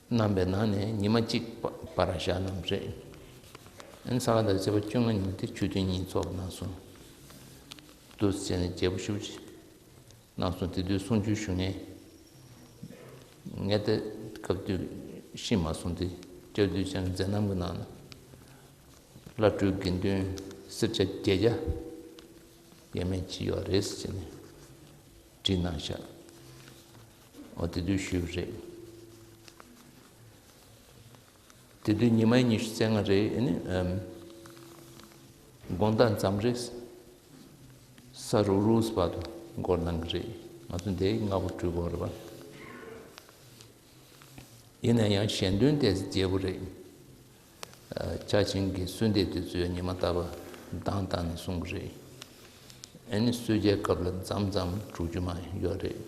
གནང་པའི་ནང་ནས་ཉི་མ་གཅིག་པ་པར་བཞག་གནང་བ་རེད། ཨ་ནི་ས་ག་ཟླ་བའི་ཚེས་པ་བཅོ་ལྔ་ཉིན་དེ་ཆོས་ཐུན་གཉིས་ཚོགས་གནང་སོང་། འདུག་སེ་བྱས་ནས་རྒྱས་པོ་ཞེ་པོ་ཅིག་གནང་སོང་། དེ་དུས་གསུང་ཆོས་ཞུ་མཁན་ངས་དེ་སྐབས་དུས་ཤེས་མ་སོང་སྟེ་སྐྱབས་རྡུལ་འཆང་མཛད་རྣམ་གྱི་ནང་ན་བླ་སྤྲུལ་དགེ་འདུན་སེར་སྐྱ་བརྒྱད་བརྒྱ་ཡས་མས་ཅིག་ཡོད་རེད་ཟེར་ནས་བྲིས་གནང་ཤག་འོ་དེ་དུས་ཞུས་པ་རེད། དེ་དུས་ཉི་མ་ཉི་ཤུ་རྩ་ལྔ་རེད། ཨ་ནི་ཨམ་དགོང་དག་མཚམས་རེ་ས་རུབ་རུབ་བར་དུ་འགོར་གནང་གི་རེད། ང་ཚོ་འདིར་སྔ་པོ་གྲོལ་དགོས་རེད་པ། ཡིན་ན་ཡང་ཞལ་འདོན་དེ་རྒྱས་པོ་རེད། ཨ་ཕྱག་ཆེན་གྱི་གསོལ་འདེབས་དེ་ཚོ་ཡང་ཉི་མ་རྟག་པར་གདངས་བཏང་ནས་གསུང་གི་རེད། ཨ་ནི་གསོལ་ཇའི་སྐབས་ལ་མཚམས་མཚམས་དྲུག་ཅུ་མ་ཡོད་རེད།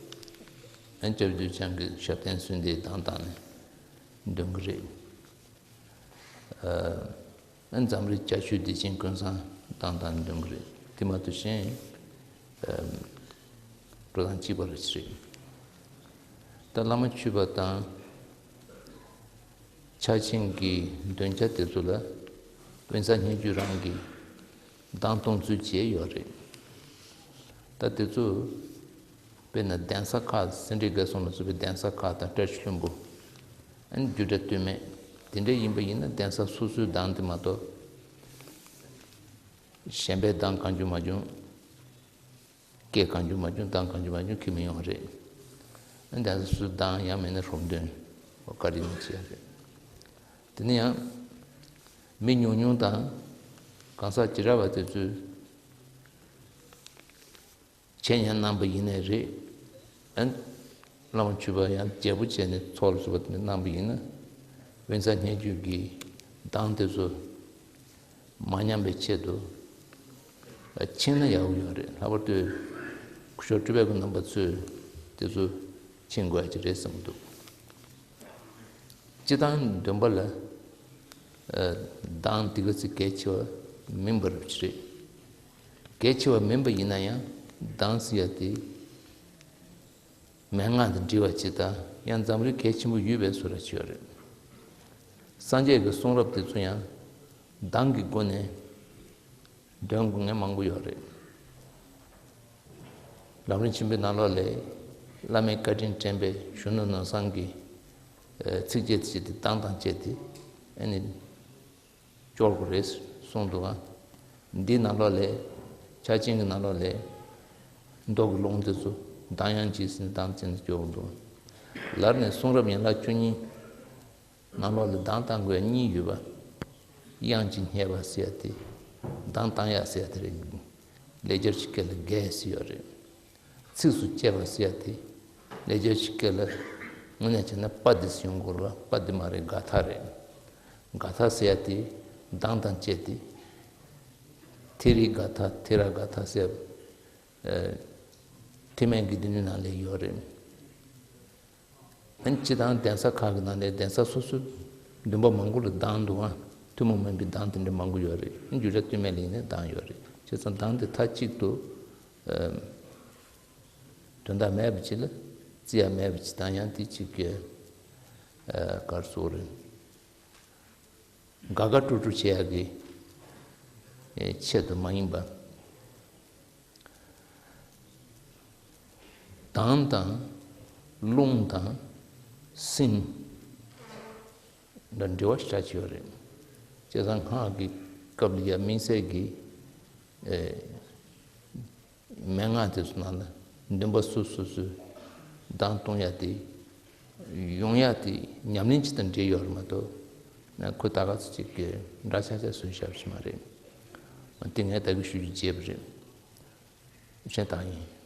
ཨ་ནི་སྐྱབས་རྡུལ་འཆང་གི་ཞབས་བརྟན་གསོལ་འདེབས་གདངས་བཏང་ནས་འདོན་གྱི་རེད། ཨ་ཨ་འཛམ་རིག་བརྒྱད་ཅུའི་བདེ་ཆེན་ཀུན་བཟང་གདངས་བཏང་ནས་འདོན་གྱི་རེད། དེ་མ་གཏོགས་གཞན་ཨ་འགྲོ་སྟངས་གཅིག་པ་རེད་ཟེར། ད་བླ་མ་མཆོད་པ་དང་ཕྱག་ཆེན་གྱི་འདོན་ཆ་དེ་ཚོ་ལ་དབེན་ས་སྙན་བརྒྱུད་རང་གི་གདངས་གཏོང་ཚུལ་བཅས་ཡོད་རེད། ད་དེ་ཚོ་དཔེར་ན་གདན་ས་ཁག་སེ་འབྲས་དགེ་གསུམ་ལ་སོགས་པའི་གདན་ས་ཁག་དང་བཀྲ་ཤིས་ལྷུན་པོ། ཨ་ནི་རྒྱུད་གྲྭ་སྟོད་སྨད་དེ་འདྲ་ཡིན་པ་ཡིན་ན་གདན་ས་སོ་སོའི་གདངས་དེ་མ་གཏོགས་གཞན་པའི་གདངས་གང་བྱུང་མ་བྱུང་། སྐད་གང་བྱུང་མ་བྱུང་གདངས་གང་བྱུང་མ་བྱུང་ཁྱེར་མི་ཡོང་བ་རེད། ཨ་ནི་གདན་ས་སོ་སོའི་གདངས་ཡང་མིན་ན་ཧྲོམ་འདོན་བཀའ་དྲིན་ཆེ་བ་རེད། དེ་ནས་ཡང་མི་ཉུང་ཉུང་དང་གང་ཟག་བྱེ་བྲག་པ་དེ་ཚོས་མཆན་ཡང་གནང་པ་ཡིན་ནའི་རེད། ཨ་ནི་བླ་མ་མཆོད་པ་ཡང་རྒྱས་པོ་བྱས་ནས་ཚོགས་ལ་བསུ་བ་དེ་འདྲ་གནང་པ་ཡིན་ན་དབེན་ས་སྙན་བརྒྱུད་ཀྱི་གདངས་དེ་ཚོ་མ་ཉམས་པའི་ཆེད་དུ་ཕྱིན་ན་ཡག་པོ་ཡོད་རེད། ལྷག་པར་དུ་སྐུ་ཞབས་སྤྲུལ་པའི་སྐུ་རྣམ་པ་ཚོས་དེ་ཚོ་ཕྱིན་དགོས་ཀྱི་རེད་བསམ་གྱི་འདུག་སྤྱིར་བཏང་འདོན་པ་ལ་ཨ་གདངས་དེ་ག་ཚོད་གལ་ཆེ་བ་མིན་པ་རེད། གལ་ཆེ་བ་མིན་པ་ཡིན་ན་ཡང་གདངས་ཟེར་ཡ་དེ་མན་ངག་དང་འབྲེལ་བ་ཅིག་དང་ཡང་འཛམ་གླིང་གལ་ཆེན་པོ་ཡོད་པའི་བཟོ་འདྲ་ཅིག་ཡོད་རེད། སངས་རྒྱས་ཀྱི་གསུང་རབ་དེ་ཚོ་ཡང་གདངས་ཀྱི་སྒོ་ནས་འདོན་དགོས་མཁན་མང་པོ་ཡོད་རེད། ལམ་རིམ་ཆེན་པོའི་ནང་ལོགས་ལ་བླ་མའི་བཀའ་དྲིན་དྲན་པའི་གཞོན་ནུ་ནོར་བཟང་གིས་ཚིགས་བཅད་དེ་བྱས་ཏེ་གདངས་དང་བཅས་ཏེ་ཨ་ནི་སྐྱོར་དགོས་རེད་གསུངས་འདུག་ག་འདིའི་ནང་ལོགས་ལ་ཕྱག་ཆེན་གྱི་ནང་ལོགས་ལ་མདོ་གི་ལུང་དེ་ཚོ་གདངས་དབྱངས་ཀྱིས་ཟིན་གདངས་ཅན་དུ་སྐྱོར་དགོས་འདུག་ལར་ནས་གསུང་རབ་ཡན་ལག་བཅུ་གཉིས་ནང་ལོགས་ལ་གདངས་བཏང་དགོས་ཡ་གཉིས་ཡོད་པ། དབྱངས་ཀྱིས་སྙད་པ་ཟེར་ཡ་དེ། གདངས་བཏང་ཡ་ཟེར་ཡ་དེ་རེད། ལེགས་སྦྱར་གྱི་སྐད་ལ་རྒྱས་ཟེར་ཡོད་རེད། ཚིགས་སུ་བཅད་པ་ཟེར་ཡ་དེ། ལེགས་སྦྱར་གྱི་སྐད་ལ་དངོས་གནས་བྱས་ན་པ་དེ་ཡོང་དགོས་རེད་པ། པ་དེ་མ་རེད། ག་ཐ་རེད། ག་ཐ་ཟེར་ཡ་དེ་གདངས་དང་བཅས་ཏེ། ཐེ་རི་ག་ཐ་ཐེ་ར་ག་ཐ་ཟེར་ཡ། ཐེག་དམན་གྱི་སྡེ་སྣོད་ནང་ལ་ཡོད་རེད། ཨ་ནི་སྤྱིར་བཏང་གདན་ས་ཁག་གི་ནང་ནས་གདན་ས་སོ་སོའི་འདུན་པ་མང་པོ་ལ་གདངས་འདུག་ཨ། ཐུན་མོང་མིན་པའི་གདངས་དེ་འདྲ་མང་པོ་ཡོད་རེད། རྒྱུད་གྲྭ་སྟོད་སྨད་ལ་ཡིན་ནའི་གདངས་ཡོད་རེད། བྱས་ཙང་གདངས་དེ་མཐའ་གཅིག་ཏུ་ཨ་དོན་དག་མེད་པ་ཅིག་ལ་བརྩི་ཡ་མེད་པ་ཅིག་དང་། ཡང་དེ་གཅིག་གི་ཨ་ག་རེ་ཟེར་དགོས་རེད། དགའ་དགའ་སྤྲོ་སྤྲོ་བྱེད་ཡག་གི་ཆེད་དུ་མ་ཡིན་པ། གདངས་དང་རླུང་དང་སེམས་ལ་འབྲེལ་བ་ཞེ་དྲག་ཅིག་ཡོད་རེད། བྱས་ཙང་སྔགས་ཀྱི་སྐབས་ལ་ཡ་དམིགས་བསལ་གྱི་མན་ངག་དེ་ཚོ་ནང་ལ་འདུན་པ་སོ་སོ་སོའི་གདངས་གཏོང་ཡ་དེ་ཡོང་ཡ་དེ་ཉམས་ལེན་ཅིག་དང་འབྲེལ་ཡོད་རེད་མ་གཏོགས། ཁོ་ད་ག་ཚོད་ཅིག་གི་འདྲ་ཆགས་ཆགས་བཟོས་བཞག་པ་ཞིག་མ་རེད། དེ་ངས་ད་གིན་ཞུ་རྒྱུ་བརྗེད་པ་རེད། གཞན་དག་ཡིན།